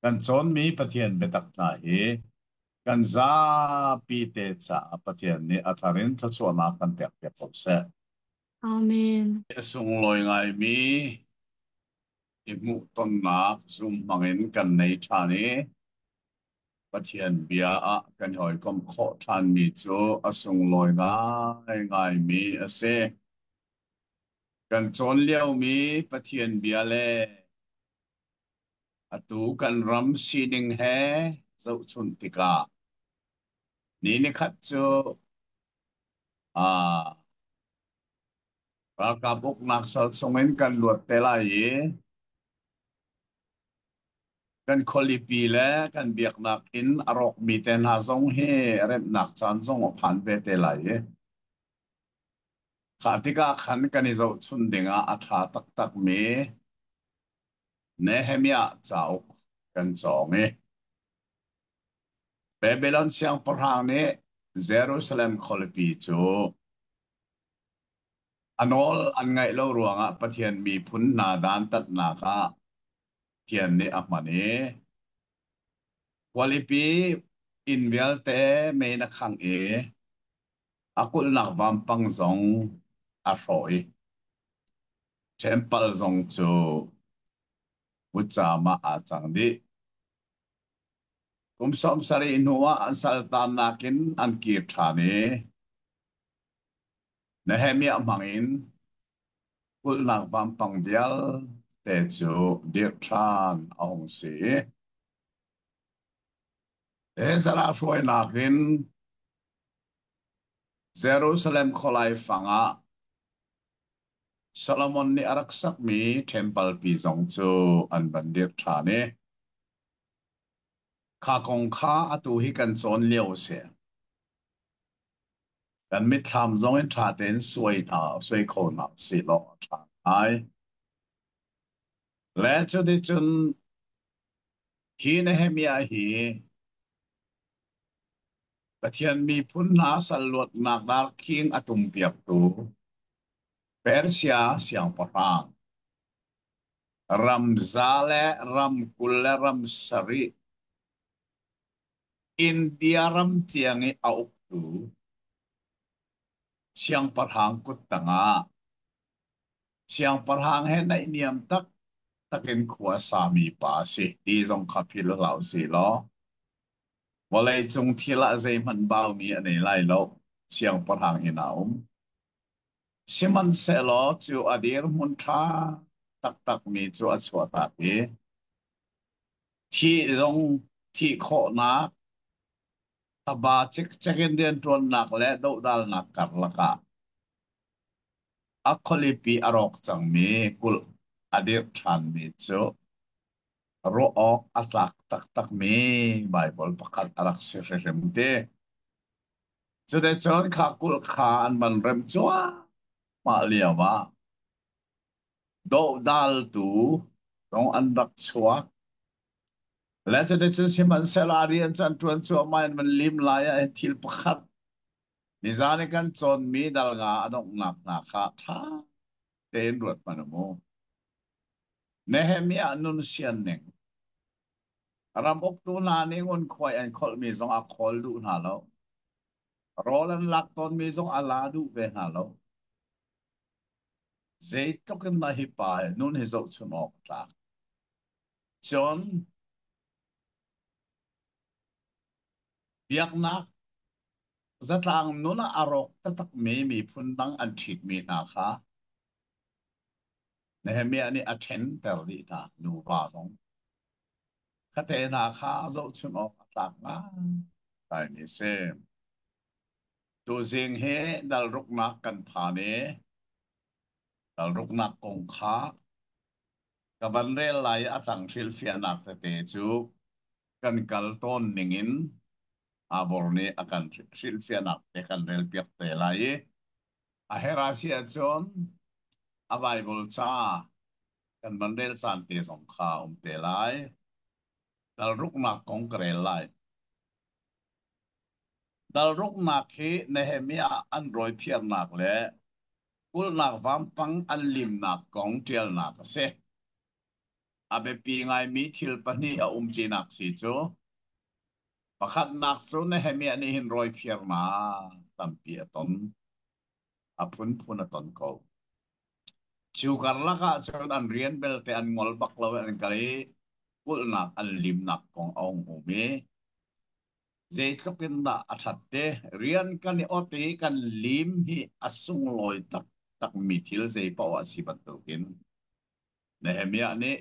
Kan cawnmi Pathian biatak hna hi kan zapi te caah Pathian nih a thar in thluachuahnak kan pek piak ko seh. Amen. A sunglawi ngaimi i hmuhtonnak Zoom hmangin kan nei ṭhan i Pathian bia ah kan i hawikomh khawh ṭhanmi cu a sunglawi ngaingaimi a si. Kan cawn liomi Pathian bia le Atu kan ram sining he zohchunh tikah ni nikhat cu aa ralkap uknak sal chungin kan luat te lai i kan khualipi le kan biaknak inn a rawkmi te hna zong hi remhnak caan zong a phan ve te lai i kha tikah khan kan i zohchun dingah a ṭha taktakmi Nehemiah cauk kan cawng i Babylon siangpahrang nih Jerusalem khualipi cu a nawl an ngaih lo ruangah Pathian miphun hna dantatnak ah Pathian nih a hman i khualipi inn vialte mei in a khangh i a kulhnak vampang zong a hrawh i Ṭhempal zong cu vutcaam ah aa cang dih. Kum 70 hnuah an saltannak in an kir ṭhan i Nehemiah hmangin kulhnak vampang vialte cu dirh ṭhan a hung si. Ezra hruainak in Jerusalem khualai fang ah Solomon nih a rak sakmi ṭhempal pi zong cu an van dirh ṭhan i kha kong kha atu hi kan cawn lio a si. Kan mitthlam zong in ṭha tein suai hna, suai kho hna usih law a ṭha ngai. Le cuticun hi Nehemiah hi Pathian miphun hna sal luatnak darkhing a tumpiaktu Persia siangpahrang ram za le ram 20 le ram 70 India ram tiang i a uktu siangpahrang kut tangah siangpahrang he naihniam taktak in khua a sami pa a si ti zong kha philh hlah usih law vawleicung thil ah zeihmanh baumi a nei lai lo siangpahrang inn ah um. Sihmanhsehlaw cu a dirhmun ṭha taktakmi cu a chuahtak i thih zong thih khawhnak taba cikcek in rianṭuannak le dohdalnak karlak ah a khualipi a rawk cangmi kulh a dirh ṭhanmi cu ruah awk a tlak taktakmi Baibal pakhat a rak si hrimhrim ti. Cuticun kha kulh kha an van remh cuahmah lio ah dohdaltu zong an rak chuak. Le cuticun sihmanhsehlaw a rian cu an ṭuan cuahmah in van lim lai ah hin thil pakhat nizan i kan cawnmi dal nga a donghnak hna kha ṭha tein ruat hmanh u mu. Nehemiah nun sian ning Ram uktu hna nih ngunkhuai an kholhmi zong a khawl duh hna lo. Rawl an lak tawnmi zong a la duh ve hna lo. Zeitluk in dah hi pa hi nun hi zohchun awk a tlak. Cun biaknak zatlang nun ah a rawk taktakmi miphun dang an ṭhitmi hna kha. Nehemiah nih a ṭhenter dih hna nuva zong. Khate hna kha zohchun awk a tlak ngaimi a si. Tuzing hi dalruknak kan phan i dalruknak kong kha ka van rel lai i a tang hrilhfiahnak tete cu kan kal tawn ningin Abor nih a kan hrilhfiahnak te kan relpiak te lai i a herh a si ahcun a Baibal ca kan van rel caan te zong kha um te lai. Dalruknak kong ka rel lai. Dalruknak hi Nehemiah an rawiphiarnak le kulhnak vampang an limnak kong ṭialnak a si. A biapi ngaimi thil pahnih a um tinak si cu. Pakhatnak cu Nehemiah nih hin rawiphiarnak tampi a ton. A phunphun a ton ko. Cu karlak ah cun an rian belte an ngol bak lo i an kal i kulhnak an limnak kong a hung um i zeitluk in dah a ṭhat te. Rian kan i ot i kan lim hi a sunglawi taktakmi thil zeipaoh a si bantukin Nehemiah nih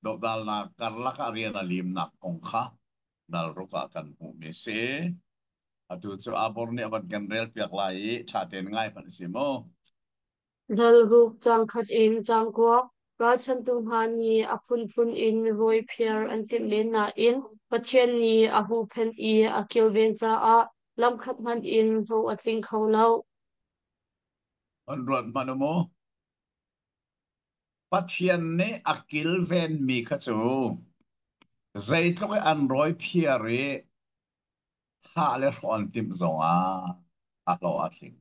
dohdalnak karlak ah rian a limnak kong kha dalruk ah kan hmuhmi a si. Atu cu Abor nih a van kan relpiak lai i ṭha tein ngai hmanh si mu. Dalruk caangkhat in caangkuak ralchanhtu hna nih a phunphun in rawiphiar an timh len nain Pathian nih a huhphenh i a kilven caah lamkhat hmanh in hlawh a tling kho lo. An ruat hmanh u mu. Pathian nih a kilvenmi kha cu zeitluk i an rawiphiar i thah le hrawh an timh zongah a hlawh a tling.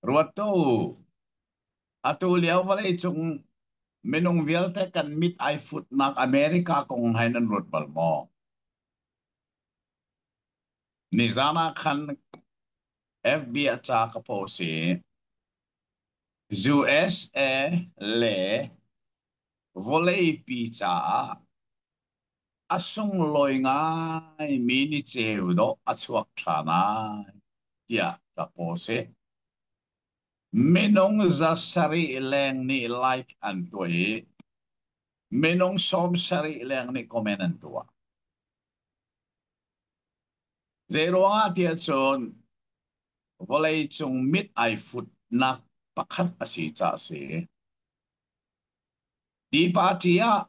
Ruat u, atu lio vawleicung minung vialte kan mit ai futnak America kong hai nan ruat bal maw? Nizan ah khan FB ah ca ka post i USA le vawleipi caah a sunglawi ngaimi ni ceu dawh a chuak ṭhan ai tiah ka post i minung 700 leng nih like an tuah i minung 70 leng nih comment an tuah. Zeiruangah tiah cun vawleicung mit ai futnak pakhat a si caah a si. Ti party ah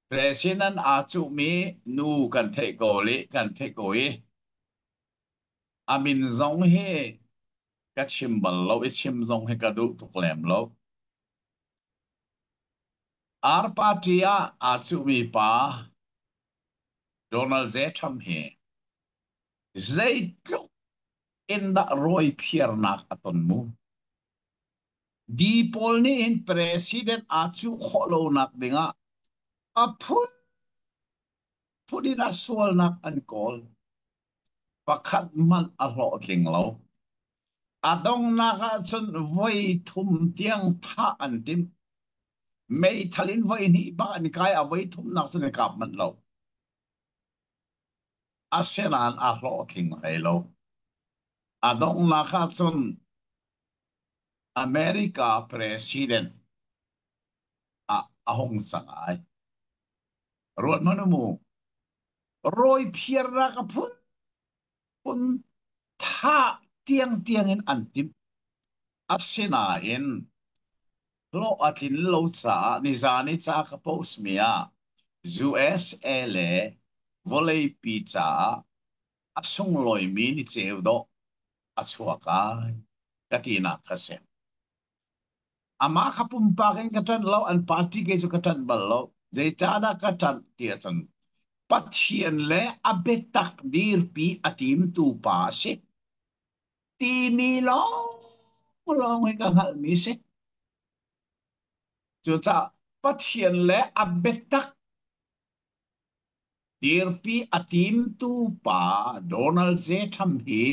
President aa cuhmi nu kan theih ko li kan theih ko i a min zong hi ka chim bal lo i chim zong hi ka duh tuk lem lo. R party ah aa cuhmi pa Donald J. Trump hi zeitluk in dah rawiphiarnak a ton mu. Di pawl nih hin president aa cuh khawh lonak dingah a phunphun in a sualnak an kawl. Pakhat hmanh a hlawhtling lo. A donghnak ahcun voi thum tiang thah an timh. Meithal in voi hnih bak an kai, a voi thumnak cun an kap manh lo. Asinain a hlawhtling hlei lo. A donghnak ahcun America president ah a hung cang ai. Ruat hmanh u mu. Rawi phiarnak a phunphun thah tiangtiang in an timh. Asinain hlawh a tlin lo caah nizan i ca ka post mi ah USA le vawleipi caah a sunglawimi ni ceu dawh a chuak ai ka tinak ka si. Amah kha pumpak in ka ṭanh lo, an party ke cu ka ṭanh bal lo. Zeicahdah ka ṭanh ti ahcun Pathian le a biatak dirpi a timtu pa a si. Timi lawng lawng hi ka hngalhmi si. Cucaah Pathian le a biatak Dirpi a timtu pa Donald J. Trump hi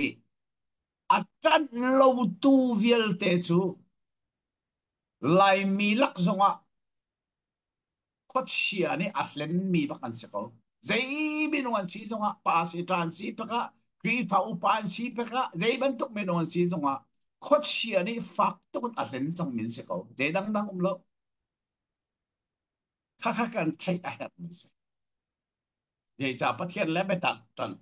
a ṭanh lotu vialte cu Laimi lak zongah khuachia nih a hlenmi bak an si ko. Zei minung an si zongah pa si ṭan si pakah Khrihfa upa an si pakah zei bantuk minung an si zongah. Khuachia nih fak tuk in a hlen cang min si ko. Zei dangdang um lo. Khakha kan theih a herhmi si. Zeicah Pathian le biatak ṭan.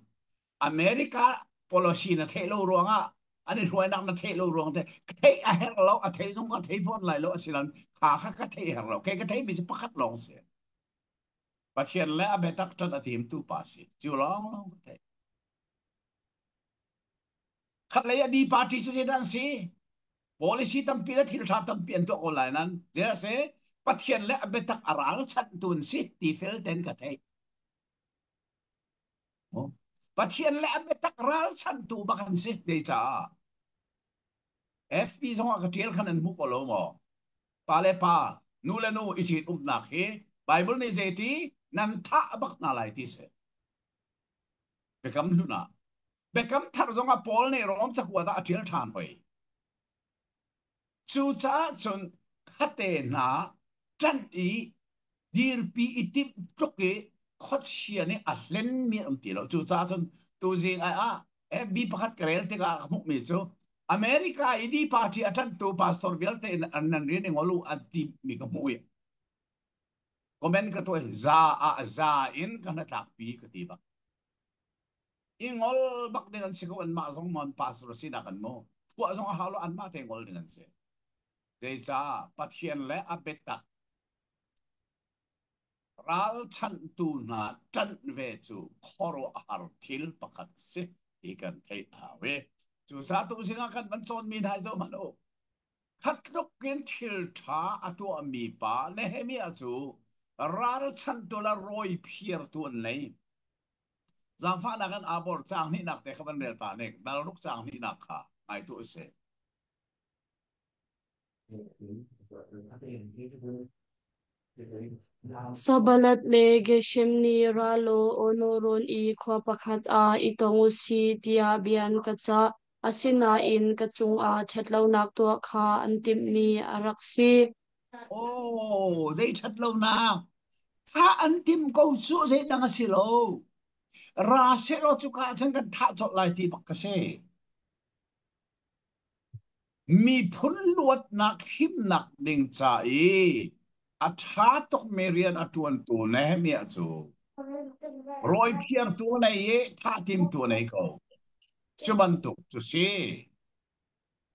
America policy na theih lo ruangah an i hruainak na theih lo ruang te theih a herh lo a thei zong ka thei fawn lai lo asilan kha kha ka thei herh lo kei ka theimi cu pakhat lawng si Pathian le a biatak ṭan a timtu pa si cu lawng lawng ka theih khatlei a D party cu zeidah an si policy tampi le thil ṭha tampi an tuah ko lai nan zeidah si Pathian le a biatak a ralchanhtu an si ti fel ten ka theih Pathian le a biatak ralchanhtu bak an si dei caah FB zong ah ka ṭial khan an hmu ko lo maw pa le pa nu le nu i ṭit umnak hi Bible nih zeiti nan thah bak hna lai ti si Biakam hlun ah Biakam thar zong ah Paul nih Rom cakuat ah a ṭial ṭhan hoi. Cucaah cun khate hna ṭanh i dirpi i timh tluk i khuachia nih a hlenmi an um ti lo. Cucaah cun tuzing ai ah FB pakhat ka rel tikah ka hmuhmi cu America i D party a ṭanhtu pastor vialte in nan rian i ngol u an timi ka hmuh i comment ka tuah za ah za in ka hnatlakpi ka ti bak. I ngol bak ding an si ko anmah zong mon pastor sinak an mu phuah zong a hau lo anmah te ngol ding an si zeicah Pathian le a biatak ralchanhtu hna ṭanh ve cu khuaruahhar thil pakhat si ti kan theih a hau i cucaah tu zingah kan van cawnmi hna zoh hmanh u khatluk in thil ṭha a tuahmi pa Nehemiah cu ralchanhtu le rawi phiartu an nei Zaangfahnak in aa bor caang hnihnak te kha van rel ta nek dal ruk caang hnihnak kha ngai tu a si. Sabalat le Geshem nih ra law Ono rawn i khua pakhat ah i tong u si tiah bia an ka cah. Asinain ka cungah ṭhatlonak tuah kha an timhmi a rak si. Oh, zei ṭhatlonak thah an tim ko cu zeidang a si lo. Ra sehlaw cuka ah cun kan thah colh lai ti bak ka si. Miphun luatnak himnak ding ca i a ṭha tukmi rian a ṭuantu Nehemiah cu rawiphiartu a nei i thah timtu a nei ko. Cu bantuk cu si.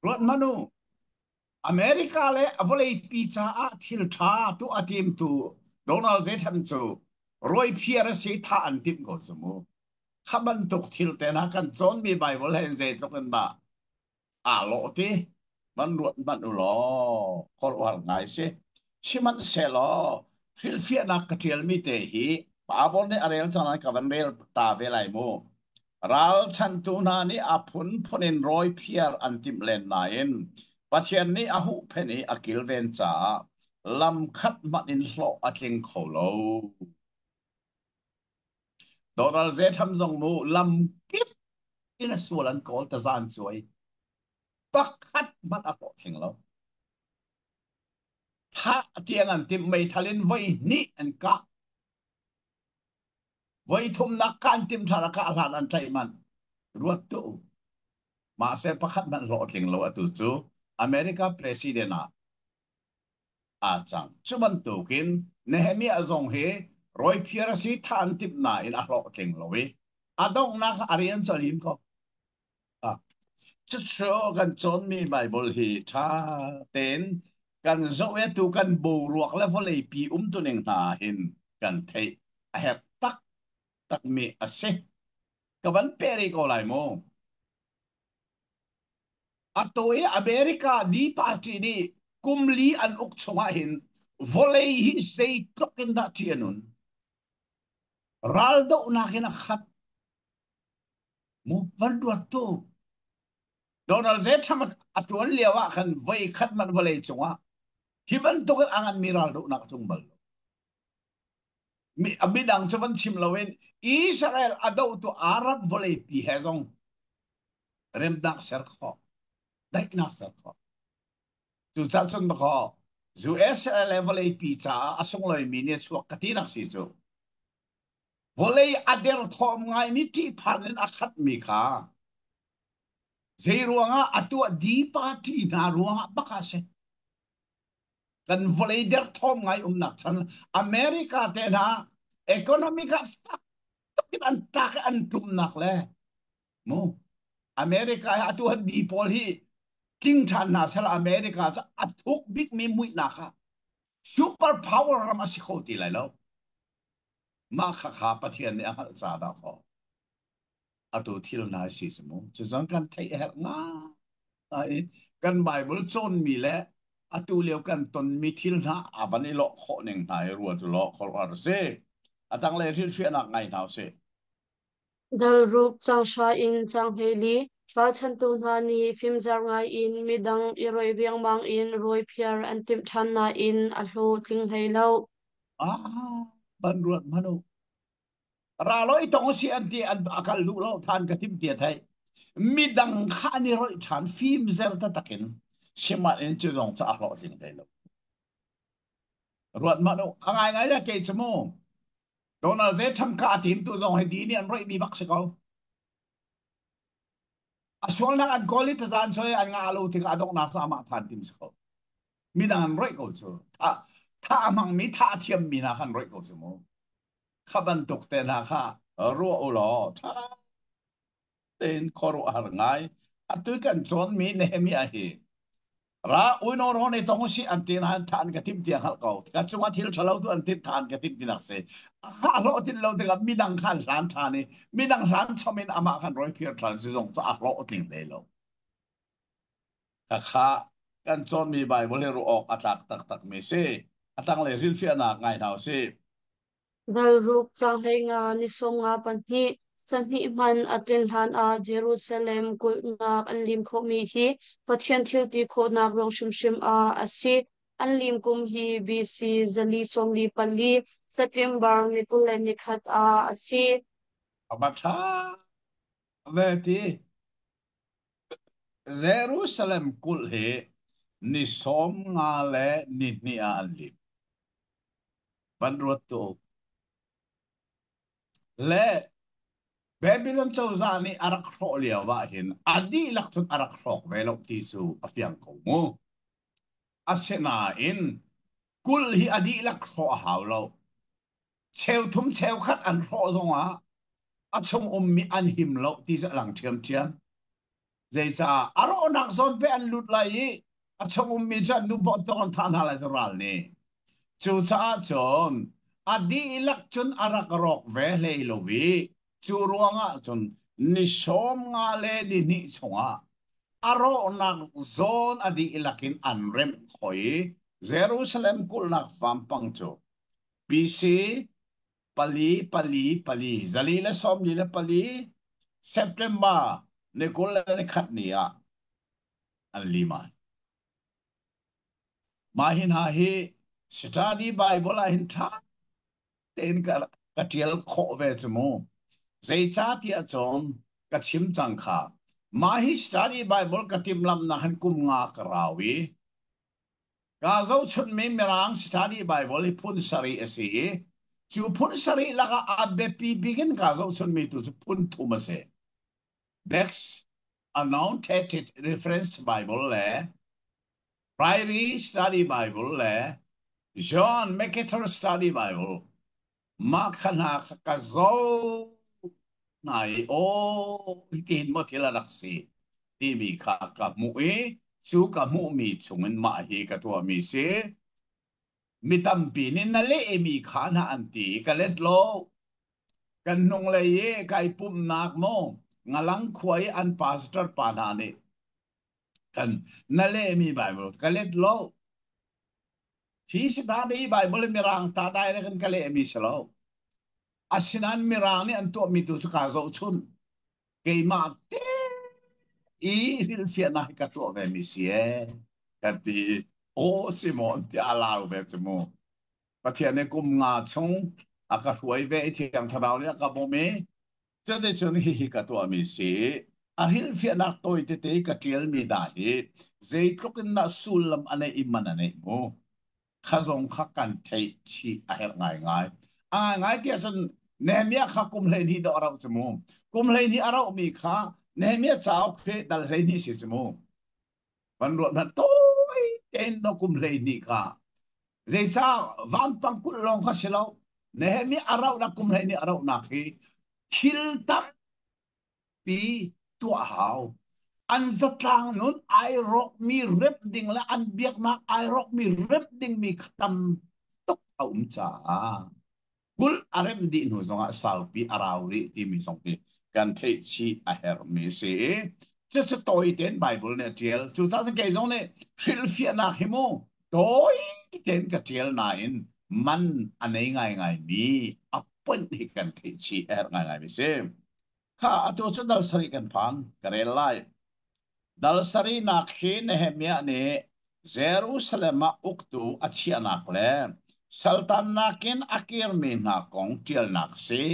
Ruat hmanh u, America le a vawleipi caah thil ṭha tuah a timtu Donald J. Trump cu rawiphiar a si thah an timh ko cu mu. Kha bantuk thil te hna kan cawnmi Bible he zeitluk in dah aa lawh ti van ruat hmanh u law khuaruahhar ngai si. Sihmanhsehlaw hrilhfiahnak ka ṭialmi te hi Bible nih a rel cang lai ka van rel ta ve lai mu. Ralchanhtu hna nih a phunphun in rawiphiar an timh len nain Pathian nih a huhphenh i a kilven caah lamkhat hmanh in hlawh a tling kho lo. Doral Zetham zong mu lam kip in a sual an kawl tazan cuai. Pakhat hmanh a hlawhtling lo. Thah tiang an timh meithal in voi hnih an kah. Voi thumnak kaan timh ṭhan a kah hlan an tlaih manh. Ruat tu. Mah se pakhat hmanh hlawhtling lo atu cu America president ah aa cang. Cu bantukin Nehemiah zong hi rawiphiar a si thah an timh nain a hlawhtling lo i a donghnak a rian cu a lim ko. Ah, cucu kan cawnmi Baibal hi ṭha tein kan zoh i atu kan boruak le vawleipi umtuning hna hin kan theih a herh taktakmi a si. Ka van pe rih ko lai mu. Atu i America D party nih kum li an uk chungah hin vawlei hi zeitluk in dah ṭih a nun. Raldohnak in a khat. Mu van ruat tu. Donald J. Trump a ṭuan lio ah khan voi khat hmanh vawlei cungah hi bantuk in a nganmi raldohnak a tlung bal lo. Mi, midang cu van chim loin Israel a dohtu Arab vawleipi he zong remnak ser khawh, daihnak ser khawh. Cucaah cun bakaw USA le vawleipi caah a sunglawimi nih a chuak ka tinak si cu. Vawlei a derthawm ngaimi ṭihphan in a khatmi kha. Zei ruangah a tuah di party hna ruangah bak ah si. Kan vawlei derthawm ngai umnak chan America te hna economic ah fak tuk in an tlak i an ṭumnak le mu America hi atu han di pawl hi tling ṭhan hna sel America cu a thuk bikmi muihnak ah super power ram a si kho ti lai lo. Mah khakha Pathian nih a hngalh ca dah kaw atu thil hna si cu mu. Cuzang kan theih a herh ngai. Kan Bible cawnmi le atu lio kan tonmi thil hna a van i lawh khawh ning hna i ruat u law khuaruahhar a si. A tanglei hrilhfiahnak ngai hna usih. Dalruk caanghra in caanghleili ralchantu hna nih fimzer ngaiin midang i roih riangmang in rawiphiar an timh ṭhan nain a hlawhtling hlei lo. Ah, ban ruat hmanh u. Ra lo i tong si an ti an a kal duh lo than ka tim tia thei. Midang kha an i roih ṭhan fim zer taktak in sihmanh in cu zong ca a hlawhtling hlei lo. Ruat hmanh u. A ngaingai le kei cu mu. Donald J. Trump kha a team tu zong hi di nih an roih mi bak si ko. A sualnak an kawl i tazan soi an ngah lo tikah a donghnak cu amah than tim si ko. Midang an roih ko cu. Tha tha a hmangmi tha a thiammi hna khan roih ko cu mu. Kha bantuk te hna kha ruah u law tha tein khuaruahhar ngai. Atu kan cawnmi Nehemiah hi ra uino ro ne tong si an ti nain than ka tim tiang hngalh ko ka cungah thil ṭhalo tu an tin than ka tim tinak si ha hlawh tin lo tikah midang khan hlan ṭhan i midang hlan chom in amah khan roi phir ṭhan si zong cu a hlawh tling hlei lo ka kha kan cawnmi Bible hi ruah awk a tlak taktak mi si a tanglei hrilhfiahnak ngai hna usih. Ralruk caanghleinga ni 52 thlahnih hmanh a tlin hlanah Jerusalem kulhnak an lim khawhmi hi Pathian thil ti khawhnak ruang hrimhrim ah a si. An lim kum hi BC 144, September ni 21 ah a si. A va ṭha ve ti. Jerusalem kulh hi ni 52 ah an lim. Van ruat tu. Le Babylon cozah nih a rak hrawh lio ah hin a dihlak cun a rak hrawk ve lo ti cu a fiang ko mu. Asinain kulh hi a dihlak hrawh a hau lo. Cheuthum cheukhat an hrawh zongah a chung ummi an him lo ti cu a lang ṭhiamṭhiam. Zeicah a rawhnak zawn pe an lut lai i a chung ummi cu an nu bawh an thah hna lai cu ral nih. Cucaah cun a dihlak cun a rak rawk ve hlei lo i cu ruangah cun ni 52 chungah a rawhnak zawn a dihlak in an remh khawh i Jerusalem kulhnak vampang cu BC pali pali pali 144 September ni 21 ni ah an lima. Mah hi hna hi study Bible ah hin ṭha tein ka ka ṭial khawh ve cu mu. Zeicahtiah cun ka chim cang kha. Mah hi study Bible ka timhlamhnak hin kum nga ka rau i Kaa zohchunhmi Mirang study Bible hi phun sarih a si i cu phun sarih lakah a biapi bik in kaa zohchunhmi tu cu phun thum a si. Beck's Annotated Reference Bible le Priory Study Bible le John MacArthur Study Bible. Mah kha hna kha ka zoh hna i aw hitin maw thil a rak si timi kha ka hmuh i cu ka hmuhmi chungin mah hi ka tuahmi si. Mi tampi nih na lehmi kha hna an ti i ka let lo. Kan hnunglei i kai pumhnak maw ngalang khua i an pastor pa hna nih kan na lehmi Bible ka let lo. Hi si ta dei Bible Mirang ta dai le kan ka lehmi si lo. Asinain Mirang nih an tuahmi tu cu kaa zohchun. Keimah te i hrilhfiahnak hi ka tuah ve mi si ee. Ka ti. Aw si maw tiah a lau ve cu mu. Pathian nih kum nga chung a ka hruai ve i Thiang Thlarau nih a ka bawmh i Cuticun hihi ka tuahmi si. A hrilhfiahnak tawi tete ka ṭialmi hna hi zeitluk in dah sullam a neih i man a neih mu. Kha zong kha kan theih chih a herh ngaingai. A ngaingai tiah cun Nehemiah kha kum 12 dawh a rauh cu mu. Kum 12 a rauhmi kha Nehemiah cauk hi dal 12 si cu mu. Van ruat hmanh tawi tein no kum 12 kha. Zeicah vampang kulh lawng kha si lo. Nehemiah a rauhnak kum 12 a rauhnak hi thil tampi tuah hau. An zatlang nun ai rawkmi remh ding le an biaknak ai rawkmi remh dingmi kha tam tuk a um caah kulh a remh dih hnu zongah saupi a rau rih timi zong hi kan theih chih a herhmi a si i cucu tawi tein Bible nih a ṭial. Cucaah cun kei zong nih hrilhfiahnak hi mu tawi tein ka ṭial nain man a nei ngaingaimi a point hi kan theih chih a herh ngaingaimi a si. Kha atu cu dal sarih kan phan ka rel lai. Dal sarihnak hi Nehemiah nih Jerusalem ah uktu a chiahnak le saltannak in a kirmi hna kong ṭialnak a si.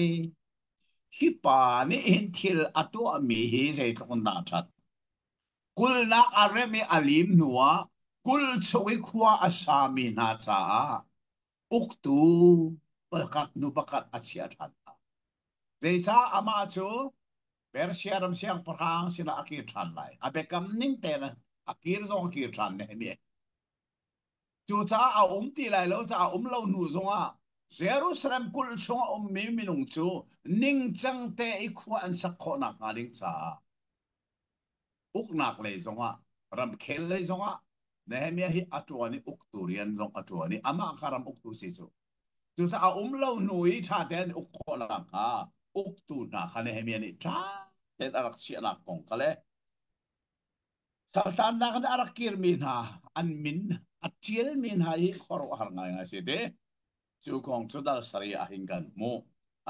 Hi pa nih hin thil a tuahmi hi zeitluk in dah a ṭhat. Kulhnak a rem i a lim hnuah kulh chung i khua a sami hna caah uktu pakhat hnu pakhat a chiah ṭhan hna. Zeicah amah cu Persia ram siangpahrang sinah a kir ṭhan lai. A biakam ning tein a kir zong a kir ṭhan Nehemiah. Cucaah a um ti lai lo caah um lo hnu zongah Jerusalem kulh chung a ummi minung cu ningcang te i khua an sak khawh nakhnga ding caah uknak lei zongah ramkhel lei zongah Nehemiah hi a ṭuan i uktu rian zong a ṭuan i amah kha ram uktu si cu. Cucaah a um lo hnu i ṭha tein uk khawh nakhnga uktu hna kha Nehemiah nih ṭha tein a rak chiahnak kong kha le saltannak in a rak kirmi hna an min a ṭialmi hna hi khuaruahhar ngaingai si te. Cu kong cu dal sarih ah hin kan hmuh.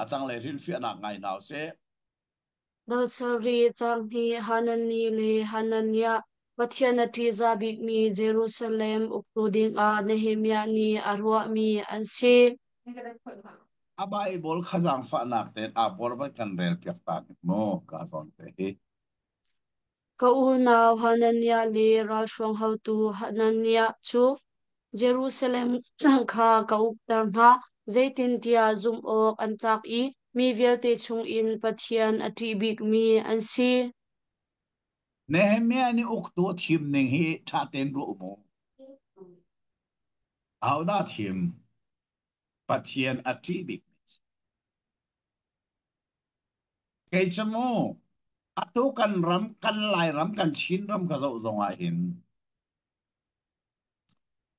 A tanglei hrilhfiahnak ngai hna usih. Ralsarih caanghnih Hanani le Hananiah, Pathian a ṭihzah bikmi Jerusalem uktu dingah Nehemiah nih a ruahmi an si. A Bible kha zaangfahnak tein aa bor van kan rel piak ta hnik mu ka zawn te hi. Ka unau Hananiah le ralhruang haotu Hananiah cu Jerusalem kha ka ukter hna, zeitintiah zumh awk an tlak i mi vialte chungin Pathian a ṭih bikmi an si. Nehemiah nih uktu a thim ning hi ṭha tein ruah u mu. Ahodah a thim? Pathian a ṭih bikmi. Kei cu mu, atu kan ram, kan Lairam, kan Chinram ka zoh zong ah hin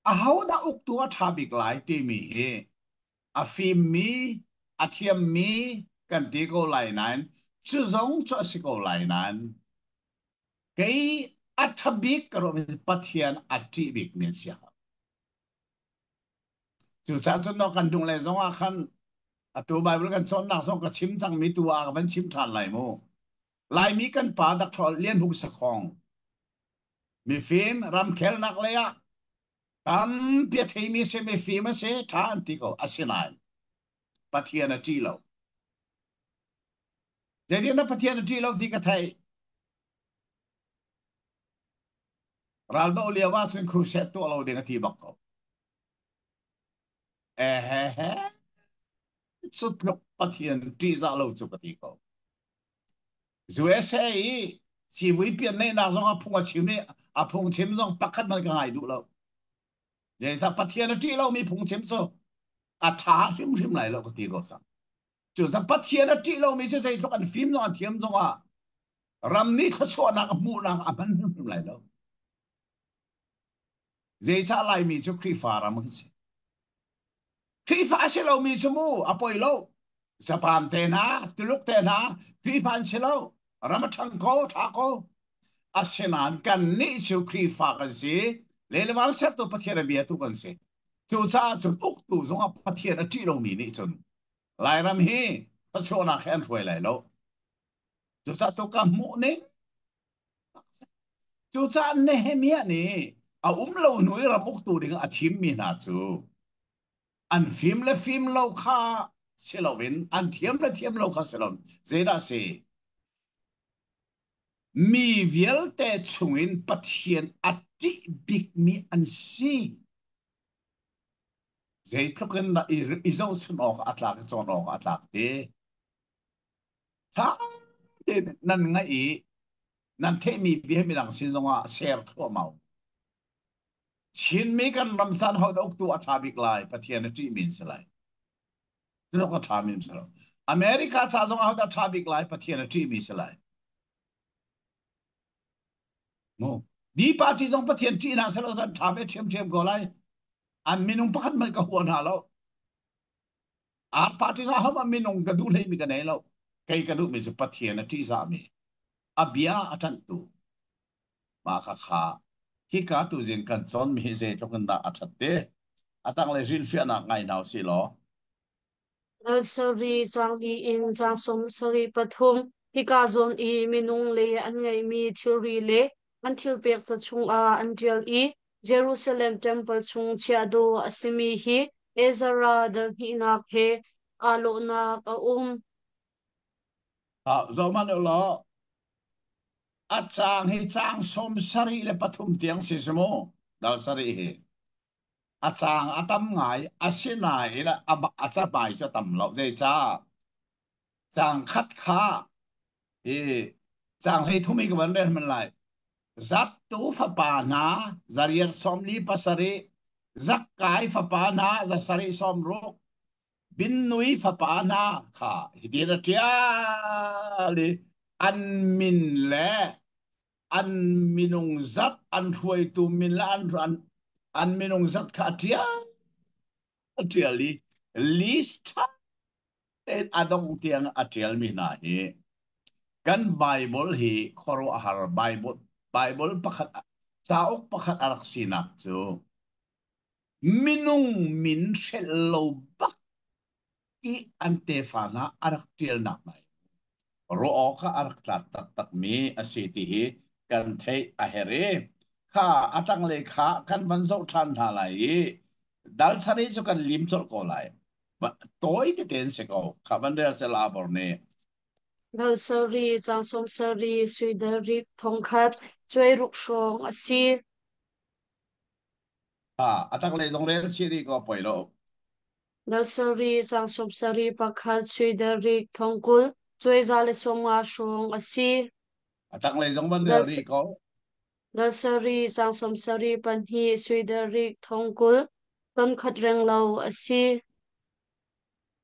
ahodah uktu a ṭha bik lai timi hi a fimmi, a thiammi kan ti ko lai nain cu zong cu a si ko lai nain kei a ṭha bik ka ruahmi Pathian a ṭih bikmi an si. Cucaah cun no kan dung le zong ah khan atu Bible kan cawnnak zong ka chim cangmi tu ah ka van chim ṭhan lai mu. Laimi kan pa Dr. Lian Hung Sakhong mifim ramkhelnak lei ah tampi a theimi si mifim a si ṭha an ti ko asinain Pathian a ṭih lo. Zeitin na Pathian a ṭih lo ti ka theih. Raldoh lio ah cun crusade tuah lo ding a ti bak ko. Ehehe, cu tluk Pathian ṭihzah lo cu ka ti ko. USA i civui pian neihnak zong a phung a chim i a phungchim zong pakhat hmanh ka ngai duh lo. Zeicah Pathian a ṭih lomi phungchim cu a ṭha hrimhrim lai lo ka ti ko cang. Cucaah Pathian a ṭih lomi cu zeitluk an fim zong an thiam zongah ram nih thluachuahnak a hmuhnak a hman hrimhrim lai lo. Zeicah Laimi cu Khrihfa ram kan si. Khrihfa a si lomi cu mu a poi lo. Japan te hna, Tuluk te hna, Khrihfa an si lo. Ram a ṭhang ko, ṭha ko. Asinain kannih cu Khrihfa kan si. Lelevan sertu Pathian a biatu kan si. Cucaah cun uktu zongah Pathian a ṭih lomi nih cun Lairam hi thluachuahnak he an hruai lai lo. Cucaah tu ka hmuh ning Cucaah Nehemiah nih a um lo hnu i ram uktu ding a thimmi hna cu an fim le fim lo kha si loin an thiam le thiam lo kha si loin zeidah si mi vialte chungin Pathian a ṭih bikmi an si. Zeitluk in dah i zohchun awk a tlak i cawn awk a tlak ti. Ṭha tein nan ngaih i Nan theihmi bia midang sin zongah share thluahmah. Chinmi kan ram caan ho dah uktu a ṭha bik lai? Pathian a ṭihmi an si lai. Tuluk a ṭhami an si lo. America ca zong ah dah ṭha bik lai? Pathian a ṭihmi si lai. Mu. Di party zong Pathian ṭih hna seh law an ṭha ve ṭhiamṭhiam ko lai. An minung pakhat hmanh ka hua hna lo. Ar party zong hama minung ka duh hleimi ka nei lo. Kei ka duhmi cu Pathian a ṭihzahmi, a bia a ṭanhtu. Mah kha kha hika tuzing kan cawnmi hi zeitluk in dah a ṭhat te. A tanglei hrilhfiahnak ngai hna usih law. Nursery caang li in caang 73 hika zawn i minung le an ngeihmi thilri le an thilpek ca chungah an ṭial i Jerusalem Temple chung chiah dawh a simi hi Ezra dal hnihnak he aa lawhnak a um. Ah, zohhmanh u law a caang hi caang 73 tiang si si mu dal sarih hi a caang a tam ngai asinain a capai cu a tam lo zeicah caang khat kha i caang 13 i ka van rel hman lai Zattu fapa hna 847 Zakkai fapa hna 760 Binnui fapa hna kha hitin a ṭial i an min le an minung zat an hruaitu min le an, an, an minung zat kha a ṭial a ṭial i list ṭha tein a dongh tiang a ṭialmi hna hi kan Bible hi khuaruahhar Bible Bible pakhat cauk pakhat a rak sinak cu Minung min hrelh lo bak i an tefa hna a rak ṭialnak hna hi ruah awk ah a rak tlak taktakmi a si ti hi kan theih a herh i kha a tanglei kha kan van zoh ṭhan hna lai i dal sarih cu kan lim colh ko lai. Tawi tete an si ko. Kha van rel seh Labor nih. Dal sarih, caang 70, sui dal rik 1000, cuai ruk hrawng a si. A tanglei zong rel chih rih ko poi lo. Dal sarih, caang 71, sui dal rik 20,000, cuai 150 hrawng a si. A tanglei zong van rel rih ko. Dal sarih, caang 72, sui dal rik 20,000, ton khat reng lo a si.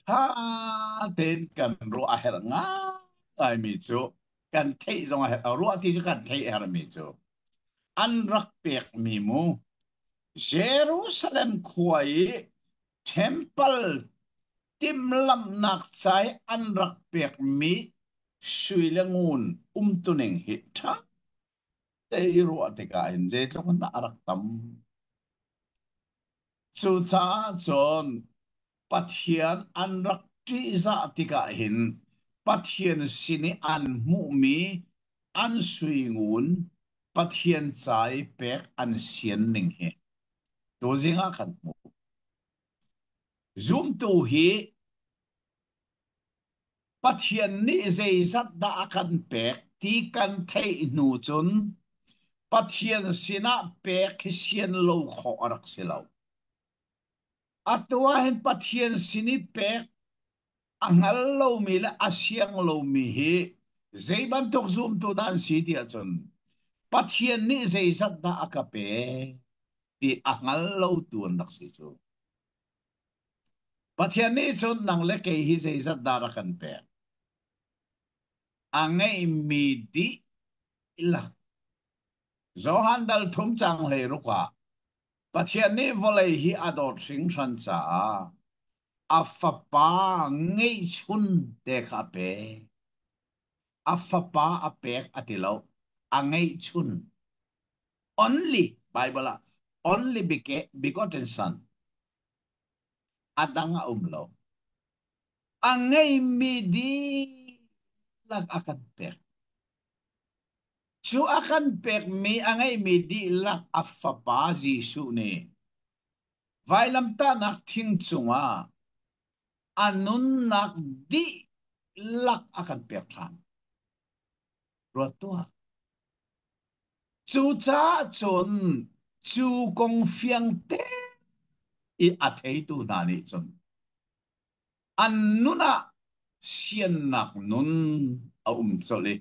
Tha tein kan ruah a herh ngaingaimi cu kan theih zong a herh ruah ti cu kan theih a herhmi cu an rak pekmi mu Jerusalem khua i temple timhlamhnak ca i an rak pekmi sui le ngun umtuning hi ṭha te i ruah tikah hin zeitluk in dah a rak tam. Cucaah cun Pathian an rak ṭihzah tikah hin Pathian sin i an hmuhmi an sui ngun Pathian ca i pek an sian ning hi tuzing ah kan hmuh. Zumtu hi Pathian nih zeizat dah a kan pek ti kan theih hnu cun Pathian sinah pek hi sian lo khawh a rak si lo. Atu ah hin Pathian sin i pek a hngal lomi le a siang lomi hi zei bantuk zumtu dah an si ti ahcun Pathian nih zeizat dah a ka pek ti a hngal lotu an rak si cu. Pathian nih cun nang le kei hi zeizat dah rak kan pek? A ngeihmi dihlak. Johan dal thum cang 16 ah Pathian nih vawlei hi a dawt hringhran caah a fapa ngeihchun te kha a pek. A fapa a pek a ti lo. A ngeihchun. Only, Bible ah, only begotten son. A dang a um lo. A ngeimi dihlak a kan pek. Cu a kan pekmi a ngeihmi dihlak a fapa Jesuh nih vailamtahnak thing cungah a nunnak dihlak a kan pek ṭhan. Ruat tuah. Cucaah cun cu kong fiang te i a theitu hna nih cun an nun ah siannak nun a um colh i.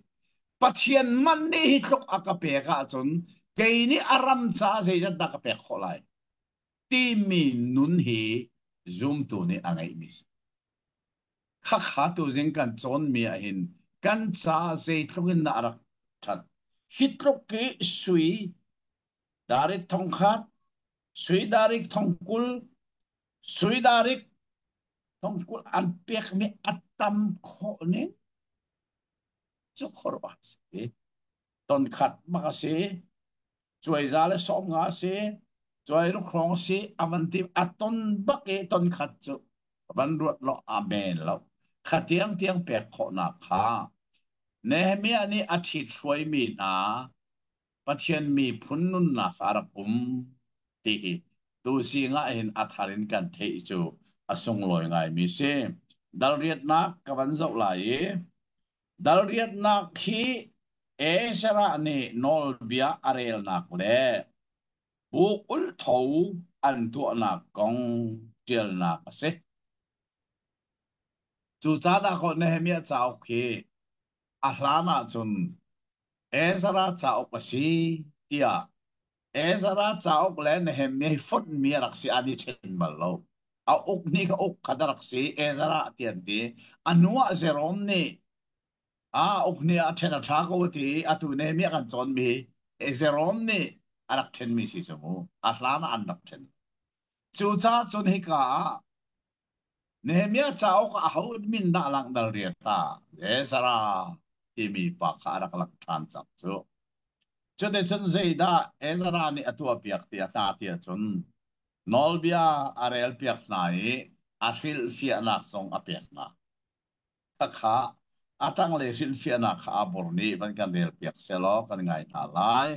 Pathian man nih hi tluk a ka pek ahcun kei nih a ram caah zeizat dah ka pek khawh lai timi nun hi zumtu nih a ngeihmi si. Khakha tuzing kan cawnmi ah hin kan ca zeitluk in dah a rak ṭhat. Hi tluk i sui darit thongkhat, sui darik thongkul, sui darik thongkul an pekmi a tam khawh ning cu khuaruah si. Ton khat bak a si. Cuai za le sawm nga a si. Cuai ruk hrawng si a van ti a ton bak i ton khat cu van ruat lo amen lo. Kha tiang tiang pek khawhnak kha Nehemiah nih a ṭhit hruaimi hna Pathian miphun nunnak a rak um ti hi tuzing ah hin a thar in kan theih cu a sunglawi ngaimi si. Dal riatnak ka van zoh lai i dal riatnak hi Ezra nih nawlbia a relnak le buk ulhtho an tuahnak kong ṭialnak a si. Cucaah kaw Nehemiah cauk hi a hlan ahcun Ezra cauk a si tiah Ezra cauk le Nehemiah hi fonhmi a rak si an i ṭhen bal lo. A uk nih ka uk khat a rak si Ezra ti an ti. A hnu ah Jerome nih a uk nih a ṭhen a ṭha ko a ti i atu Nehemiah kan cawnmi hi Jerome nih a rak ṭhenmi si cu mu. A hlan ah an rak ṭhen. Cucaah cun hika ah Nehemiah cauk ah aho min dah langhter rian ta? Ezra timi pa kha a rak lang ṭhan cang cu. Cuticun zeidah Ezra nih a tuahpiak ti a hna ti ahcun nawlbia a relpiak hna i a hrilhfiahnak zong a pek hna. Khakha a tanglei hrilhfiahnak kha aa bor nih van kan relpiak sehlaw kan ngai hna lai.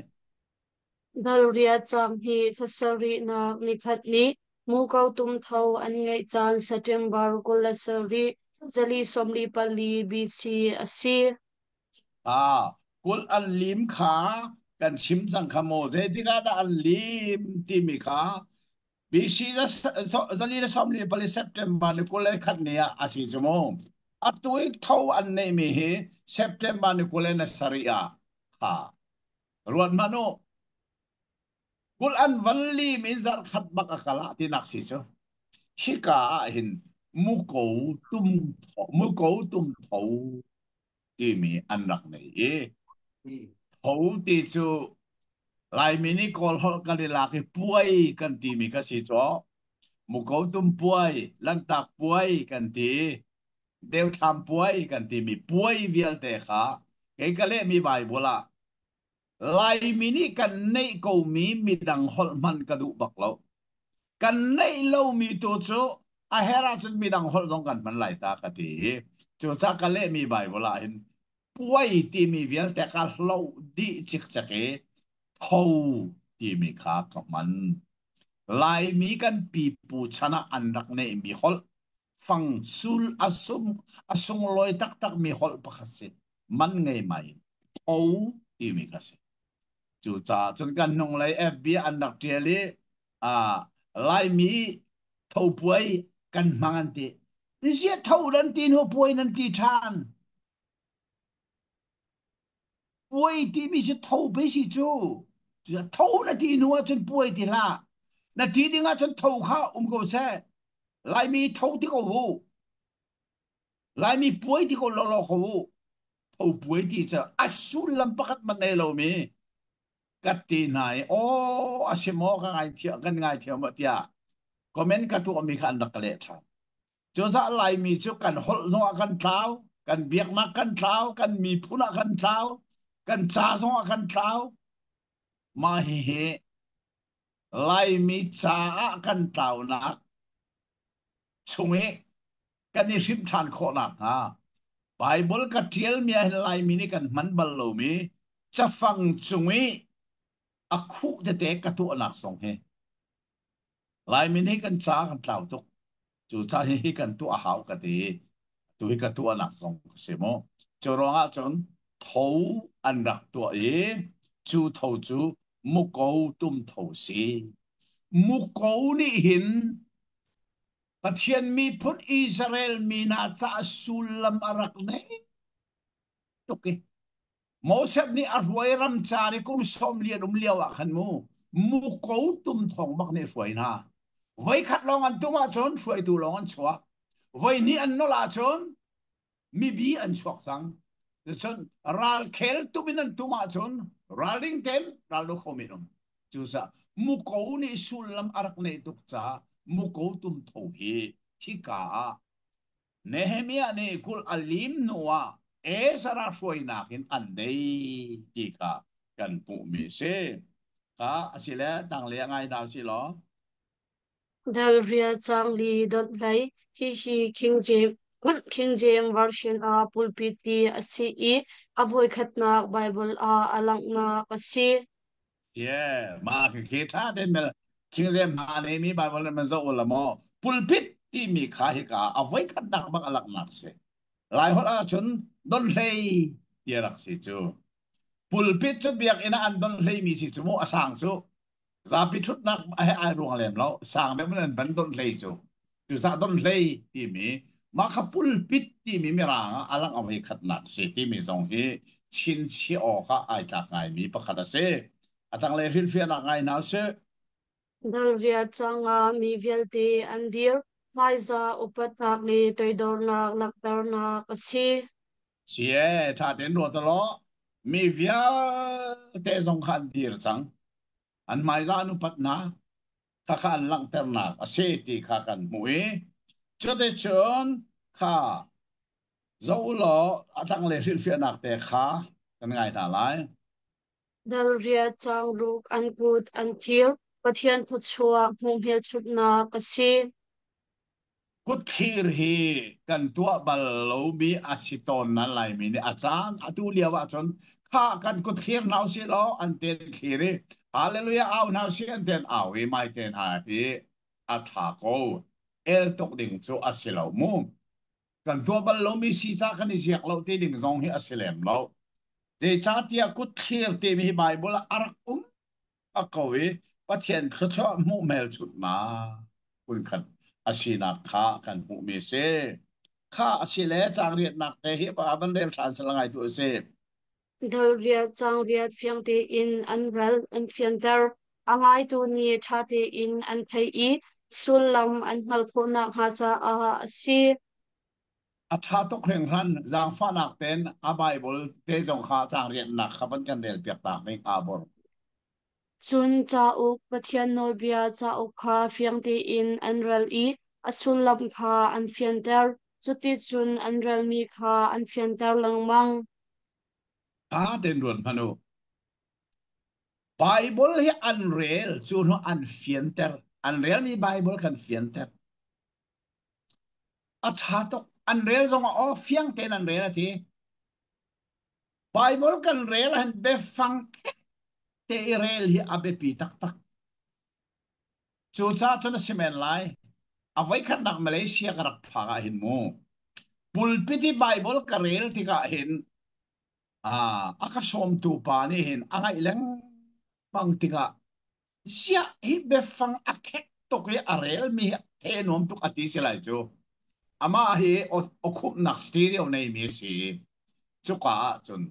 Dal riat caang hi thla sarihnak nikhat ni muko tumtho an ngeih caan September 27, 444 BC a si. Ah, kulh an lim kha kan chim cang kha maw zeitik ah dah an lim timi kha BC 444 September ni 21 ni ah a si cu mu. Atu i tho an neihmi hi September ni 27 ah kha Ruat hmanh u. Kulh an van lim in zarhkhat bak a kal ah tinak si cu. Hika ah hin muko tum muko tum tho timi an rak nei i tho ti cu Laimi nih Kawl holh kan i lak i puai kan timi ka si caw. Muko tum puai, lantak puai kan ti. Deuthlam puai kan timi puai vialte kha kei ka lehmi Baibal ah Laimi nih kan neih komi midang holh hman ka duh bak lo. Kan neih lomi tu cu a herh ahcun midang holh zong kan hman lai ta ka ti. Cucaah ka lehmi Baibal ah hin puai timi vialte ka hloh dih cikcek i tho timi kha ka hman. Laimi kan pipu chan ah an rak neihmi holh fang sul a sum a sunglawi taktakmi holh pakhat si man ngei mai tho timi kha si. Cucaah cun kan hnunglei FB an rak ṭial i ah Laimi tho puai kan hmang an ti. Ziah tho nan ti hnu puai nan ti ṭhan. Puai timi cu tho pei si cu. Tho na ti hnu ahcun puai ti hlah. Na ti ding ahcun tho kha um ko seh. Laimi tho ti ko u. Laimi puai ti ko lawlaw ko u. Tho puai ti cu a sullam pakhat man nei lomi ka ti hna i aw a si maw ka ngaithiam kan ngaithiam maw tiah comment ka tuahmi kha an rak ka leh ṭhan. Cozah Laimi cu kan holh zongah kan tlau, kan biaknak kan tlau, kan miphun ah kan tlau, kan ca zongah kan tlau. Mah hihi Laimi caah kan tlaunak chung i kan i hrimh ṭhan khawh nakhnga Bible ka ṭialmi ah hin Laimi nih kan hman bal lomi cafang cung i a khuh tete ka tuahnak zong hi Laimi nih kan ca kan tlau tuk. Cu ca hi hi kan tuah a hau ka ti. Tu hi ka tuahnak zong ka si mu. Cu ruangah cun tho an rak tuah i cu tho cu muko tum tho si. Muko nih hin Pathian miphun Israel mi hna caah sullam a rak nei tuk i. Moses nih a hruai ramcar i kum 40 an um lio ah khan mu muko tum thawng bak nih hruai hna. Voikhat lawng an tum ahcun hruaitu lawng an chuak. Voihnih an nolh ahcun mibi an chuak cang. Cun ralkhel tum in an tum ahcun ralring tein ral do kho men um. Cucaah muko nih sullam a rak neih tuk caah muko tum tho hi khika ah Nehemiah nih kulh a lim hnuah Ezra hruainak in an nei ti kha kan hmuhmi a si. Kha a si le tanglei ah ngai hna usih law. Dal ria cang li dot hlei hihi King James King James Version ah pulpit ti a si i a voikhatnak Baibal ah a langhnak a si. Yeah, mah khi khi ṭha tein mel King James hna nei mi Bible nih man zoh u la maw pulpit timi kha hika a voikhatnak bak a laknak si. Laiholh ahcun donhlei ti a rak si cu. Pulpit cu biakinn ah an donhlei mi si cu mu a sang cu. Zapi ṭhutnak he ai ruang lem lo. Sang deuh in an van donhlei cu. Cucaah donhlei timi mah kha pulpit timi mirang ah a langh a voikhatnak si timi zong hi chinchiah awk ah ai tlak ngaimi pakhat a si. A tanglei hrilhfiahnak ngai hna usih. Dalriat cangah mi vialte an dir. Hmaizah upatnak le toidornak langhternak a si. Cie, ṭha tein ruat law mi vialte zong kha an dir cang. An hmaizah an upat hna. Khakha an langhternak a si ti kha kan hmuh i cuticun kha zoh u law a tanglei hrilhfiahnak te kha kan ngai hna lai. Dalriat cangruk an kut an thir. Pathian thluachuah hmuh hmelchunhnak a si. Kutthlir hi kan tuah bal lomi a si tawn nan Laimi nih a caan atu lio ahcun kha kan kutthlir hna usih law an ten thlir i hallelujah au hna usih an ten au i mai te hna hi a ṭha ko. El tuk ding cu a si lo mu. Kan tuah bal lomi si ca kan i ziak lo ti ding zong hi a si lem lo. Zeicahtiah kutthlir timi hi Bible ah a rak um a ko i Pathian thluachuah hmuh hmelchunhnak phunkhat a sinak kha kan hmuhmi a si. Kha a si le caangriatnak te hi van rel ṭhan sal ngai tu a si. Dalriat cangriat fiang tein an ral an fianter. A ngaitu nih ṭha tein an theih i sullam an hngalh khawh nakhnga caah a si. A ṭha tuk hringhran zaangfahnak tein a Baibal te zong kha caangriatnak kha van kan rel piak ta ning aa bor. Cun cauk, Pathian Nawlbia cauk kha fiang tein an rel i a sullam kha an fianter. Cuticun an relmi kha an fianter lengmang. Ṭha tein ruat hmanh u. Baibal hi an rel, cu hnu an fianter. An relmi Baibal kan fianter. A ṭha tuk. An rel zong ah aw fiang tein an rel a ti. Baibal kan rel ahhin biafang te i rel hi a biapi taktak. Cucaah cun a si men lai. A voikhatnak Malaysia ka rak phak ah hin mu. Pulpit i Baibal ka rel tikah hin a ka sawmtu pa nih hin a ngaih lengmang tikah ziah hi biafang a khek tuk i a relmi hi the nuam tuk a ti si lai cu. Amah hi awkhumhnak stereo neimi a si. Cuka ah cun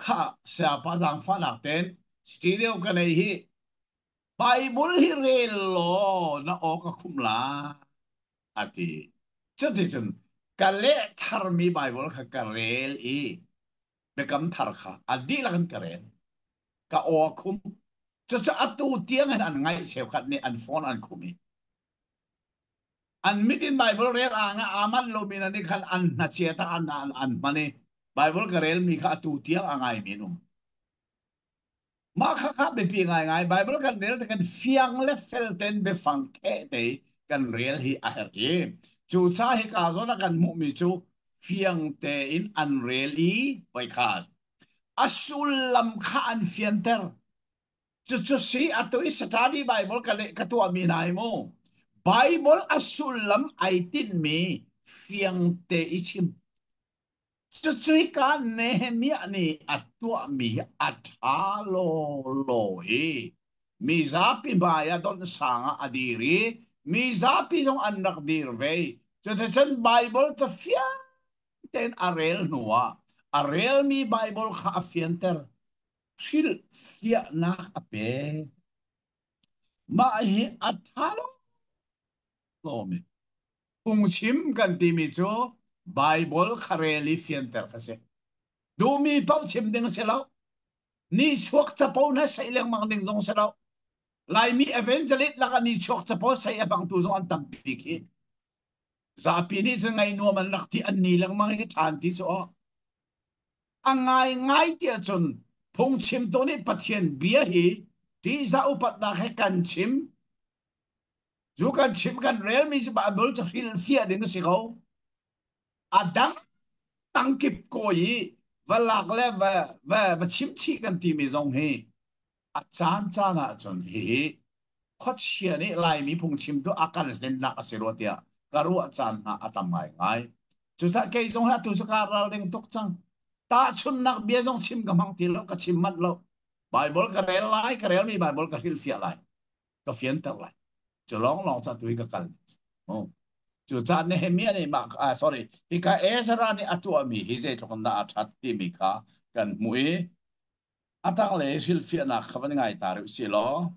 kha sayapa zaangfahnak tein stereo ka nei hi Bible hi rel law na aw ka khumh lai a ti. Cuticun ka leh tharmi Bible kha ka rel i biakam thar kha a dihlak in ka rel. Ka aw a khum. Cucu atu tiang hin an ngaih cheukhat nih an phone an khum i an mit in Bible rel aa nga aa manh lomi na nih khan an hnachiat ah an an an hman i Bible ka relmi kha atu tiang a ngaimi an um. Mah kha kha biapi ngaingai Bible kan rel te kan fiang le fel ten biafang kheh te kan rel hi a herh i cu ca hi ka zawn ah kan hmuhmi cu fiang tein an rel i voikhat a sullam kha an fianter. Cucu si atu i study Bible ka leh ka tuahmi hna hi mu. Bible a sullam ai tinhmi fiang te i chim. Cucuika Nehemiah nih a tuahmi hi a ṭha lawlaw i mizapi hmai ah donh sang ah a dir i mizapi zong an rak dir ve. Cuticun Baibal ca fiang tein a rel hnuah a A relmi Bible kha a fianter. Hrilhfiahnak a pek. Mah hi a ṭha lomi phungchim kan timi cu Bible kha rel i fianter kha si. Duhmi paoh chim ding a si lo. Nihchuak capo hna saih lengmang ding zong si lo. Laimi evangelist lakah nihchuak capo saih a hmangtu zong an tampi khi. Zapi nih cun ngaih nuam an rak ti an ni lengmang i ṭhan ti cu aw. A ngaingai tiah cun phungchimtu nih Pathian bia hi ṭihzah upatnak he kan chim. Cu kan chim kan relmi cu Bible cu hrilhfiah ding a si ko. A dang tangkip kawi i va lak le va, va, va chimchih kan timi zong hi a caan caan ahcun hihi khuachia nih Laimi phungchimtu a kan hlennak a si rua tiah ka ruah caan hna a tam ngaingai. Cucaah kei zong hi atu cu kaa ralring tuk cang. Tahchunhnak bia zong chim ka hmang ti lo, ka chim manh lo. Bible ka rel lai, ka relmi Bible ka hrilhfiah lai, ka fianter lai. Cu lawnglawng ca tu hi ka kal. Oh. Cucaah Nehemiah nih mah sorry, hika Ezra nih a tuahmi hi zeitluk in dah a ṭhat timi kha kan hmuh i A tanglei hrilhfiahnak kha van ngai ta rih usih law.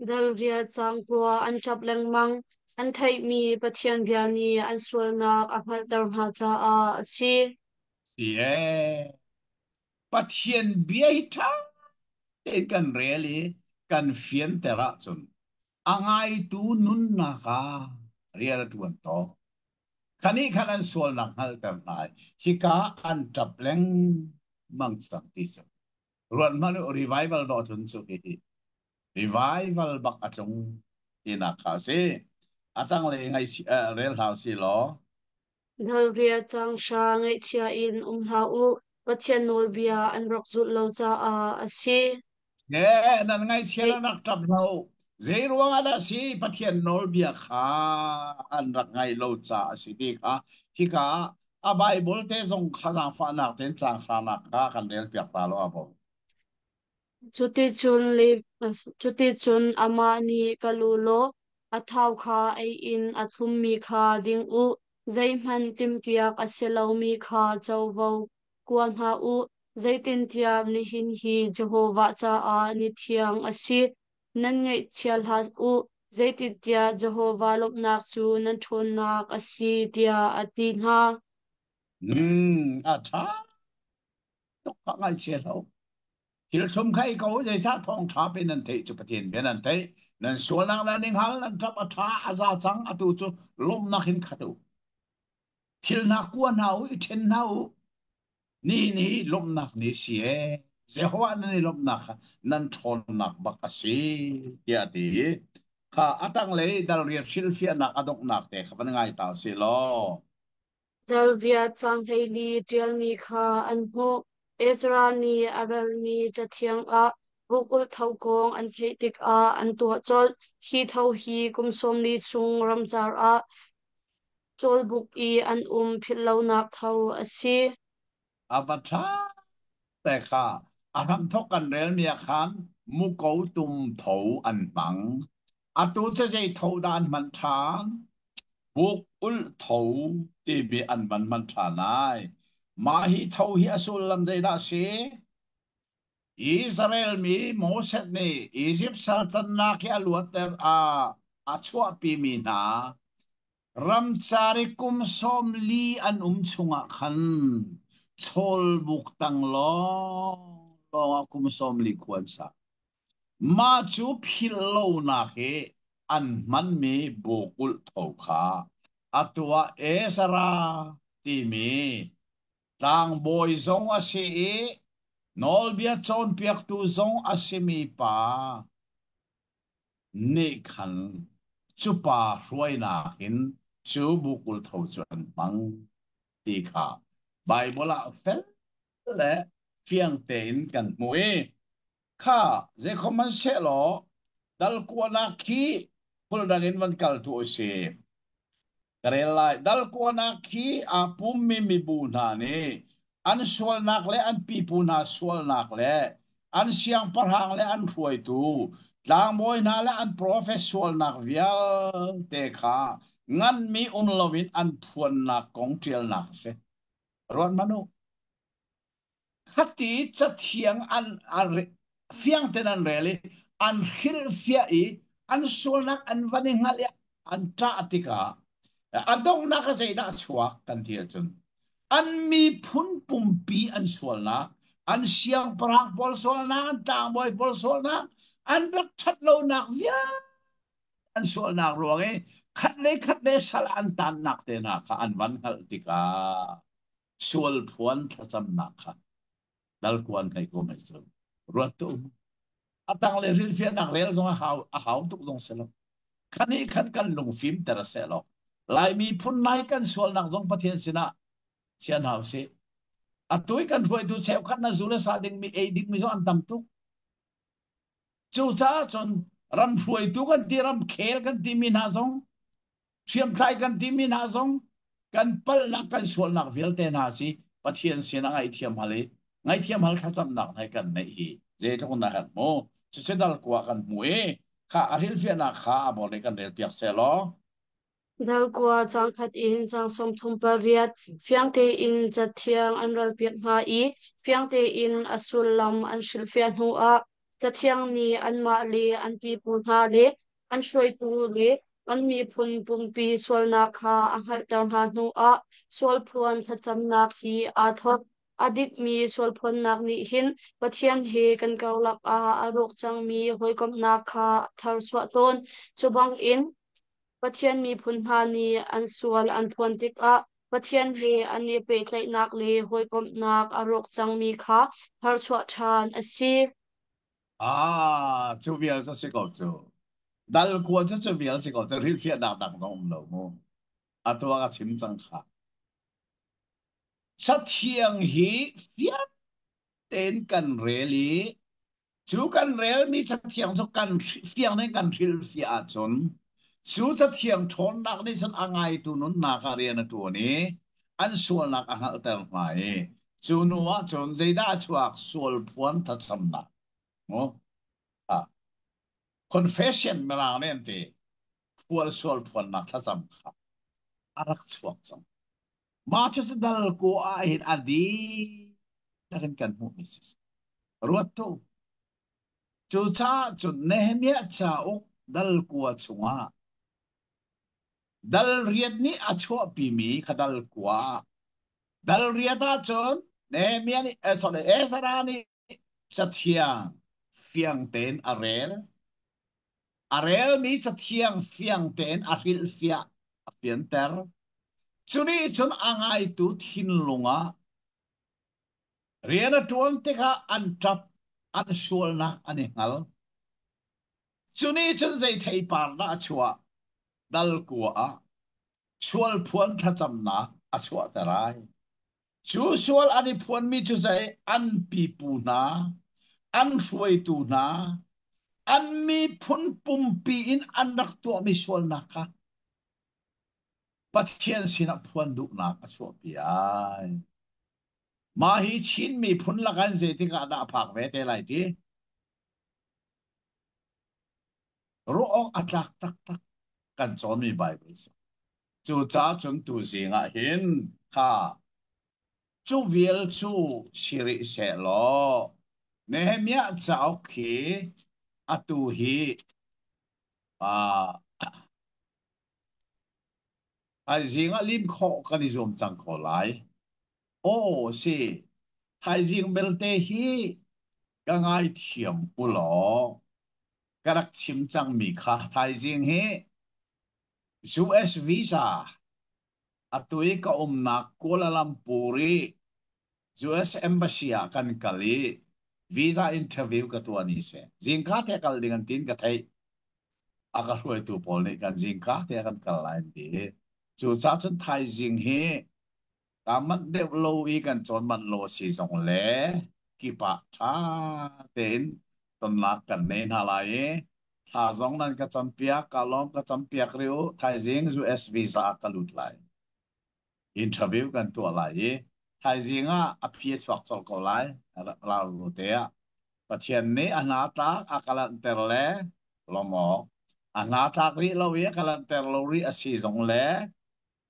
Dal riat cangkua an ṭap lengmang. An theihmi Pathian bia nih an sualnak a hngalhter hna caah a si. Si ee. Pathian bia hi ṭha tein kan rel i kan fianter ahcun a ngaitu nunnak ah rian a ṭuan tawn. Khanih khan an sualnak hngalhter hna i hika an ṭap lengmang cang ti cu. Ruat hmanh u, revival dawh tlun cu hihi. Revival bak a tlung tinak kha a si. A tanglei ngai rel hna usih law. Dal riat cang hra ngaihchia in um hlah u, Pathian nawlbia an rak zulh lo caah a si. Ee, nan ngaihchia le rak ṭap hlah u. Zei ruangah dah si Pathian nawlbia kha an rak ngaih lo caah a si ti kha hika ah a Baibal te zong kha zaangfahnak tein caang hranak kha kan relpiak ta lo a bawm. Cuticun amah nih ka lu law a thau kha ei in a thlummi kha ding u, zeihmanh timhpiak a si lomi kha covo kua hna u, zeitintiah nihin hi Jehovah caah ni thiang a si. Nan ngaihchia hlah u, zeitintiah Jehovah lawmhnak cu nan ṭhawnnak a si, tiah a ti hna. A ṭha tuk ka ngaihchia hlah u. Thil thlum kha i ko zeicah thawngṭha pe nan theih cu Pathian bia nan theih. Nan sualnak nan i hngal, nan ṭap a ṭha a za cang, atu cu lawmhnak in khat u. Thil hna kua hna u, i ṭhen hna u. Nihin hi lawmhnak ni si ee. Jehovah nan i lawmhnak kha nan ṭhawnnak bak a si, tiah a ti. Kha a tanglei dal riat hrilhfiahnak a donghnak te kha van ngai ta usih law. Dal riat caang 14 ṭialmi kha an hmuh. Ezra nih a relmi Cathiang ah bukulh tho kong an theih tikah an tuah colh. Hi tho hi kum 40 chung ramcar ah cawlbuk i an um philhlonak tho a si. A va ṭha te kha a hramthawk kan relmi ah khan muko tum tho an hmang. Atu cu zei tho dah an hman ṭhan? Buk ulh tho timi an van hman ṭhan ai. Mah hi tho hi a sullam zeidah a si? Israel mi Moses nih Izipt sal cannak hi a luatter a a chuahpimi hna Ramcar i kum 40 an um chungah khan chawlbuk tang lawnglawng ah kum 40 khua an sa. Mah cu philh lonak i an hmanmi bukulh tho kha atu ah Ezra timi tlangbawi zong a si i nawlbia cawnpiaktu zong a simi pa nih khan cu pa hruainak in cu bukul tho cu an hmang ti kha Baibal ah fel le fiang tein kan hmuh i kha zeikhom hmanhsehlaw dal kuanak khi phuldang in van kal tu a si. Ka rel lai. Dal kuanak khi aa pummi mibu hna nih an sualnak le an pipu hna sualnak le an siangpahrang le an hruaitu tlangbawi hna le an profet sualnak vialte kha nganmi um loin an phuannak kong ṭialnak a si. Ruat hmanh u. Khati cathiang an fiang ten an rel i an hrilhfiah i an sualnak an van i hngalh i an ṭah tikah a donghnak ah zeidah a chuak kan ti ahcun an miphun pumpi an sualnak, an siangpahrang pawl sualnak, an tlangbawi pawl sualnak, an rak ṭhat lonak vialte an sualnak ruang i khat le khat le sal an tannak te hna kha an van hngalh tikah sual phuan thlacamnak kha dalkuan hei ko mei cu ruat tu a tang le rilfiahnak rel zong a hau a hau tuk zong si lo khan hi khan kan lungfim ter se lo Laimi phun nai kan sualnak zong Pathian sinah chian hau si atui kan hruaitu cheukhat na zu le sa ding mi ei ding mi zong an tam tuk. Cucaah cun ram hruaitu kan ti ramkhel kan timi hna zong hriamtlai kan timi hna zong kan palhnak kan sualnak vialte hna si Pathian sin ah ngaihthiam hal i ngaihthiam hal thlacamnak hna kan neih hi zeitluk na herh mu. Cucu dal kua kan hmu i kha a hrilhfiahnak kha a bor nih kan rel piak seh law. Darkua caang khat in caang 38 fiang tein Cathiang an ralpiak hna i fiang tein a sullam an hrilhfiah hnuah Cathiang nih anmah le an pipu hna le an hruaitu le an miphun pumpi sualnak kha a hngalhter hna hnuah sualphuan thlacamnak hi aa thawk. A dikmi sualphuannak nih hin Pathian he kan karlak ah a rawk cangmi hawikomhnak kha a tharchuah tawn. Cu bangin Pathian miphun hna nih an sual an phuan tikah Pathian he an i pehtlaihnak le hawikomhnak a rawk cangmi kha tharchuah ṭhan a si. Ah, cu vial cu si ko cu. Dal kua cu cu vial si ko cu hrilhfiahnak dang zong um lo mu. Atu ah ka chim cang kha. Cathiang hi fiang tein kan rel i Cu kan relmi cathiang cu kan fiang in kan hrilhfiah ahcun cu cathiang ṭhawnnak nih cun a ngaitu nunnak ah rian a ṭuan i an sualnak a hngalhter hna i cu hnu ah cun zeidah a chuak? Sual phuan thlacamnak. Mu ah confession mirang nih an ti. Phual sual phuannak thlacam kha a rak chuak cang. Mah cu dal ko ah hin a dihlak in kan hmuhmi si. Ruat tu. Cucaah cun Nehemiah cauk dal kua chungah dal riat nih a chuahpimi kha dal kua ah dal riat ahcun Nehemiah nih sorry Ezra nih cathiang fiang tein a rel. A relmi cathiang fiang tein a hrilhfiah a fianter. Cu nih cun a ngaitu thinlung ah rian a ṭuan tikah an ṭap, an sualnak an i hngal. Cu nih cun zei theipar dah a chuah? Dal kua ah sualphuan thlacamnak a chuahter ai. Cu sual an i phuanmi cu zei an pipu hna, an hruaitu hna, an miphun pumpi in an rak tuahmi sualnak kha Pathian sinah phuan duhnak a chuahpi ai. Mah hi Chin miphun lakan zeitik ah dah a phak ve te lai ti? Ruah awk a tlak taktak kan cawnmi Bible cu. Cucaah cun tuzing ah hin kha cu vial cu si rih seh law Nehemiah cauk hi atu hi thaizing ah lim khawh kan i zuam cang ko lai. Aw si, thaizing belte hi ka ngaithiam u law ka rak chim cangmi kha thaizing hi US visa atu i ka umnak Kuala Lumpur i US Embassy ah kan kal i visa interview ka tuah ni si. Zingka te kal ding an tin ka theih. A ka hruaitu pawl nih kan zingka te kan kal lai an ti. Cucaah cun thaizing hi Kaa manh deuh lo i kan cawn manh lo a si zong le kip ah ṭha tein tonnak kan nei hna lai i thla zong nan ka campiak, ka lawm ka campiak rih u. Thaizing US visa ah ka lut lai. Interview kan tuah lai i thaizing ah a phi a chuak colh ko lai. Ralru te ah Pathian nih a hna tlak a ka lanhter le lawm awk. A hna tlak rih lo i a ka lanhter lo rih a si zong le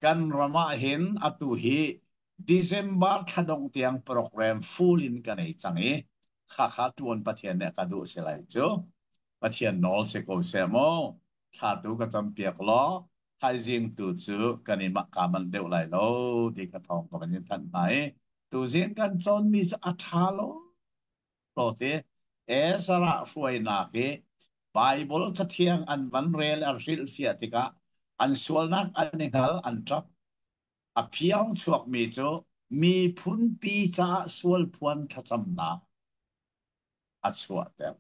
kan ram ah hin atu hi December thla dongh tiang program full in ka nei cang i khakha tuan Pathian nih a ka duh si lai cu. Pathian nawl si ko seh mu. Thla tu ka campiak law thaizing tu cu kan i ka manh deuh lai lo ti ka thawng ka van in thanh hna i tuzing kan cawnmi cu a ṭha lo lo te Ezra hruainak i Bible cathiang an van rel an hrilhfiah tikah an sualnak an i hngal an ṭap. A phiang chuakmi cu miphunpi caah sualphuan thlacamnak a chuahter.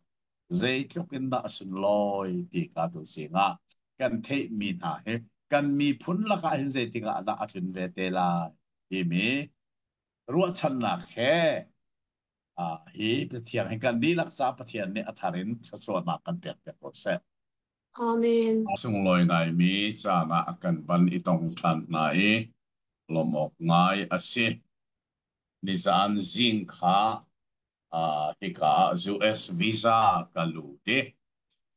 Zeitluk in dah a sunlawi ti kha tuzing ah kan theihmi hna hi kan miphun lakah hin zeitik ah dah a tlun ve te lai timi ruahchannak he hi Pathian hi kan dihlak ca Pathian nih a thar in thluachuahnak kan pek piak ko seh. Amen. Sunglawi ngaimi caan ah kan van i tong ṭhan hna i lawmh awk ngai a si. Nizaan zing kha hika ah US visa ka lut i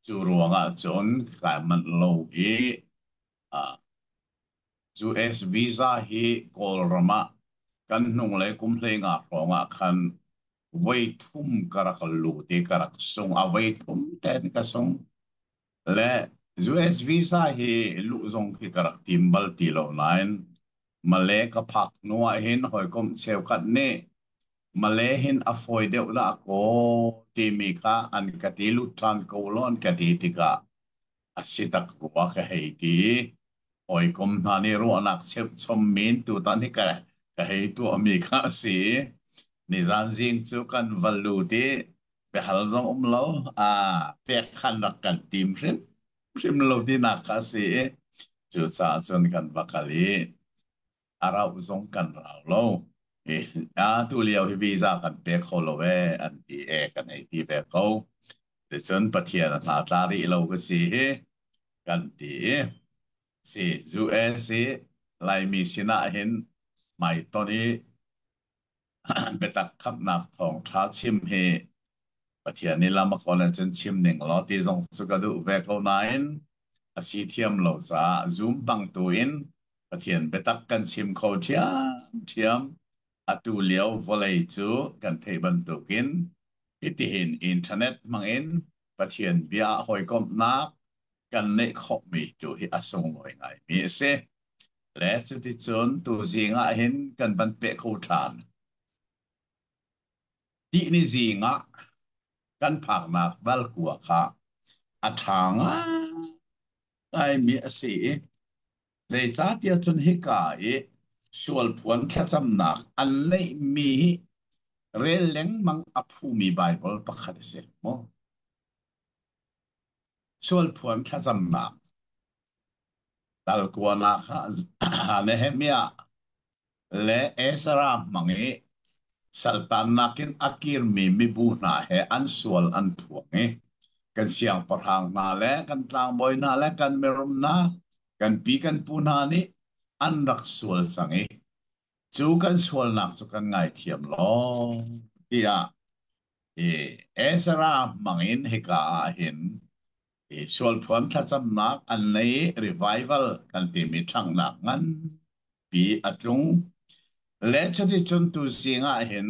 cu ruangah cun kai manh lo i US visa hi Kawlram ah kan hnunglei kum 15 hrawng ah khan voi thum ka rak lut i ka rak sung. A voi thum ten ka sung. Le US visa hi luh zong khi ka rak tim bal ti lo nain Malay ka phak hnu ah hin hawikom cheukhat nih Malay hin a fawi deuh dah kaw timi kha an ka ti lut ṭhan ko law an ka ti tikah a si tak rua ka hei ti. Hawikom hna nih ruahnak cheuchom min tutan hi ka, ka hei tuahmi kha a si. Nizan zing cu kan va lut i biahal zong um lo, a pek khan rak kan tim hrim hrim lo tinak kha a si i cucaah cun kan va kal i a rauh zong kan rau lo. I, a tu lio hi visa kan pe kho lo e an ti e kan ei ti ve ko. Ticun Pathian a hna tla rih lo ka si hi kan ti i si US i Laimi sinah hin hmaitonh i biatak khamhnak thawngṭha chim hi Pathian nih lam a kawl ahcun chim ning law ti zong cu ka duh ve ko nain a si thiam lo caah Zoom bang tu in Pathian biatak kan chim kho ṭhiamṭhiam. Atu lio vawlei cu kan theih bantukin hitihin internet hmangin Pathian bia ah hawikomhnak kan neih khawhmi tu hi a sunglawi ngaimi a si. Le cuticun tuzing ah hin kan van peh kho ṭhan. Tihni zing ah kan phaknak valkua kha a ṭha ngaimi a si i zeicahtiah cun hika i sualphuan thlacamnak an neihmi hi rel lengmang a phumi Baibal pakhat a si mu. Sualphuan thlacamnak Talkuanak ah Nehemiah le Ezra hmang i saltannak in a kirmi mibu hna he an sual an phuang i kan siangpahrang hna le kan tlangbawi hna le kan mirum hna kan pi kan pu hna nih an rak sual cang i cu kan sualnak cu kan ngaithiam law tiah i Ezra hmang in hika ah hin i sualphuan thlacamnak an nei i revival kan timi ṭhanghnak nganpi a tlung. Le cuticun tuzing ah hin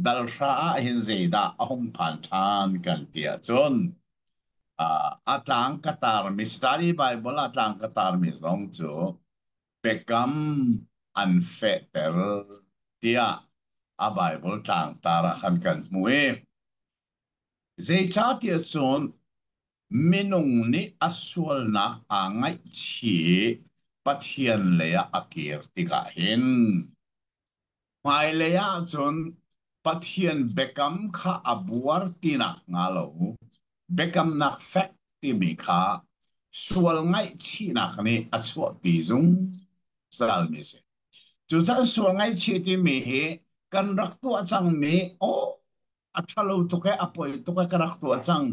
dalhra ah hin zeidah a hung phan ṭhan kan ti ahcun a tlang ka tarmi study Bible a tlang ka tarmi zong cu biakam an fehter tiah a Bible tlangtar ah khan kan hmuh i Zeicahtiah cun minung nih a sualnak aa ngaihchih i Pathian lei ah a kir tikah hin hmailei ah cun Pathian biakam kha a buar ti nakhnga lo biakamnak fek timi kha sual ngaihchihnak nih a chuahpi zungzalmi a si. Cucaah sual ngaihchih timi hi kan rak tuah cangmi aw a ṭhalo tuk e a poi tuk e ka rak tuah cang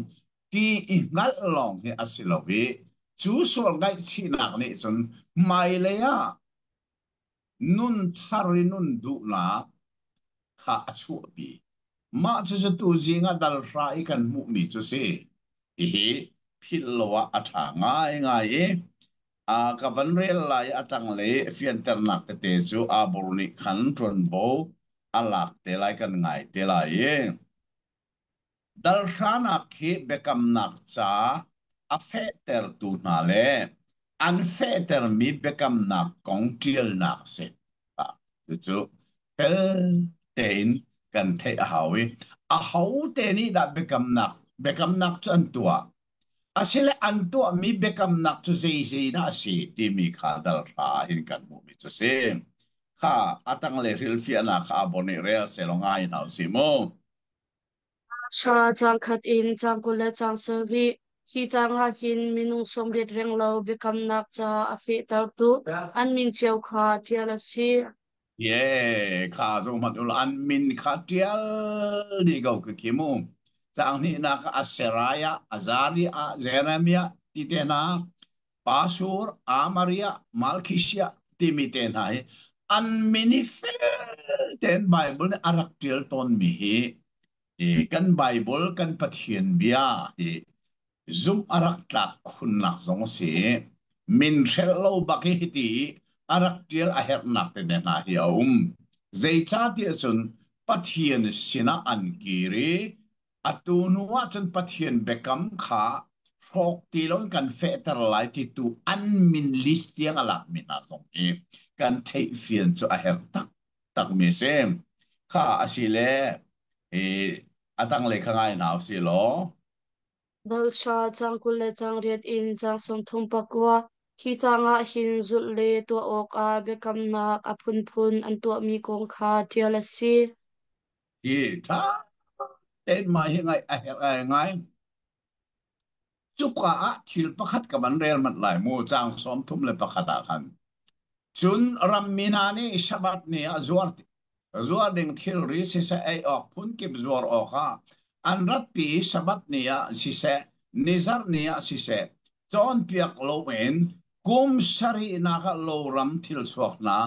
ti i hngalh lawng hi a si lo i cu sual ngaihchihnak nih cun hmailei ah nun thar i nun duhnak kha a chuahpi. Mah cucu tuzing ah dal hra i kan hmuhmi cu si. Hihi philh lo ah a ṭha ngaingai i. A ka van rel lai a tanglei fianternak tete cu Abur nih khan ṭuanvo a lak te lai kan ngai te lai i Dalhranak hi biakamnak ca a fehtertu hna le an fehtermi biakamnak kong ṭialnak a si. Cucu fel tein kan theih a hau i ahote nih dah biakamnak biakamnak cu an tuah? Asile an tuahmi biakamnak cu zeizei dah a si timi kha dalhra ah hin kan hmuhmi cu a si. Kha a tanglei hrilhfiahnak kha a bon i rel selaw ngai hna usih mu. Hra caang khat in caang 20 le caang 70. Hi caang ah hin minung 80 renglo biakamnak ca a fehtertu an min cio kha ṭial a si. Ye, kha zo hmanh ul an min kha ṭial dih ko ka khi mu. Caang hnihnak ah Seraiah, Azariah, Jeremiah ti te hna, Pasur, Amariah, Malkhishia timi te hna hi an min i fel tein Bible nih a rak ṭial tawnmi hi i kan Bible kan Pathian bia hi zumh a rak tlak khunnak zong a si i min hrelh lo bak i hiti i a rak ṭial a herhnak te hna hi a um. Zeicahtiah cun Pathian sinah an kir i atu hnu ah cun Pathian biakam kha hrawk ti loin kan fehter lai ti tu an min list tiang a lakmi hna zong hi kan theihfian cu a herh taktakmi a si. Kha a si le i a tanglei kha ngai hna usih law Balhra caang 20 le caang riat in caang 39. Hi caang ah hin zulh le tuah awkah biakamnak a phunphun an tuahmi kong kha ṭial a si. Hi ṭha tein mah hi ngaih a herh ai ngai. Cuka ah thil pakhat ka van rel manh lai mu caang 31 ah khan. Cun rammi hna nih Shabbat ni ah zuar zuar ding thilri siseh ei awk phunkip zuar awkah an ratpi i Sabbath ni ah siseh nizarh ni ah siseh cawnpiak loin kum sarihnak ah loram thil chuak hna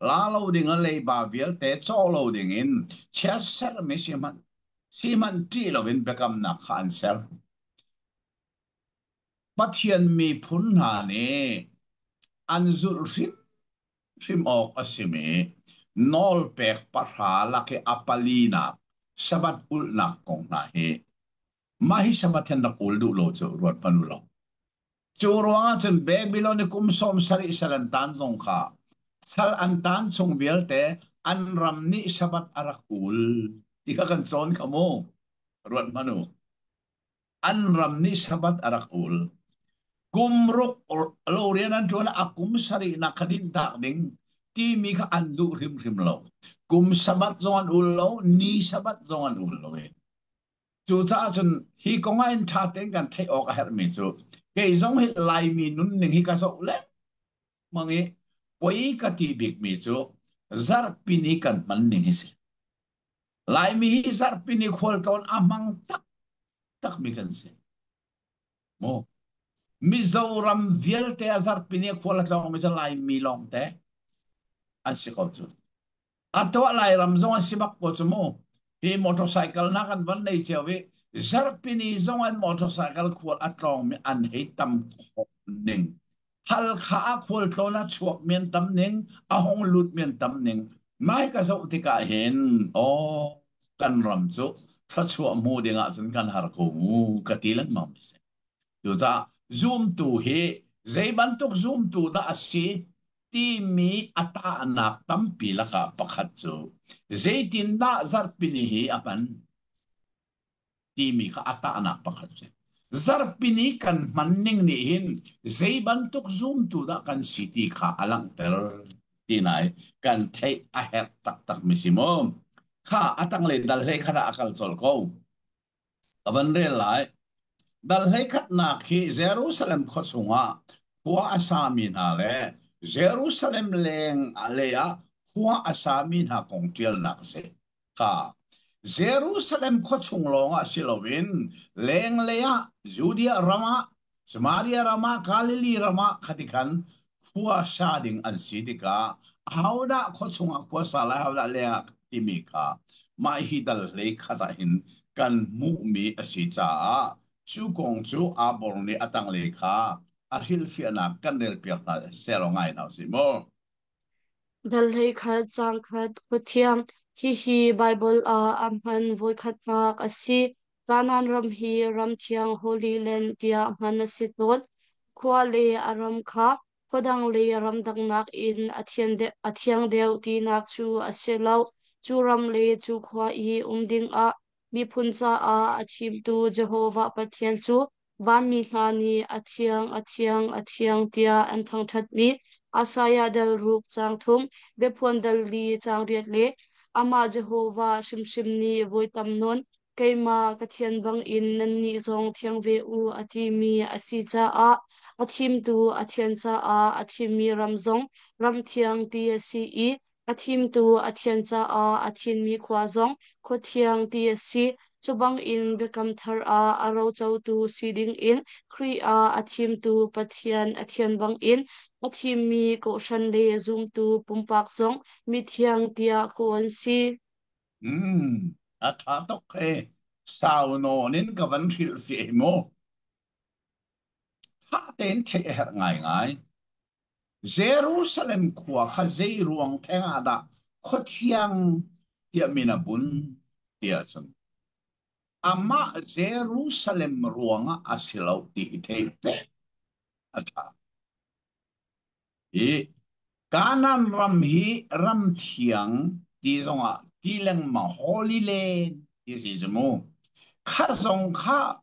la lo ding le leiba vialte cawh lo dingin chiatsermi sihmanh sihmanh ṭih loin biakamnak kha an ser. Pathian miphun hna nih an zulh hrim hrim awk a simi nawlpek pahra lak i a palinak Sabbath ulhnak kong hna hi mah hi Sabbath hin rak ul duh lo cu ruat hmanh u law. Cu ruangah cun Babylon i kum 70 sal an tan zong kha sal an tan chung vialte an ram nih Sabbath a rak ul ti kha kan cawn kha mu. Ruat hmanh u. An ram nih Sabbath a rak ul. Kum ruk lo rian an ṭuan a kum sarihnak kha dinhtak ding timi kha an duh hrimhrim lo. Kum Sabbath zong an ul lo, ni Sabbath zong an ul lo i. Cucaah cun hi kong ah in ṭha tein kan theih awk a herhmi cu kei zong hi Laimi nunning hi ka zoh lengmang i poi ka ti bikmi cu zarhpi ni kan hman ning hi si. Laimi hi zarhpi ni khualtlawn a hmang taktakmi kan si. Mu. Mizoram vialte a zarhpi ni khual a tlawngmi cu Laimi lawngte an si ko cu. A tuah Lairam zong an si bak ko cu mu. Hi motorcycle na kan van nei cio i zarhpi ni zong an motorcycle khual a tlawngmi an hei tam khawh ning. Halkha ah khualtlawn a chuak mi an tam ning, a hung lut mi an tam ning. Mai ka zoh tikah hin, aw, kan ram cu thluachuah hmu ding ahcun kan har ko mu ka ti lengmang mi si. Cucaah zumtu hi zei bantuk zumtu dah a si timi a tahnak tampi lakah pakhat cu zeitindah zarhpini hi a hman? Timi kha a tahnak pakhat si. Zarhpini kan hman ning nih hin zei bantuk zumtu dah kan si ti kha a langhter ti nai kan theih a herh taktak mi si mu. Kha a tanglei dal hlei khat ah a kal colh ko. Ka van rel lai. Dal hlei khatnak hi Jerusalem khua chungah khua a sami hna le Jerusalem leng lei ah khua a sami hna kong ṭialnak a si. Kha Jerusalem khua chung lawngah si loin lenglei ah Judea ram ah Samaria ram ah Galilee ram ah khati khan khua sa ding an si tikah ahodah khua chungah khua sa lai ahodah leng ah timi kha mah hi dal hlei khat ah hin kan hmuhmi a si caah cu kong cu Abor nih a tanglei kha. A hrilhfiahnak kan relpiak hna selaw ngai hna usih mu. Dal 11 caang khat Khuathiang Hihi Baibal ah a hman voikhatnak a si. Kanaan ram hi ram thiang Holy Land tiah hman a si tawn. Khua le a ram kha khuadang le ramdang nakin a thian deuh, a thiang deuh tinak cu a si lo. Cu ram le cu khua i um dingah miphun caah a thimtu Jehovah Pathian cu Vanmi hna nih a thiang, a thiang, a thiang tiah an thangṭhatmi Isaiah dal ruk caang thum, biaphuan dal li caang riat le amah Jehovah hrimhrim nih voi tam nawn keimah ka thian bangin nannih zong thiang ve u a timi a si caah a thimtu a thian caah a thimmi ram zong ram thiang ti a si i a thimtu a thian caah a thimmi khua zong khua thiang ti a si. Cu bangin Biakam Thar ah a rocotu si dingin Khrih ah a thimtu Pathian a thian bangin a thimmi kawhhran le zumtu pumpak zong mithiang tiah kawh an si. Mm, a ṭha tuk he. Sau nawn in ka van hrilhfiah mu. Tha tein theih a herh ngaingai. Jerusalem khua kha zei ruang theng ah dah khuathiang tiah min a bunh tiah cun amah Jerusalem ruangah a si lo ti hi theih pek a ṭha. Hi Kanaan ram hi ram thiang ti zongah ti lengmang Holy Land ti a si cu mu. Kha zong kha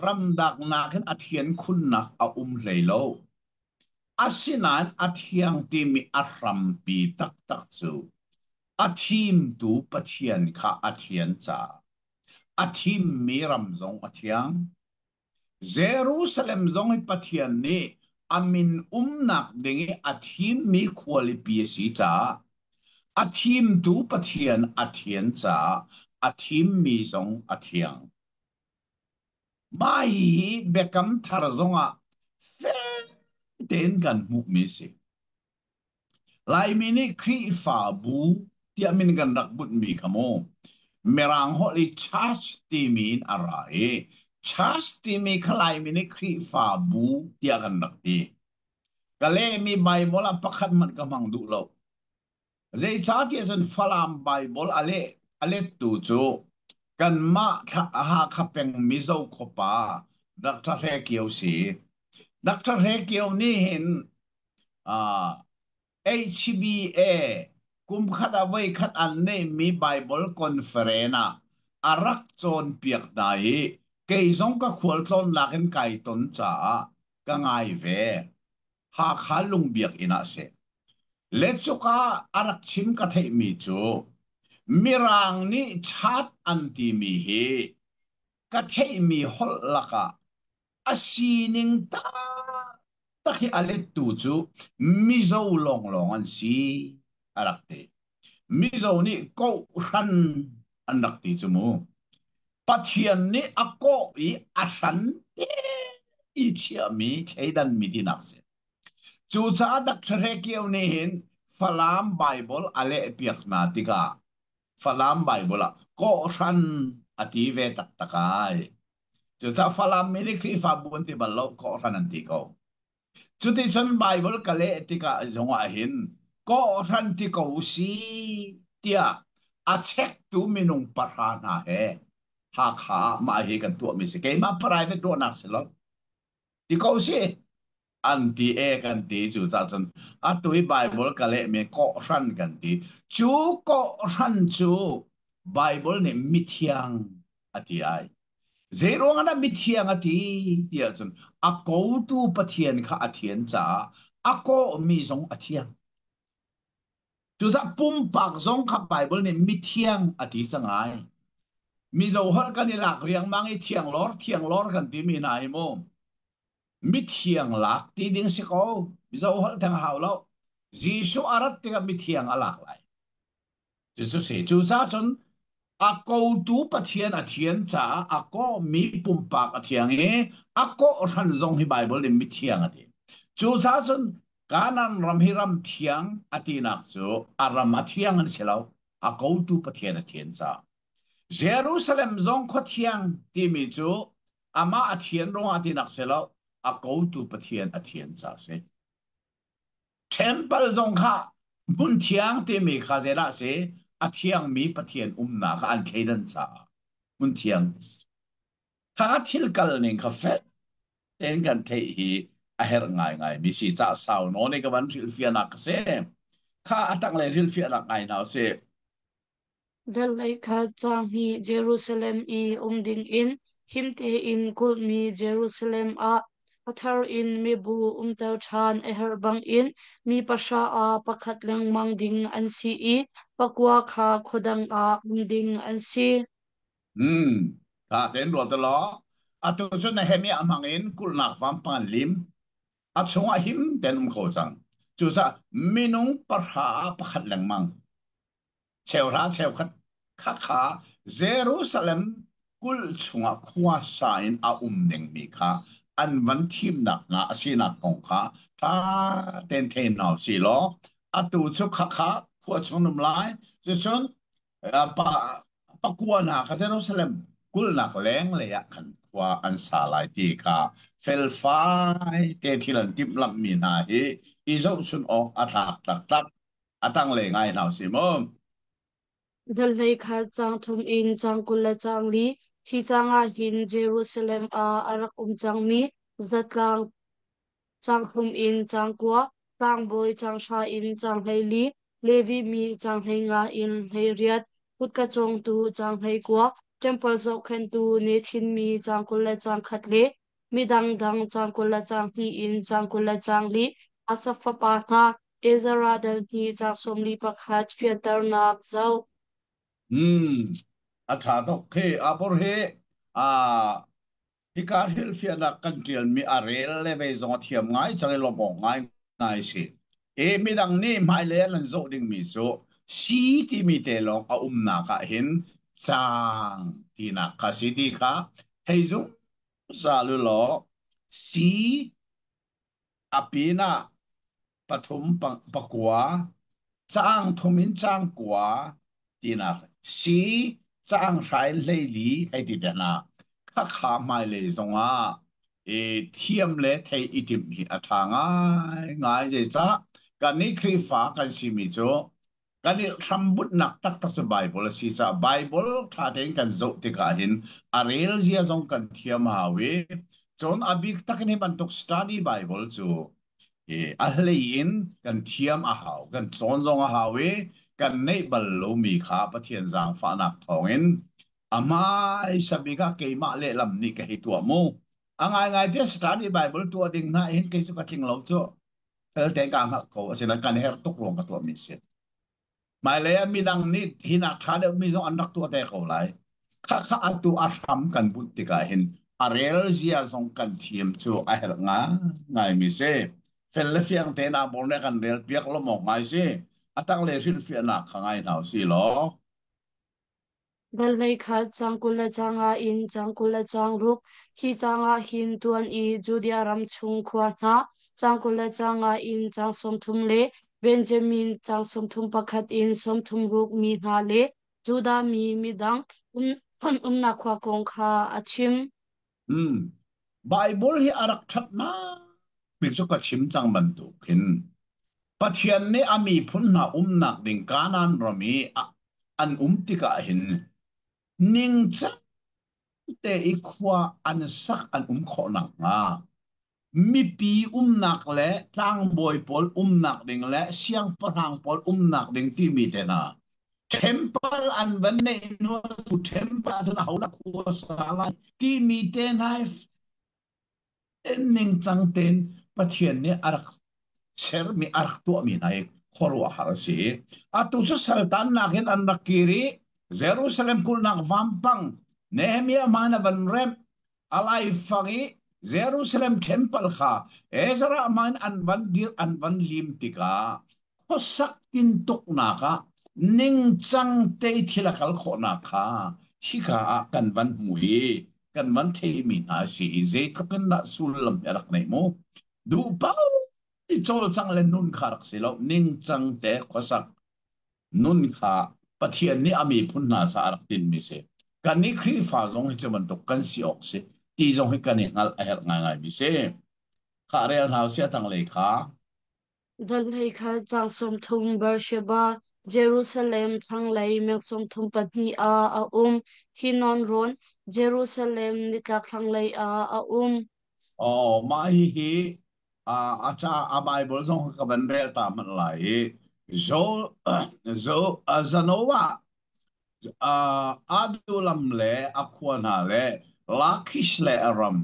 ramdak nakin a thian khunnak a um hlei lo. Asinain a thiang timi a hrampi taktak cu a thimtu Pathian kha a thian caah a thimmi ram zong a thiang. Jerusalem zong hi Pathian nih a min umnak ding i a thimmi khualipi a si caah a thimtu Pathian a thian caah a thimmi zong a thiang. Mah hihi Biakam Thar zongah fel tein kan hmuhmi a si. Laimi nih Khrihfabu tiah min kan rak bunhmi kha mu Mirang holh i church timi in a ra i church timi kha Laimi nih Khrihfabu tiah kan rak ti. Ka lehmi Bible ah pakhat hmanh ka hmang duh lo. Zeicahtiah cun Falam Baibal a leh a lettu cu kanmah Hakha peng Mizo khuapa Dr. Hre Kio si. Dr. Hre Kio nih hin uh, HBA kumkhat ah voikhat an neihmi Bible conference ah a rak cawnpiak hna i kei zong ka khualtlawnnak in kai ton caah ka ngai ve. Hakha Lungbiakinn ah a si. Le cuka a rak chim ka theihmi cu Mirang nih chat an timi hi ka theihmi holh lakah a sining taktak hi a lettu cu Mizo lawnglawng an si a rak ti. Mizo nih kawhhran an rak ti cu mu. Pathian nih a kawh i a hran te i chiahmi thleidan mi tinak si. Cucaah Dr. Hre Kio nih hin Falam Bible a lehpiak hna tikah Falam Bible ah kawhhran a ti ve taktak ai. Cucaah Falam mi nih Khrihfabu an ti bal lo, kawhhran an ti ko. Cuticun Baibal ka leh tikah zongah hin kawhhran ti ko si tiah a chektu minung pahra hna he Hakha ah mah hi kan tuahmi si. Keimah private ruahnak si lo. Ti ko si. An ti e kan ti cu cah cun atu i Baibal ka lehmi kawhhran kan ti. Cu kawhhran cu Baibal nih mithiang a ti ai. Zeiruang ah dah mithiang a ti ti ahcun a kotu Pathian kha a thian caah a kawhmi zong a thiang. Cucaah pumpak zong kha Baibal nih mithiang a ti cang ai. Mizo holh kan i lak riangmang i thianglawr thianglawr kan timi hna hi mu. Mithiang lak ti ding si ko. Mizo holh theng hau lo. Jesuh a rat tikah mithiang a lak lai. Cucu si. Cucaah cun a kotu Pathian a thian caah a kawhmi pumpak a thiang i a kawhhran zong hi Baibal nih mithiang a ti. Cucaah cun Kanaan ram hi ram thiang a tinak cu a ram a thiang an si lo, a kotu Pathian a thian caah. Jerusalem zong khua thiang timi cu amah a thian ruangah tinak si lo. A kotu Pathian a thian ca si. Temple zong kha hmun thiang timi kha zeidah si? A thiangmi Pathian umnak kha an thleidan caah hmun thiang. Kha thil kal ning kha fel tein kan theih hi a herh ngaingai mi si ca sau nawn i ka van hrilhfiahnak ka si. Kha a tanglei hrilhfiahnak ngai hna usih. Velhlei kha caang hnih Jerusalem i um dingin him tein kulhmi Jerusalem ah a thar in mibu umter ṭhan a herh bangin mi pahra ah pakhat lengmang ding an si i pakua kha khuadang ah um ding an si. Hmm. Tha tein ruat law atu cu Nehemiah hmang in kulhnak vampang an lim. A chungah him tein um kho cang. Cucaah minung pahra ah pakhat lengmang cheuhra cheukhat khakha Jerusalem kulh chungah khua sa in a um dingmi kha an van thimnak hna a sinak kong kha ṭha tein thei hna usih law atu cu khakha khua chung um lai cucun pa pakua hna kha Jerusalem kulhnak lenglei ah khan khua an sa lai ti kha felfai te thil an timhlamhmi hna hi i zohchun awk a tlak taktak. A tanglei ngai hna usih mu. Velhlei kha caang thum in caang 20 le caang li, hi caang ah hin Jerusalem ah a rak um cangmi zatlang caang thum in caang kua, tlangbawi caang hra in caang 14, Levi mi caang 15 in 18, kutka cawngtu caang 19, ṭempal zohkhenhtu Nethin mi caang 20 le caang khat le midang dang caang 20 le caang hnih in caang 20 le caang li, Asaf fapa hna Ezra dal hnih caang 41 fianternak zoh. Hmm, a ṭha tuk khi. Abur hi ah hika hrilhfiahnak kan ṭialmi a rel le vei zong a thiam ngai cang i lawmh awk ngai ngai si. I midang nih hmailei ah nan zoh dingmi cu si timi te lawng a umnak ah hin caang tinak kha si ti kha thei zungzal u law si a pinah pathum pakua caang thum in caang kua tinak si caang hrai 14 hei ti te hna khakha hmailei zongah i thiam le thei i timh hi a ṭha ngai ngai zeicah kannih Khrihfa kan simi cu kan i hrambutnak taktak cu Bible a si caah Bible ṭha tein kan zoh tikah hin a rel zia zong kan thiam hau i cun a bik tak in hi bantuk study Bible cu i a hlei in kan thiam a hau kan cawn zong a hau i kan neih bal lomi kha Pathian zaangfahnak thawngin a hmaisa bik ah keimah lehlam nih ka hei tuah mu a ngaingai te study Bible tuah ding hna hin kei cu ka tling lo cu fel tein kaa hngalh ko asinain kan herh tuk ruang ka tuahmi a si. Hmailei ah midang nih hinak ṭha deuhmi zong an rak tuah te ko lai. Khakha atu a hram kan bunh tikah hin a rel zia zong kan thiam cu a herh ngaingaimi si. Fel le fiang tein aa bor nih a kan rel piak lawm awk ngai si. A tanglei hrilhfiahnak kha ngai hna usih law. Velhlei khat caang 20 le caang nga in caang 20 le caang ruk, hi caang ah hin tuan i Judea ram chung khua hna caang 20 le caang nga in caang 30 le Benjamin caang 31 in 36 mi hna le Judah mi midang um, umnak khua kong kha a chim. Hmm. Bible hi a rak ṭhatnak bik cu ka chim cang bantuk hin Pathian nih a miphun hna umnak ding Kanaan ram i an um tikah hin ningcang te i khua an sak an um khawh nakhnga mipi umnak le tlangbawi pawl umnak ding le siangpahrang pawl umnak ding timi te hna temple an van neih hnu temple ahcun ahodah khua sa lai timi te hna ningcang tein Pathian nih a rak sermi a rak tuahmi hna hi khuaruahhar a si. Atu cu saltannak in an rak kir i Jerusalem kulhnak vampang Nehemiah hmaan a van remh a laifang i Jerusalem temple kha Ezra hmaan an van dir an van lim tikah khuasak tintuknak ah ningcang te thil a kal khawhnak kha hika ah kan van hmu i kan van theimi hna a si i zeitluk in dah sullam hi a rak neih mu duh paoh i cawlcang le nun kha rak si lo ningcang te khuasak nun kha Pathian nih a miphun hna sa a rak tinhmi si kannih Khrihfa zong hi cu bantuk kan si awk si ti zong hi kan i hngalh a herh ngaingai mi si. Kha rel hna usih a tanglei kha. Dal kha caang 30 Beersheba, Jerusalem thlanglei meng 32 ah a um. Hinnon rawn, Jerusalem nitlak thlanglei ah a um. Oh, mah hihi a ca a Bible zong ka van rel ta hmanh lai i zo zo Zanoah Adulam le a khua hna le Lakhish le a ram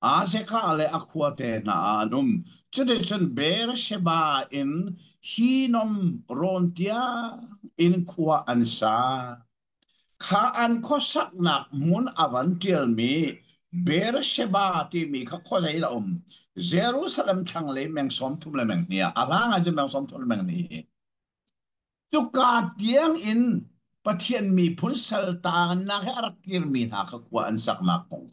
Azekah le a khuate hna ah an um. Cuticun Beersheba in Hinnom rawn tiang in khua an sa. Kha an khuasaknak hmun a van ṭialmi Beersheba timi kha khuazei a um. Jerusalem thlanglei meng 30 le meng hnih ah a hlang ah cun meng 30 le meng hnih hi. Cuka tiang in Pathian miphun saltaannak he a rak kirmi hna kha khua an saknak kong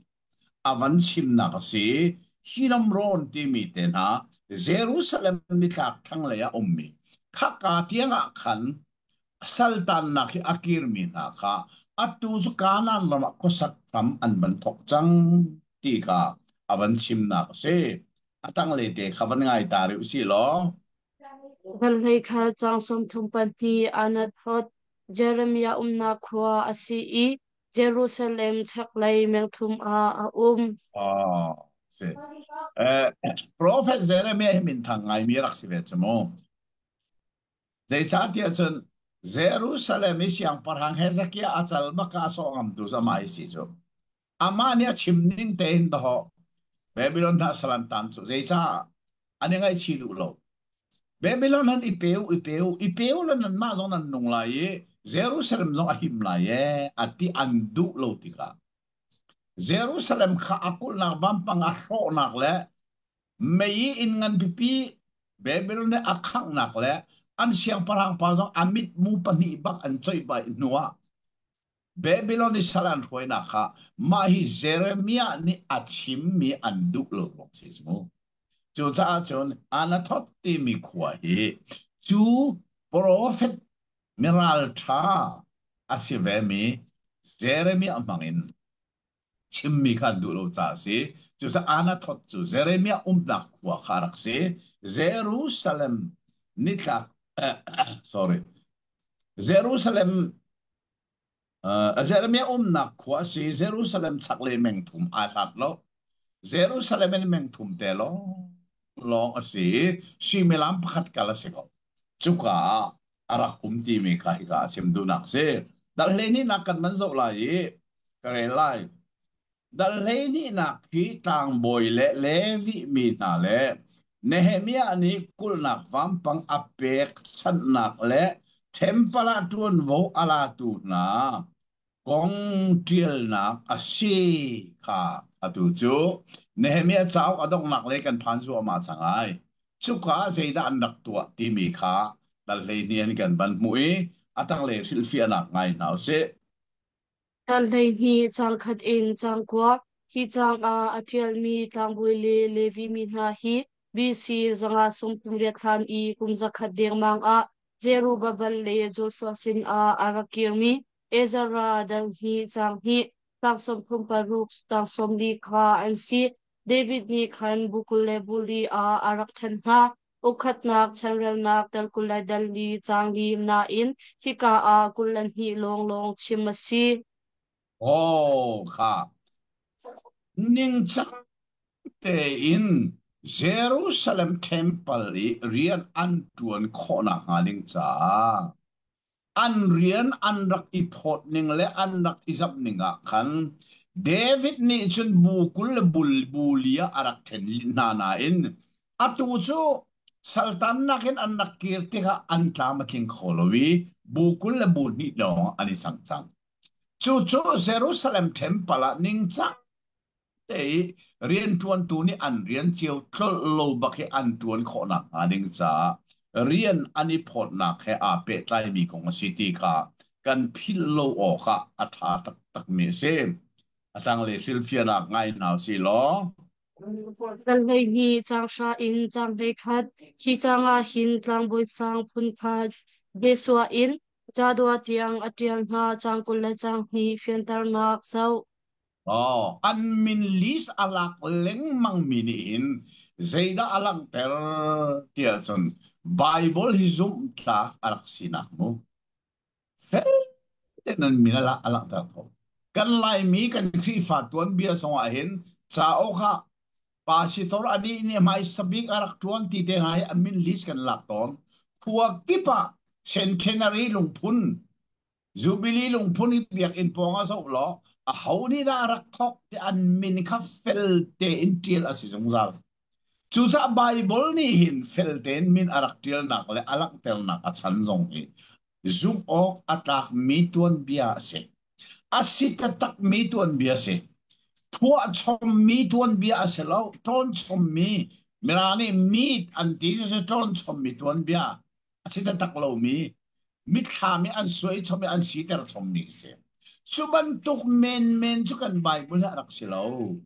a van chimnak a si. Hinnom rawn timi te hna Jerusalem nitlak thlanglei ah ummi khaka tiang ah khan saltannak hi a kirmi hna kha atu cu Kanaan ram ah khuasak hram an van thawk cang ti kha a van chimnak a si. A tanglei te kha van ngai ta rih usih law. Velhlei kha caang 32 Anathoth, Jeremiah umnak khua a si i Jerusalem chaklei meng thum ah a um. Oh, si. Prophet Jeremiah hi minthang ngaimi rak si ve cu mu. Zeicahtiah cun Jerusalem i siangpahrang Hezekiah a cal bak ah a sawh ngamtu cu amah hi si cu. Amah nih a chim ning tein dahawh Babylon hna salan tan cu zeicah an i ngaihchih duh lo. Babylon han i peu i peu i peu le nanmah zong nan nung lai i Jerusalem zong a him lai ee a ti an duh lo tikah Jerusalem kha a kulhnak vampang a hrawhnak le mei inn nganpipi Babylon nih a khanghnak le an siangpahrang pa zong a mitmu pahnih bak an coih bai hnuah Babylon i sal an hruainak kha mah hi Jeremiah nih a chimmi an duh lo ruang si cu. Cucaah cun Anathoth timi khua hi cu profet miralṭha a si vemi Jeremiah hmangin chimmi kha an duh lo caah a si. Cucaah Anathoth cu Jeremiah umnak khua kha a rak si. Jerusalem nitlak sorry Jerusalem Jeremiah umnak khua a si. Jerusalem chaklei meng thum aa hlat lo. Jerusalem in meng thum te lawng lawng a si i suimilam pakhat kal a si ko. Cuka ah a rak um timi kha hika a chim duhnak a si. Dal hleihnih kan man zoh lai i ka rel lai. Dal 12nak hi tlangbawi le Levi mi hna le Nehemiah nih kulhnak vampang a pekchanhnak le ṭhempal ah ṭuanvo a latu hna kong ṭialnak a si kha atu cu Nehemiah cauk a donghnak lei kan phan zuahmah cang ai. Cuka ah zeidah an rak tuah timi kha dal 12 in kan van hmuh i a tanglei hrilhfiahnak ngai hna usih. Dal 12 caang khat in caang kua. Hi caang ah a ṭialmi tlangbawi le Levi mi hna hi BC 538 hlan i kum 100 dengmang ah Zerubbabel le Joshua sinah a rak kirmi Ezra dal hnih caang hnih, tang 36, tang 40 kha an si. David nih khan bu 20 le bu li ah a rak ṭhen hna. Ukhatnak chanrelnak dal 20 le dal li caang li nain hika ah 22 lawnglawng chim a si. Oh, kha ningcang tein Jerusalem temple i rian an ṭuan khawh nakhnga ding caah an rian an rak i phawt ning le an rak i zamh ning ah khan David nih cun bu 20 le bul bu li ah a rak ṭhen hna nain atu cu saltannak in an rak kir tikah an tlam a tling kho lo i bu 20 le bu hnih lawng an i sang cang. Cucu Jerusalem temple ah ningcang te i rianṭuantu nih an rian cio tlolh lo bak hi an ṭuan khawh nakhnga ding caah rian an i phawtnak he aa pehtlaimi kong a si ti kha kan philh lo awk ah a ṭha taktakmi a si. A tanglei hrilhfiahnak ngai hna usih law. Dal 12 caang hra in caang 11 hi caang ah hin tlangbawi sang phunkhat Joshua in Jadua tiang a ṭial hna caang 20 le caang hnih fianternak zoh. Oh, an min list a lak lengmang mi nih hin Zeidah a langhter tiah cun Bible hi zumhtlak a rak sinak mu. Fel tein an min a langhter ko. Kan Laimi kan Khrihfa tuanbia zongah hin cauk ah Pastor anih nih hmaisa bik a rak ṭuan ti te hna hi a min list kan lak tawn. Khua kip ah Centenary lungphun Jubilee lungphun hi biakinn pawng ah zoh law aho nih dah a rak thawk ti an min kha fel tein ṭial a si zungzal. Cucaah Baibal nih hin fel tein min a rak ṭialnak le a langhternak a chan zong hi zumh awk a tlakmi tuanbia a si. A si taktakmi tuanbia a si. Phuahchommi tuanbia a si lo. Ṭawnchommi Mirang nih meat an ti cu ṭawnchommi tuanbia a si taktak lomi mitthlam i an suai chom i an siter chommi a si. Cu bantuk menmen cu kan Bible hi a rak si lo.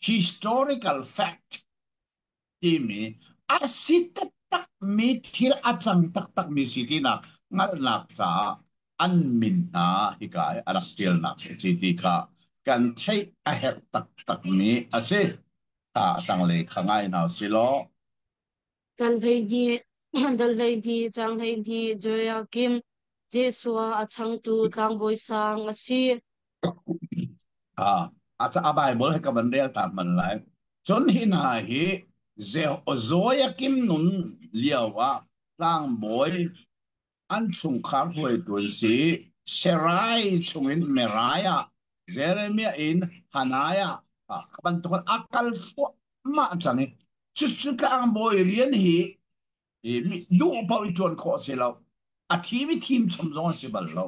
Historical fact timi a si taktakmi thil a cang taktakmi si tinak hngalhnak caah an min hna hika i a rak ṭialnak a si ti kha kan theih a herh taktakmi a si. Ta tanglei kha ngai hna usih law Dal 12, dal 12, caang 12, Joiakim, Jeshua a changtu tlangbawi sang a si. Ah, a a Bible he ka van rel ta man lai. Cun hi hna hi Joiakim nun lio ah tlangbawi an chungkhar hruaitu an si. Serai chungin Meraiah, Jeremiah in Hanaiah, kha bantukin a kal thluahmah cang i cucu tlangbawi rian hi duh paoh i ṭuan khawh a si lo. A thim i thim chom zong a si bal lo.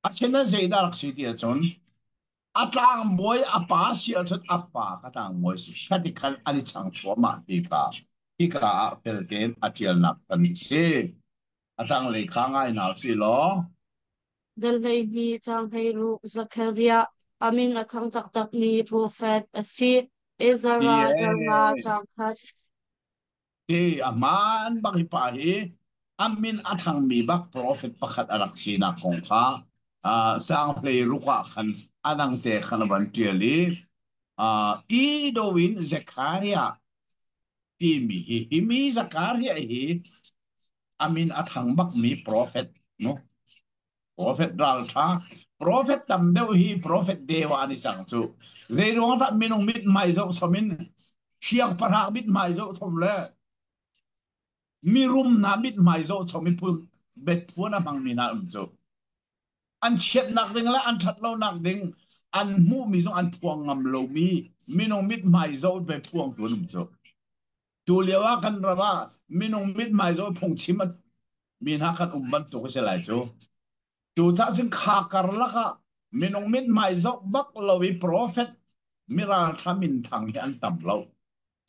Asinain zeidah rak si ti ahcun a tlangbawi a pa si ahcun a fa kha tlangbawi si kha ti khan an i chang thluahmah ti kha hika ah fel tein a ṭialnak kan si. A tanglei kha ngai hna usih law. Dal 12 caang 16 Zekhariah a min a thang taktakmi profet a si. Ti Ezra dal nga caang khat. Ti a hmaan bak hi pa hi a min a thangmi bak profet pakhat a rak sinak kong kha caang 16 ah khan a dang te khan a van ṭial i Ido in Zekhariah timi hi hi mi Zekhariah hi a min a thang bakmi profet no Profet ralṭha, profet tam deuh hi profet deu ah an i cang cu. Zei ruang dah minung mithmai zoh chom in siangpahrang mithmai zoh chom le mirum hna mithmai zoh chom in betphuan a hmangmi hna um cu. An chiatnak ding le an ṭhat lonak ding an hmuhmi zong an phuang ngam lomi minung mithmai zoh be phuangtu an um cu. Tu lio ah kan ram ah minung mithmai zoh phungchim mi hna kan um bantuk a si lai cu. Cucaah cun kha karlak ah minung mithmai zoh bak lo i profet miralṭha minthang hi an tam lo.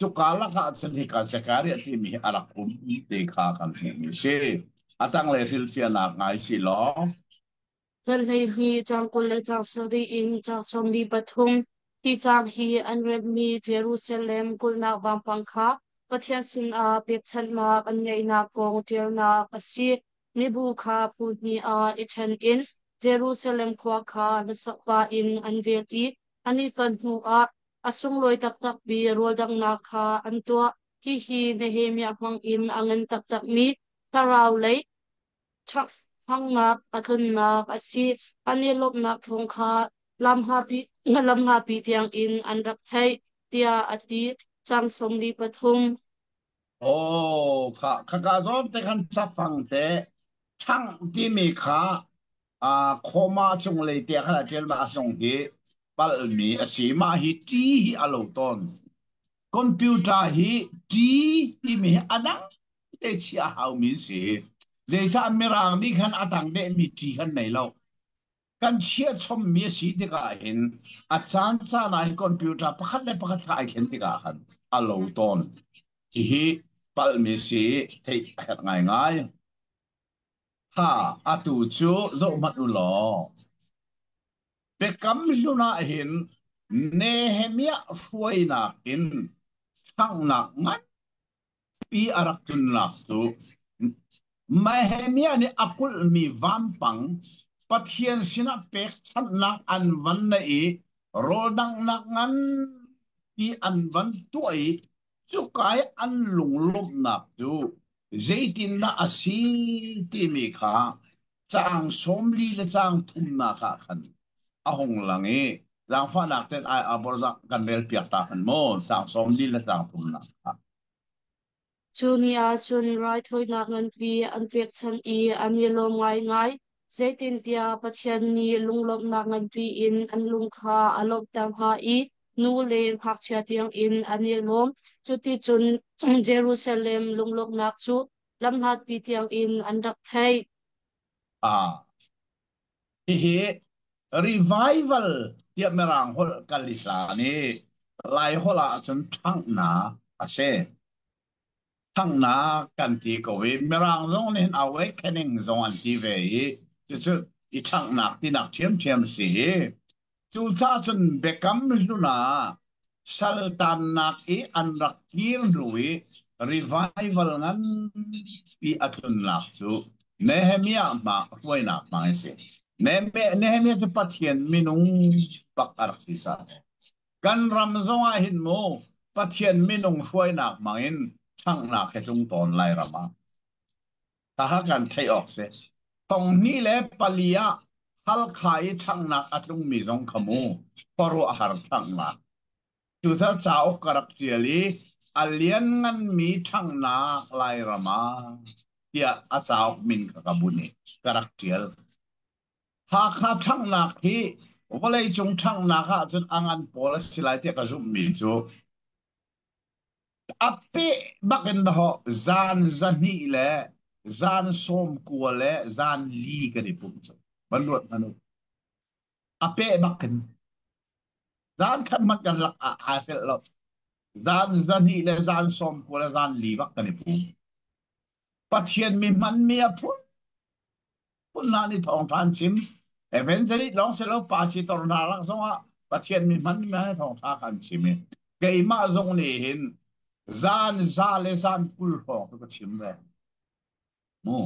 Cuka lakah cun hika Zechariah timi hi a rak um ti kha kan hmuhmi si. A tanglei hrilhfiahnak ngai si law. Dal 12 caang 20 le caang 7 in caang 43 Hi caang hi an remhmi Jerusalem kulhnak vampang kha Pathian sinah pekchanhnak an ngeihnak kong ṭialnak a si. Mibu kha phu hnih ah i ṭhen in Jerusalem khua kha hlasakpa in an vel i an i ton hnuah a sunglawi taktakmi rawldanghnak kha an tuah. Hihi Nehemiah hmangin a ngan taktakmi thlaraulei Ṭhanghnak a tlunnak a si. An i lawmhnak thawng kha lamhlapi tiangin an rak theih, tiah a ti. Caang 43. Oh, kha khaka zawn te khan cafang te ṭhangh timi kha khawma cunglei te khan a ṭial ma zong hi palhmi a si. Mah hi ṭi hi a lo tawn. Computer hi ṭi timi hi a dang te chiah haumi an si. Zeicah Mirang nih khan a tang dehmi ṭi khan nei lo. Kan chiah chommi a si tikah hin a caan caan ah hin computer pakhat le pakhat kha ai thlen tikah khan a lo tawn. Hihi palhmi si theih a herh ngaingai. Ha, atu cu zoh hmanh u law. Biakam hlun ah hin Nehemiah hruainak in thanghnak ngan pi a rak tlunnak cu Nehemiah nih a kulhmi vampang Pathian sinah pekchanhnak an van na i rawldanghnak nganpi nganpi an van tuah i cuka i an lunglawmhnak cu zeitindah a si timi kha caang 40 le caang thumnak ah khan a hung lang i zaangfahnak ten ai aborzak kan rel piak ta hman maw caang 40 le caang thumnak kha. Cu ni ah cun raithawinak nganpi an pekchanh i an i lawm ngaingai, zeitintiah Pathian nih lunglawmhnak nganpi in an lung kha a lawmhter hna i nu le ngakchia tiangin an i lawm. Cuticun Jerusalem lunglawmhnak cu lamhlatpi tiangin an rak theih. Ah, hihi revival tiah Mirang holh kal i hlan i Lai holh ah cun ṭhanghnak a si. Ṭhanghnak kan ti ko i Mirang zong nih hin awakening zong an ti ve i cucu i ṭhanghnak tinak ṭhiamṭhiam a si i Cucaah cun biakam hlun ah saltannak i an rak kir hnu i revival nganpi a tlunnak cu Nehemiah hma hruainak hmang a si. Nehemiah cu Pathian minung bak a rak si caah kan ram zong ah hin mu Pathian minung hruainak hmang in ṭhanghnak he tlung tawn Lai ram ah. Taha kan theih awk si. 2004 ah Halkha i ṭhanghnak a tlungmi zong kha mu khuaruahhar ṭhanghnak. Cucaah cauk ka rak ṭial i a liannganmi ṭhanghnak Lairam ah tiah a cauk min kha ka bunh i ka rak ṭial. Hakha ṭhanghnak hi vawleicung ṭhanghnak ahcun a ngan pawl a si lai tiah ka zumhmi cu A peh bak in dahawh zan 200 le zan 90 le zan li kan i pum cu. Van ruat hmanh u. A peh bak in. Zan khat hmanh kan lak ah aa felh lo. Zan 200 le zan 90 le zan li bak kan i pum. Pathian mi hmanmi a phun phun hna nih thawngṭha an chim. Evangelist lawng si lo pastor hna lak zongah Pathian mi hman mi thawngṭha kan chim i keimah zong nih hin zan 100 le zan 20 hrawng cu ka chim ve. Mu.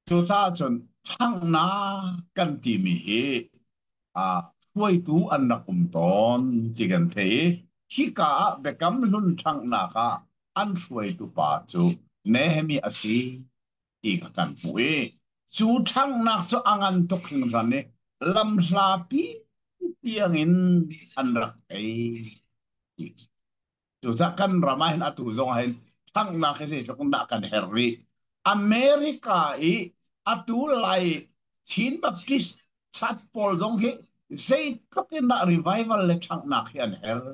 Cucaah cun ṭhanghnak kan timi hi ah hruaitu an rak um tawn ti kan thei i hika ah Biakam Hlun ṭhanghnak ah an hruaitu pa cu Nehemiah a si. Ti kha kan hmuh i cu ṭhanghnak cu a ngan tuk hringhran i lamhlapi tiangin an rak ei. Cucaah kan ram ah hin atu zong ah hin ṭhanghnak hi zeitluk in dah kan herh rih. America i atu lai Chin Baptist Church pawl zong hi zeitluk in dah revival le ṭhanghnak hi an herh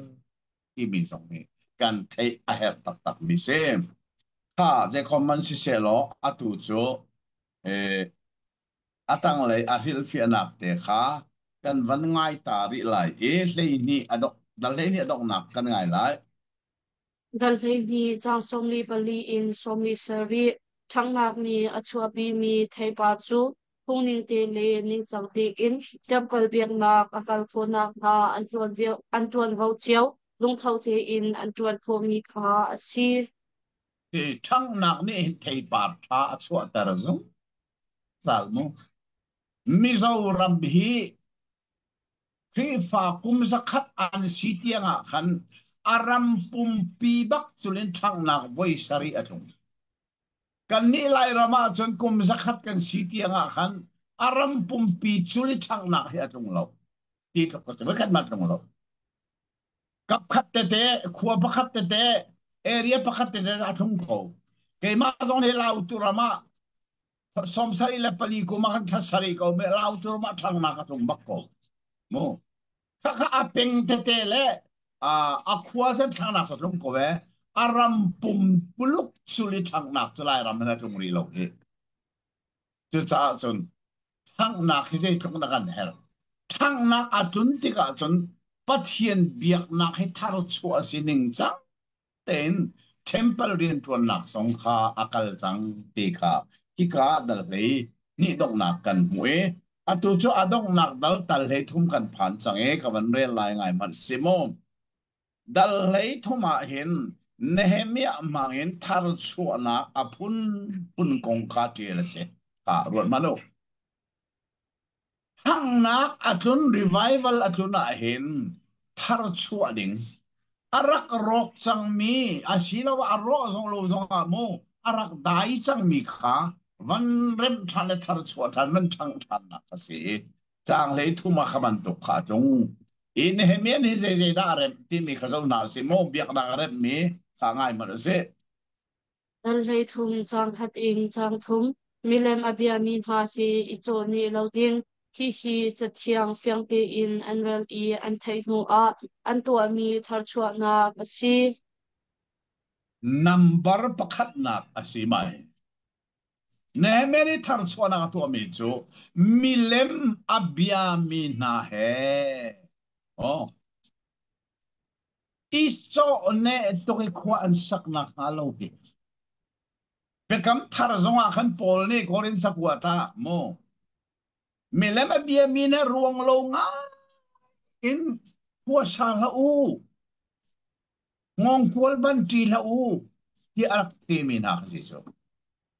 timi zong hi kan theih a herh taktak mi si. Kha zeikhom man siseh law atu cu eh, a tanglei a hrilhfiahnak te kha kan van ngai ta rih lai i 12 a dok dal 12 a donghnak kan ngai lai. Dal 12 caang 44 in 47 ṭhanghnak nih a chuahpimi theipar cu phungning te le ningcang tein temple biaknak a kal khawh nakhnga an ṭuanvo cio lungtho tein an ṭuan khawhmi kha a si. Hi ṭhanghnak nih hin theipar ṭha a chuahter zungzal mu. Mizoram hi Khrihfa kum 100 an si tiangah khan a ram pumpi bak culin ṭhanghnak voi sarih a tlung. Kannih Lairam ahcun kum 100 kan si tiangah khan a ram pumpi cul i ṭhanghnak hi a tlung lo. Ti tluk a si. Voikhat mah tlung lo. Kap khat tete, khua pakhat tete, area pakhat tete a tlung ko. Keimah zong nih Lautu ram ah 74 kum ah khan thla sarih ko me Lautu ram ah ṭhanghnak a tlung bak ko. Mu. Khakha a peng tete le a khua cun ṭhanghnak cu a tlung ko e. A ram pumpuluk sul i ṭhanghnak cu Lairam in a tlung rih lo hi. Cucaah cun ṭhanghnak hi zeitluk dah kan herh. Ṭhanghnak a tlun tikah cun Pathian biaknak hi thar chuah a si ning cang tein temple rianṭuannak zong kha a kal cang ti kha hika ah dal hlei nih donghnak kan hmuh i atu cu a donghnak dal tal hlei thum kan phan cang i ka van rel lai ngai hmanh si mu. Dal hlei thum ah hin Nehemiah hmang in thar chuahnak a phunphun kong kha ṭial a si. Kha ruat hmanh u. Ṭhanghnak a tlun revival a tlun ah hin thar chuah ding. A rak rawk cangmi asiloah a rawh zong lo zongah mu a rak dai cangmi kha van remh ṭhan le tharchuah ṭhan van ṭhangh ṭhannak a si i caang hlei thum ah kha bantuk kha a tlung. I Nehemiah nih zeizeidah a remh timi kha zoh hna usih maw biaknak a remhmi kha ngai hmanh usih. Dal 13 caang khat in caang thum milem a biami hna hi i cawh nih lo ding. Hihi Cathiang fiang tein an rel i an theih hnuah an tuahmi tharchuahnak a si. Nambar pakhatnak a si mai. Nehemiah nih tharchuahnak a tuahmi cu milem a biami hna he oh i cawhneh tuk i khua an sak nakhnga lo hi. Biakam thar zongah khan Paul nih Korin cakuat ah mu milem a biami na ruang lo ngai in khua sa hlah u ngongkual ban ṭi hlah u ti a rak timi hna kha si cu.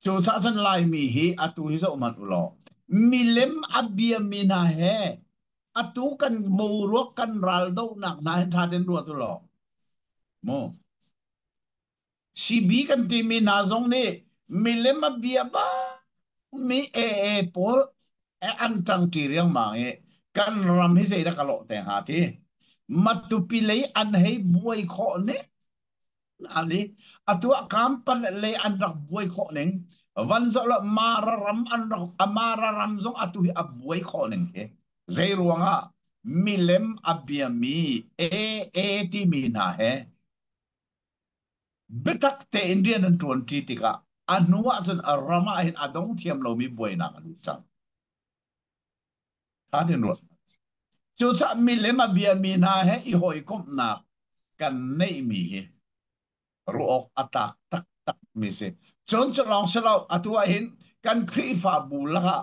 Cucaah cun Laimi hi atu hi zoh hmanh u law milem a biami hna he atu kan boruak kan raldohnak hna hin ṭha tein ruat u law mu CB kan timi hna zong nih milem a bia mi AA pawl an ṭangṭi riangmang i kan ram hi zeidah ka lawh te hnga ti Matupi lei an hei buai khawh ning ali atu ah kampan lei an rak buai khawh ning van zoh lo Mara ram an rak Mara ram zong atu hi a buai khawh ning hi zei ruangah milem a biami AA timi hna he biatak tein rian an ṭuan ṭi tikah a hnu ah cun a ram ah hin a dong thiam lomi buainak a lut cang. Tha tin ruat. Cucaah milem a biami hna he i hawikomhnak kan neihmi hi ruah awk a tlak taktak mi si. Cun cu lawng si lo, atu ah hin kan Khrihfabu lakah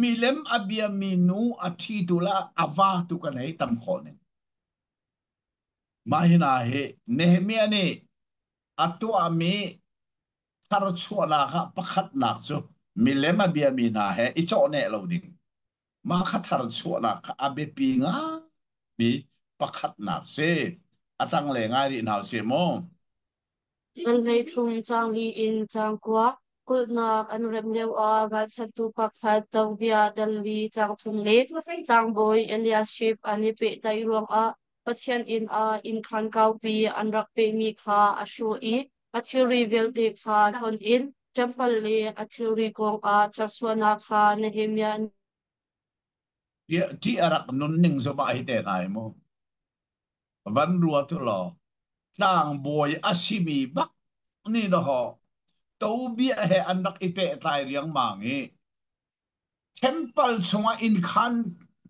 milem a biami nu a ṭhitu le a va tu kan hei tam khawh ning. Mah hi hna hi Nehemiah nih a tuahmi tharchuahnak ah pakhatnak cu milem a biami hna he i cawhneh lo ding. Mah kha tharchuahnak kha a biapi ngaimi pakhatnak si. A tanglei ngai rih hna usih mu. Dal 13 caang li in caang kua kulhnak an remh lioah ralchanhtu pakhat Tobiah dal li caang thum le tlangbawi Eliashib an i pehtlaih ruangah Pathian inn ah innkhan kaupi an rak pehmi kha a hrawh i a thilri vialte kha hlonh in ṭempal le a thilri kongah tharchuahnak kha Nehemiah Ṭih a rak nunning zumah hi te hna hi mu. Van ruat u law tlangbawi a simi bak nih dawh Tobiah he an rak i pehtlai riangmang i temple chungah innkhan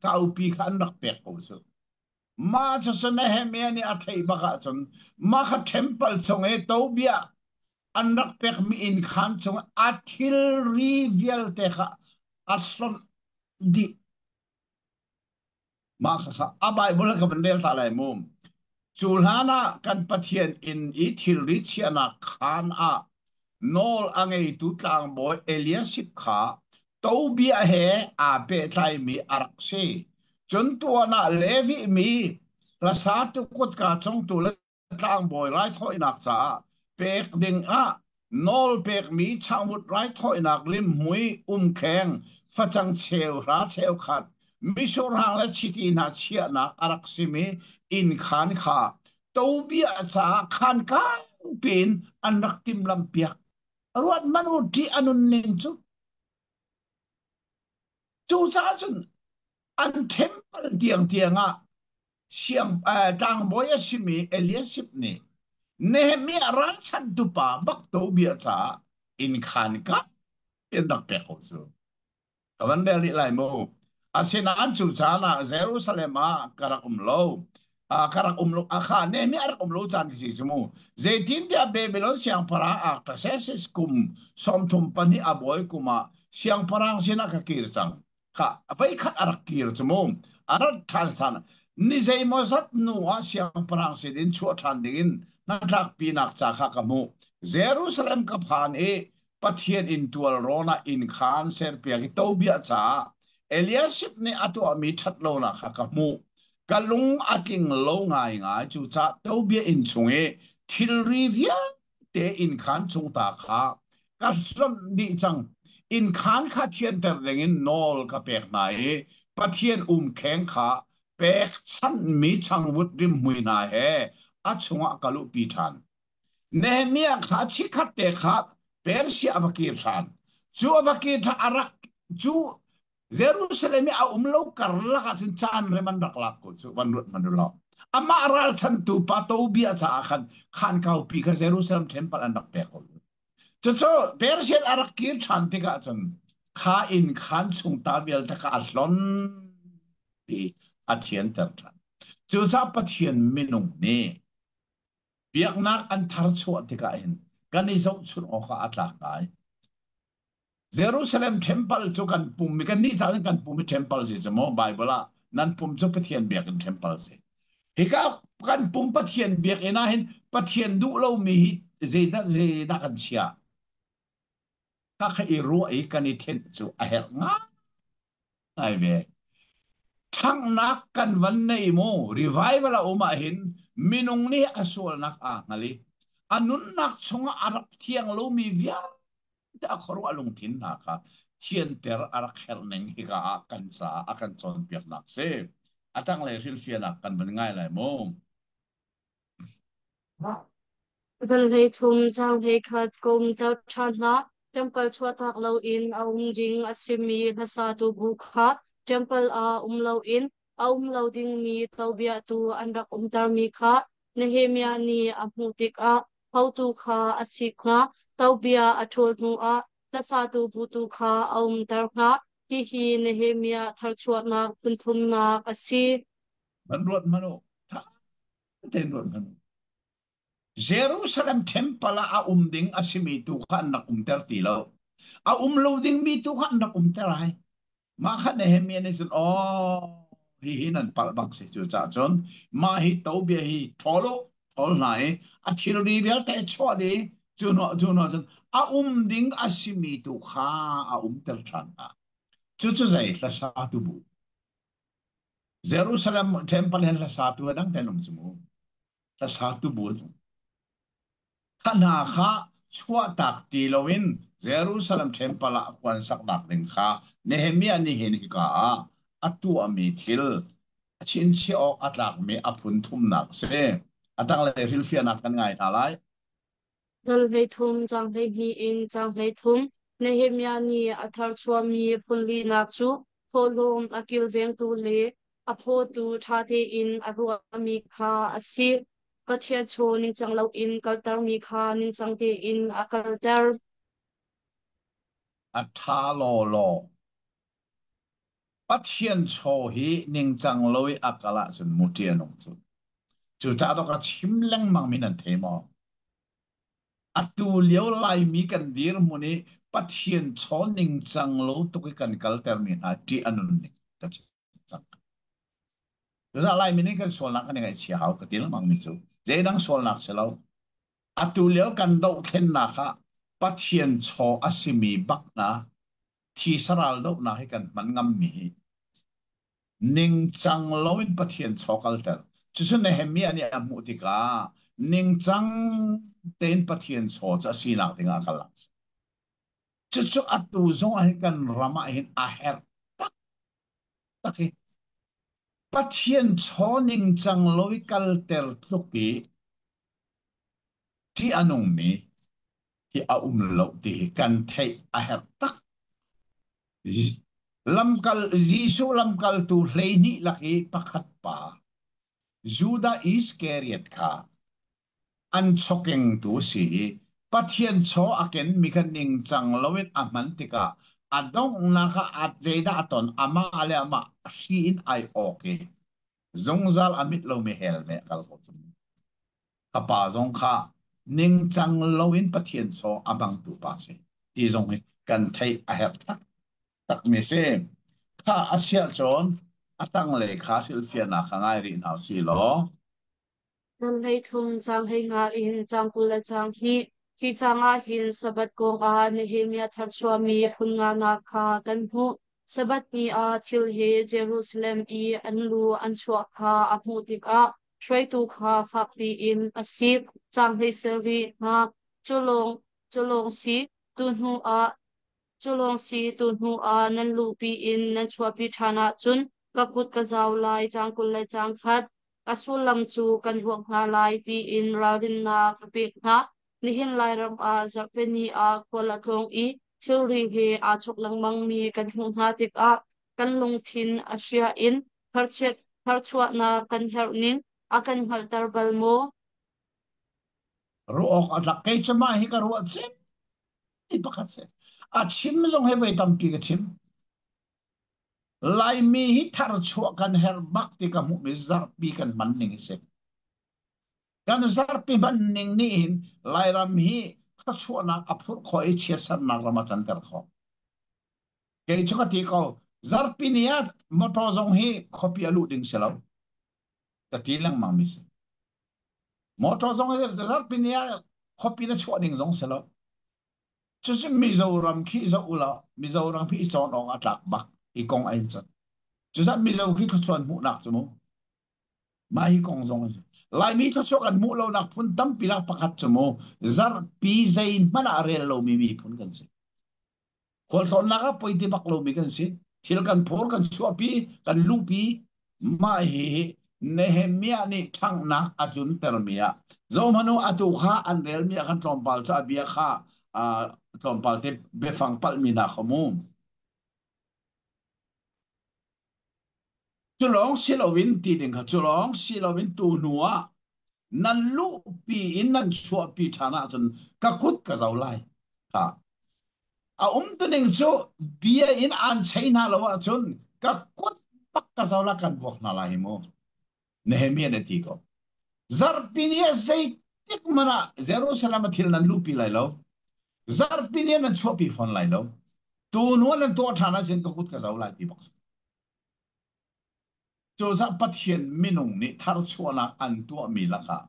kaupi kha an rak pek ko cu. Mah cucu Nehemiah nih a theih bak ahcun mah kha temple chung i Tobiah an rak pekmi innkhan chung a thilri vialte kha a hlonh dih. Mah khakha a Bible ka van rel ta lai mu. Cu hlan ah kan Pathian inn i thilri chiahnak khaan ah nawl a ngeitu tlangbawi Eliashib kha Tobiah he aa pehtlaimi a rak si. Cun tuan ah Levi mi hlasatu kutka congtu le tlangbawi raithawinak caah pek dingah nawl pekmi changvut raithawinak rimhmui umkheng facang cheuhra cheukhat misurhang le chiti hna chiahnak a rak simi innkhan kha Tobiah caah khaan kaupi in an rak timhlamhpiak. Ruat hmanh u ṭih a nunning cu. Cucaah cun an temple tiangtiang ah siang tlangbawi a simi Eliashib nih Nehemiah ralchanhtu pa bak Tobiah caah innkhan ka in rak pek ko cu. Ka van rel rih lai mu. Asinain cu caan ah Jerusalem ah ka rak um lo. Ka rak um lo. Akha Nehemiah rak um lo caan khi si cu mu. Zeitintiah Babylon siangpahrang Artaxerxes kum 32 a bawi kum ah siangpahrang sinah ka kir cang. Kha voikhat a rak kir cu mu a rat ṭhan san ni zeimawzat hnu ah siangpahrang sinin chuah ṭhan dingin hnatlakpinak ca kha ka hmuh. Jerusalem ka phan i Pathian inn tual rawn ah inn kha an serpiak i Tobiah caah Eliashib nih a tuahmi ṭhatlonak kha ka hmuh. Ka lung a tling lo ngaingai. Cucaah Tobiah inn chung i thilri vialte innkhaan chung ta kha ka hlonh dih cang. Innkhaan kha thianter dingin nawl ka pek hna i Pathian umkheng kha pekchanhmi changvut rimhmui hna he a chungah ka luhpi ṭhan. Nehemiah kha chikkhat te kha Persia a va kir ṭhan. Cu a va kir ṭhan a rak cu Jerusalem i a um lo karlak ah cun caan rem an rak lak ko cu van ruat hmanh u law. Amah ralchantu pa Tobiah caah khan khan kaupi kha Jerusalem temple an rak pek ko. Cucu Persian a rak kir ṭhan tikah cun kha inn khan chung ta vialte kha a hlon i a thianter ṭhan. Cucaah Pathian minung nih biaknak an tharchuah tikah hin kan i zohchunh awkah a tlak ngai. Jerusalem temple cu kan pum kan nih caan kan pum i temple si cu maw Bible ah nan pum cu Pathian biakinn temple si. Hika kan pum Pathian biakinn ah hin Pathian duh lomi hi zeidah zeidah kan chia. Kha kha i ruah i kan i thenh cu a herh ngai ve. Ṭhanghnak kan van nei mu revival a um ah hin minung nih a sualnak aa hngal i a nunnak chungah a rak thiang lomi vialte a khuaruah lungthin hna kha thianter a rak herh ning hika ah kan caah a kan cawnpiaknak si. A tanglei hrilhfiahnak kan van ngai lai mu. Van hlei thum caang hlei khat kum ter ṭhan hlah. Ṭempal chuahtak loin a um ding a simi hlasatu bu kha ṭempal ah um loin a um lo dingmi tobiahtu an rak umtermi kha Nehemiah nih a hmuh tikah hotu kha a sik hnga, tobia a ṭhawl hnuah hlasatu bu tu kha a umter hnga. Hihi Nehemiah tharchuahnak phun thumnak a si. Van ruat hmanh u. Tha tein ruat hmanh u. Jerusalem temple ah a um ding a simi tu kha an rak umter ti lo. A um lo dingmi tu kha an rak umter ai. Mah kha Nehemiah nih cun aw hihi nan palh bak si cu cah cun mah hi tobia hi ṭhawl u ṭhawl hna i a thilri vialte chuah dih cu hnuah cu hnuah cun a um ding a simi tu kha a umter ṭhan hna. Cucu zei hlasatu bu Jerusalem temple hin hlasatu a dang ten um cu mu hlasatu bu an um. Kha hna kha chuahtak ti loin Jerusalem temple ah puan saknak ding kha Nehemiah nih hin hika ah a tuahmi thil a chinchiah awk a tlakmi a phun thumnak a si. A tanglei hrilhfiahnak kan ngai hna lai. Dal 13 caang 12 in caang 33 Nehemiah nih a tharchuahmi phunlinak cu thawhlawm a kilvengtu le a phawtu ṭha tein a ruahmi kha a si. Pathian chaw ningcang loin kaltermi kha ningcang tein a kalter. A ṭha lawlaw. Pathian chaw hi ningcang lo i a kal ahcun muṭi a nung cu. Cucaah dawk a chim lengmang mi nan thei maw? Atu lio Laimi kan dirhmun i Pathian chaw ningcang lo tuk i kan kaltermi hna ṭih a nun ning ka chim cang. Cucaah Laimi nih kan sualnak kan i ngaihchia hau ka ti lengmang mi cu zeidang sualnak si lo. Atu lio kan dohthlennak ah Pathian chaw a simi bak hna thi saral dohnak hi kan hman ngammi hi ningcang loin Pathian chaw kalter. Cucu Nehemiah nih a hmuh tikah ningcang tein Pathian chaw cu a sinak dingah a kal. Cucu atu zong ah hin kan ram ah hin a herh taktak hi. Pathian chaw ningcang lo i kalter tluk i ṭih a nungmi hi a um lo ti hi kan theih a herh tak. Lamkal Jesuh lamkaltu 12 lak i pakhat pa Judah Iskariot kha an chawkengtu si i Pathian chaw a kenmi kha ningcang loin a hman tikah a donghnak ah a zeidah a ton amah le amah hri in ai awk i zungzal a mit lomi hell meh a kal ko cu. Ka pa zong kha ningcang loin Pathian chaw a bangtu pa si ti zong hi kan theih a herh taktakmi si. Kha a siah cun a tanglei kha hrilhfiahnak kha ngai rih hna usih law Nan 13 caang 15 in caang 20 le caang hnih. Hi caang ah hin Sabbath kong ah Nehemiah tharchuahmi phun nganak kha kan hmuh. Sabbath ni ah thil hi Jerusalem i an lu an chuah kha a hmuh tikah hruaitu kha fakpi in a sik. Caang 17 hna. Cu lawng, cu lawng si, tu hnu ah Cu lawng si tuhnu ah nan luhpi in nan chuahpi ṭhan ahcun ka kut ka zau lai caang 20 le caang khat. A sullam cu kan vuak hna lai tiin ralrinnak ka pek hna. Nihin Lairam ah zarhpini ah khual a tlawng i thilri he aa chok lengmangmi kan hmuh hna tikah kan lungthin a hria in tharchiat tharchuahnak kan herh ning a kan hngalhter bal maw? Ruah awk a tlak kei cu mah hi ka ruah cem pakhat si. A chim zong hi voi tampi ka chim. Laimi hi tharchuah kan herh bak ti ka hmuhmi zarhpi kan hman ning hi si. Kan zarhpi hman ning nih hin Lairam hi thluachuahnak a phurh khawh i chiatsernak ram a canter khawh. Kei cu ka ti ko, zarhpi ni ah motor zong hi khuapi a luh ding si lo. Ka ti lengmang mi si. Motor zong hi zarhpi ni ah khuapi na chuah ding zong si lo. Cucu Mizoram khi zoh ulaw Mizoram hi i cawn awk a tlak bak hi kong ai cun. Cucaah Mizo khi thluachuan hmuhnak cu mu. Mah hi kong zong a si. Laimi thluachuah kan hmuh lonak phun tampi lak pakhat cu mu zarhpi zeihmanh ah rel lomi miphun kan si. Khualtlawnnak ah poi ti bak lomi kan si. Thil kan phur, kan chuahpi, kan luhpi. Mah hi Nehemiah nih ṭhanghnak a tluntermi ah zohhmanh u atu kha an relmi ah khan tlawmpal cu a bia kha tlawmpal te biafang palhmi hna kha mu. Cu lawng si loin ti ding kha cu lawng si loin tu hnu ah nan luhpi in nan chuahpi ṭhan ahcun ka kut ka zo lai. Kha a umtuning cu bia in aan chei hna lo ahcun ka kut bak ka zo la kan vuak hna lai hi mu. Nehemiah nih a ti ko. Zarhpi ni ah zeitik hmanh ah Jerusalem a thil nan luhpi lai lo. Zarhpi ni ah nan chuahpi fawn lai lo. Tu hnu ah nan tuah ṭhan ahcun ka kut ka zo lai ti bak. Cucaah Pathian minung nih tharchuahnak an tuahmi lakah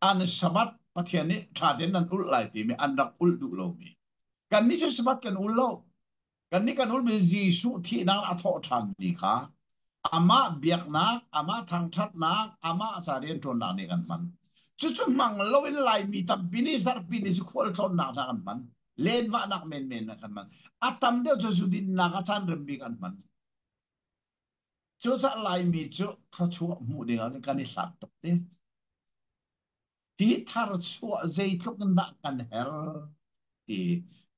an Sabbath Pathian nih ṭha tein nan ulh lai timi an rak ulh duh lomi. Kannih cu Sabbath kan ul lo. Kannih kan ulmi Jesuh thihnak a thawh ṭhanmi kha amah biaknak, amah thangṭhatnak, amah ca rianṭuannak nih kan hman. Cucu hmang loin Laimi tampi nih zarhpi ni cu khualtlawnnak hna kan hman. Lenvahnak menmen kan hman. A tam deuh cu zudinnak a caan rem bik an hman. Cucaah Laimi cu thluachuah hmuh ding ah kan i hlat tuk ti. Hi tharchuah zeitluk in dah kan her ti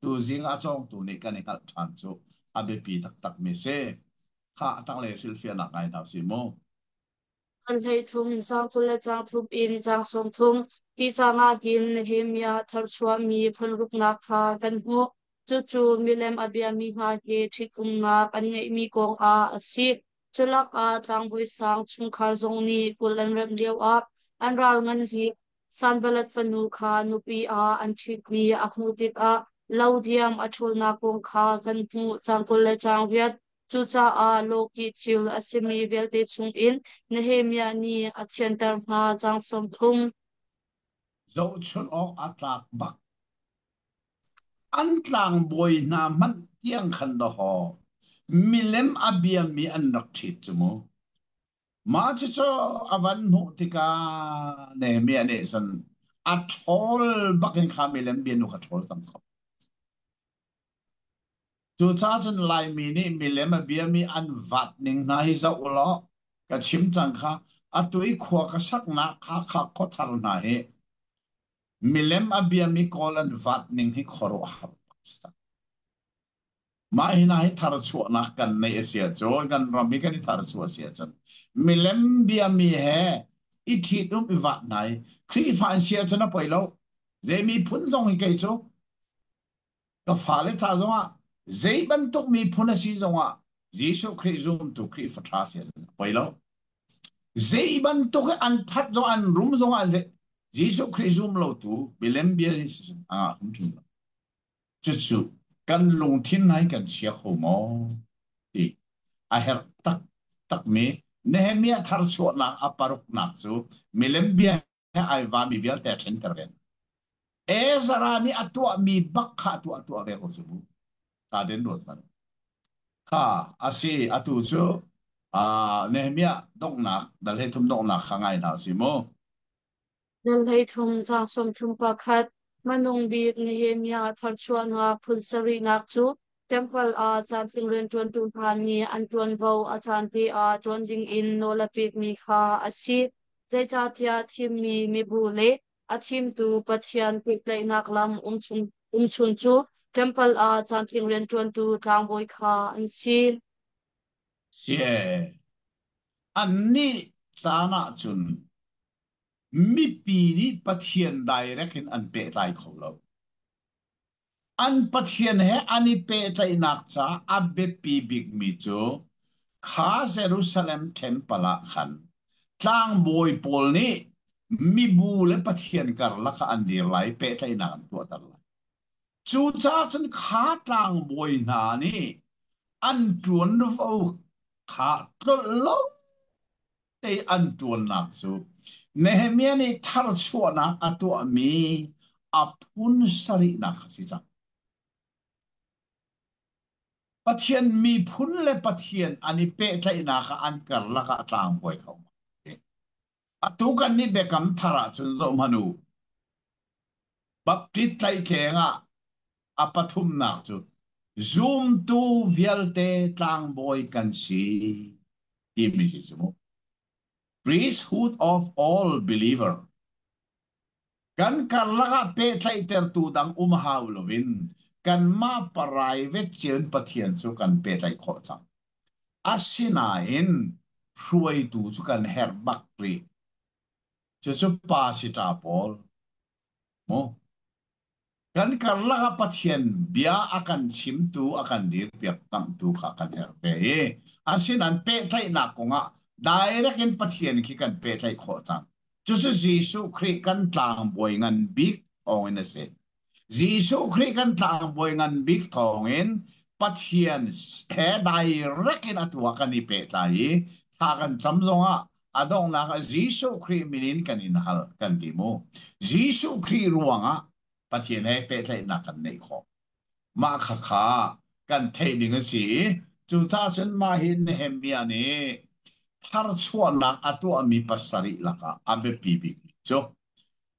tuzing ah cawngtu nih kan i hngalh ṭhan cu a biapi taktakmi si. Kha a tanglei hrilhfiahnak ngai hna usih mu. An 13, caang 20 le caang thum in caang 30. Hi caang ah hin Nehemiah tharchuahmi phunruknak kha kan hmuh. Cucu milem a biami hna he ṭhitumnak an ngeihmi kong ah a si. Culak ah tlangbawi sang chungkhar zong nih kul an remh lioah an ral ngan bik Sanballat fanu kha nupi ah an ṭhitmi a hmuh tikah lo diam a ṭhawlnak kong kha kan hmuh. Caang 20 le caang riat. Cucaah lawkih thil a simi vialte chungin Nehemiah nih a thianter hna. Caang 30. Zohchunh awk a tlak bak. An tlangbawi hna hmanh tiang khan dawhaw milem a biami an rak ṭhit cu mu. Mah cucu a van hmuh tikah Nehemiah nih cun a ṭhawl bakin kha milem bianu kha ṭhawl cang ko. Cucaah cun Laimi nih milem a biami an vat ning hna hi zoh u law ka chim cang kha atu i khua ka saknak Hakha khuathar hna hi milem a biami Kawl an vat ning hi khuaruahhar Mah hi hna hi tharchuahnak kan neih a si ahcun kan ram hi kan i tharchuah a si ahcun milem biami he i ṭhitum i vat hna i Khrihfa an si ahcun a poi lo. Zei miphun zong hi kei cu ka fale ca zongah zei bantuk miphun a si zongah Jesuh Khrih zumtu Khrihfa ṭha si ahcun a poi lo. Zei bantuk an that zong an rum zongah Jesuh Khrih zum lotu milem bia hi a ngah hrimhrim lo. Cucu kan lungthin hai kan chia kho maw ti a herh taktakmi Nehemiah tharchuahnak a paruknak cu milem bia he ai vami vialte a ṭhenter ve. Ezra nih a tuahmi bak kha tuah tuah ve ko cu mu. Ta den ruat hmanh. Kha a si atu cu Nehemiah donghnak dal he thum donghnak kha ngai hna si mu. Dal 13 caang 31 Hmanung bik Nehemiah tharchuahnak phun sarihnak cu Temple ah caantling rianṭuantu hna nih an ṭuanvo a caan te ah ṭuan dingin nawl a pekmi kha a si. Zeicahtiah thimmi mibu le a thimtu Pathian pehtlaihnak lam umchun cu Temple ah caantling rianṭuantu tlangbawi kha an si. Sie annih caan ah cun mipi nih Pathian direct in an pehtlai kho lo. An Pathian he an i pehtlaihnak caah a biapi bikmi cu kha Jerusalem temple ah khan tlangbawi pawl nih mibu le Pathian karlak ah an dir lai i pehtlaihnak an tuahter lai. Cucaah cun kha tlangbawi hna nih an ṭuanvo kha tlolh lo te an ṭuannak cu Nehemiah nih tharchuahnak a tuahmi a phun sarihnak a si cang. Pathian miphun le Pathian an i pehtlaihnak ah an karlak ah tlangbawi kho. Atu kan nih biakam thar ahcun zoh hmanh u. Baptist tlaihtleng ah a pathumnak cu zumtu vialte tlangbawi kan si timi si cu mu. Priesthood of all believer. Kan karlak ah pehtlaihtertu dang um hau loin kanmah private cio in Pathian cu kan pehtlaih khawh cang. Asinain hruaitu cu kan herh bak rih. Cucu pa si ṭa pawl. Mu. Kan karlak ah Pathian bia a kan chimtu, a kan dirpiak tangtu kha kan herh ve i asinain pehtlaihnak kongah direct in Pathian khi kan pehtlaih khawh cang. Cucu Jesuh Khrih kan tlangbawi ngan bik thawngin a si. Jesuh Khrih kan tlangbawi ngan bik thawngin Pathian he direct in atu ah kan i pehtlai i thla kan cam zongah a donghnak ah Jesuh Khrih min in kan in hal kan ti mu. Jesuh Khrih ruangah Pathian he pehtlaihnak kan neih khawh. Mah khakha kan theih ding a si i cucaah cun mah hi Nehemiah nih tharchuahnak a tuahmi pasarih lakah a biapi bikmi cu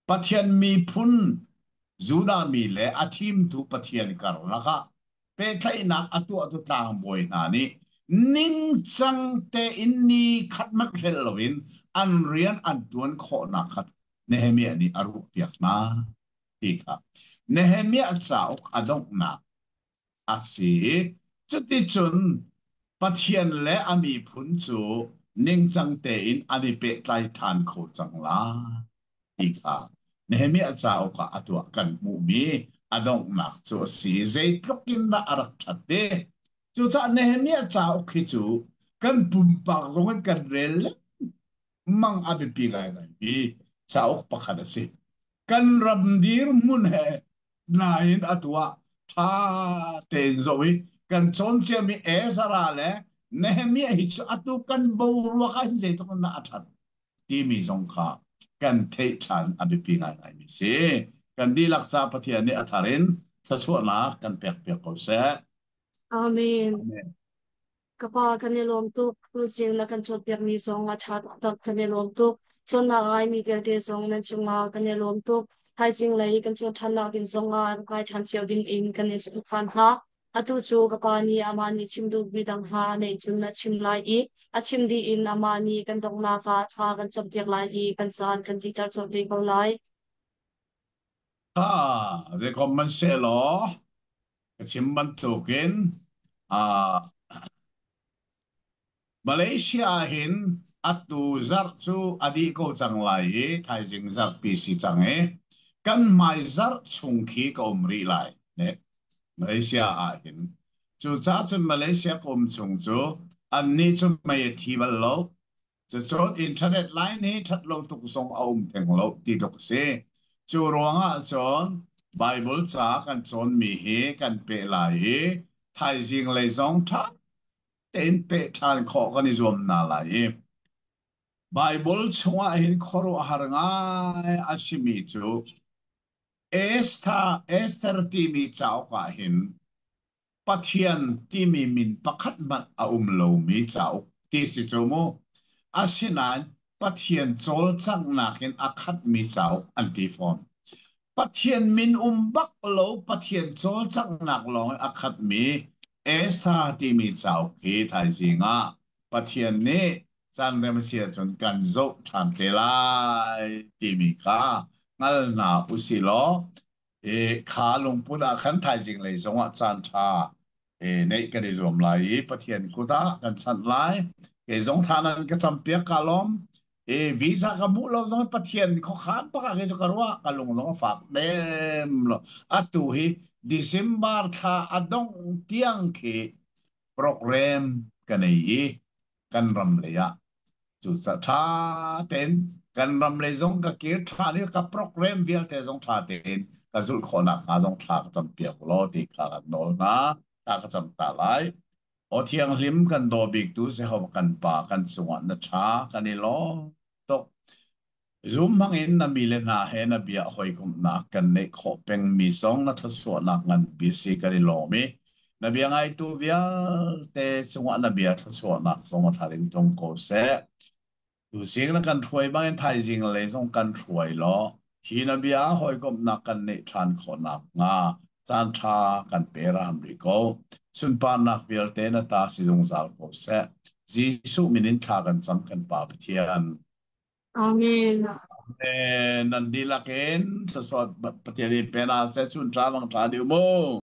Pathian miphun Judah mi le a thimtu Pathian karlak ah pehtlaihnak a tuahtu tlangbawi hna nih ningcang tein ni khat hmanh hrelh loin an rian an ṭuan khawhnak kha Nehemiah nih a ruahpiak hna ti kha Nehemiah cauk a donghnak a si i cuticun Pathian le a miphun cu ningcang tein an i pehtlai ṭhan kho cang lai ti kha Nehemiah cauk ah a tuah kan hmuhmi a donghnak cu a si. Zeitluk in dah a rak ṭhat te. Cucaah Nehemiah cauk hi cu kan pumpak zong in kan rel lengmang a biapi ngaingaimi cauk pakhat a si. Kan ram dirhmun he nain atu ah ṭha tein zoh i kan cawn ciami Ezra le Nehemiah hi cu atu kan boruak ah hin zeitluk in dah a ṭhat timi zong kha kan theih ṭhan a biapi ngaingaimi si. Kan dihlak ca Pathian nih a thar in thluachuahnak kan pekpiak ko seh. Amen. Amen. Ka pa kan i lawm tuk. Tuzing na kan cawnpiakmi zong a ṭha taktak kan i lawm tuk. Cawnnak a ngaimi vialte zong nan cungah kan i lawm tuk. Thaizing lei kan cawn ṭhannak ding zongah rak ngai ṭhan cio dingin kan in sawm ṭhan hna. Atu cu ka pa nih amah nih chim duhmi dang hna neih cun a chim lai i a chim dih in amah nih kan donghnak ah thla kan campiak lai i kan caan kan dihter colh te ko lai. Ha, zeikom man sehlaw ka chim bantukin ah Malaysia ah hin atu zarh cu a dih ko cang lai i thaizing zarhpi si cang i kan hmai zarh chung khi ka um rih lai. Ne Malaysia ah hin cucaah cun Malaysia ka um chung cu annih cu mei a thi bal lo. Cucun internet line hi ṭhat lo tuk zong a um theng lo ti tluk a si. Cu ruangah cun Bible ca kan cawnmi hi kan peh lai i thaizing lei zong ṭha tein peh ṭhan khawh kan i zuam hna lai i Bible chungah hin khuaruahhar ngai a simi cu Esther, Esther timi cauk ah hin. Pathian timi min pakhat hmanh a um lomi cauk ti si cu mu. Asinain Pathian cawlcanghnak in a khatmi cauk an ti fawn. Pathian min um bak lo Pathian cawlcanghnak lawng in a khatmi Esther timi cauk hi thaizing ah Pathian nih caan rem a si ahcun kan zoh ṭhan te lai timi kha hngal hna usih law i kha lungput ah khan thaizing lei zongah caan ṭha neih kan i zuam lai i Pathian kut ah kan chanh lai. Kei zong thla nan ka campiak ka lawm. I visa ka hmuh lo zong Pathian khuakhan bak ah kei cu ka ruah ka lung zong a fak lem lo. Atu hi December thla a dongh tiang khi program ka nei i kan ram lei ah Cucaah ṭha tein kan ram lei zong ka kir ṭhan i ka program vialte zong ṭha tein ka zulh khawh nakhnga zong thla ka campiak u law ti kha kan nawl hna. Thla ka cam ta lai. Aw thianghlim kan daw biktu Jehovah kan Pa kan cungah na ṭha kan i lawm tuk. Zum hmangin na mi le hna he na bia hawikomhnak kan neih khawh pengmi zong na thluachuahnak nganpi si kan i lawm i na bia ngaitu vialte cungah na bia thluachuahnak zong a thar in tlung ko seh. Tuzing na kan hruai bangin thaizing lei zong kan hruai law hi na bia hawikomhnak kan neih ṭhan khawh nakhnga caan ṭha kan pe ram rih ko. Sunparnak vialte na ta si zungzal ko seh. Jesuh min in thla kan cam kan Pa Pathian. Amen. Nan dihlak in thluachuah Pathian in pe hna seh chun ṭha mang ṭha dih mu.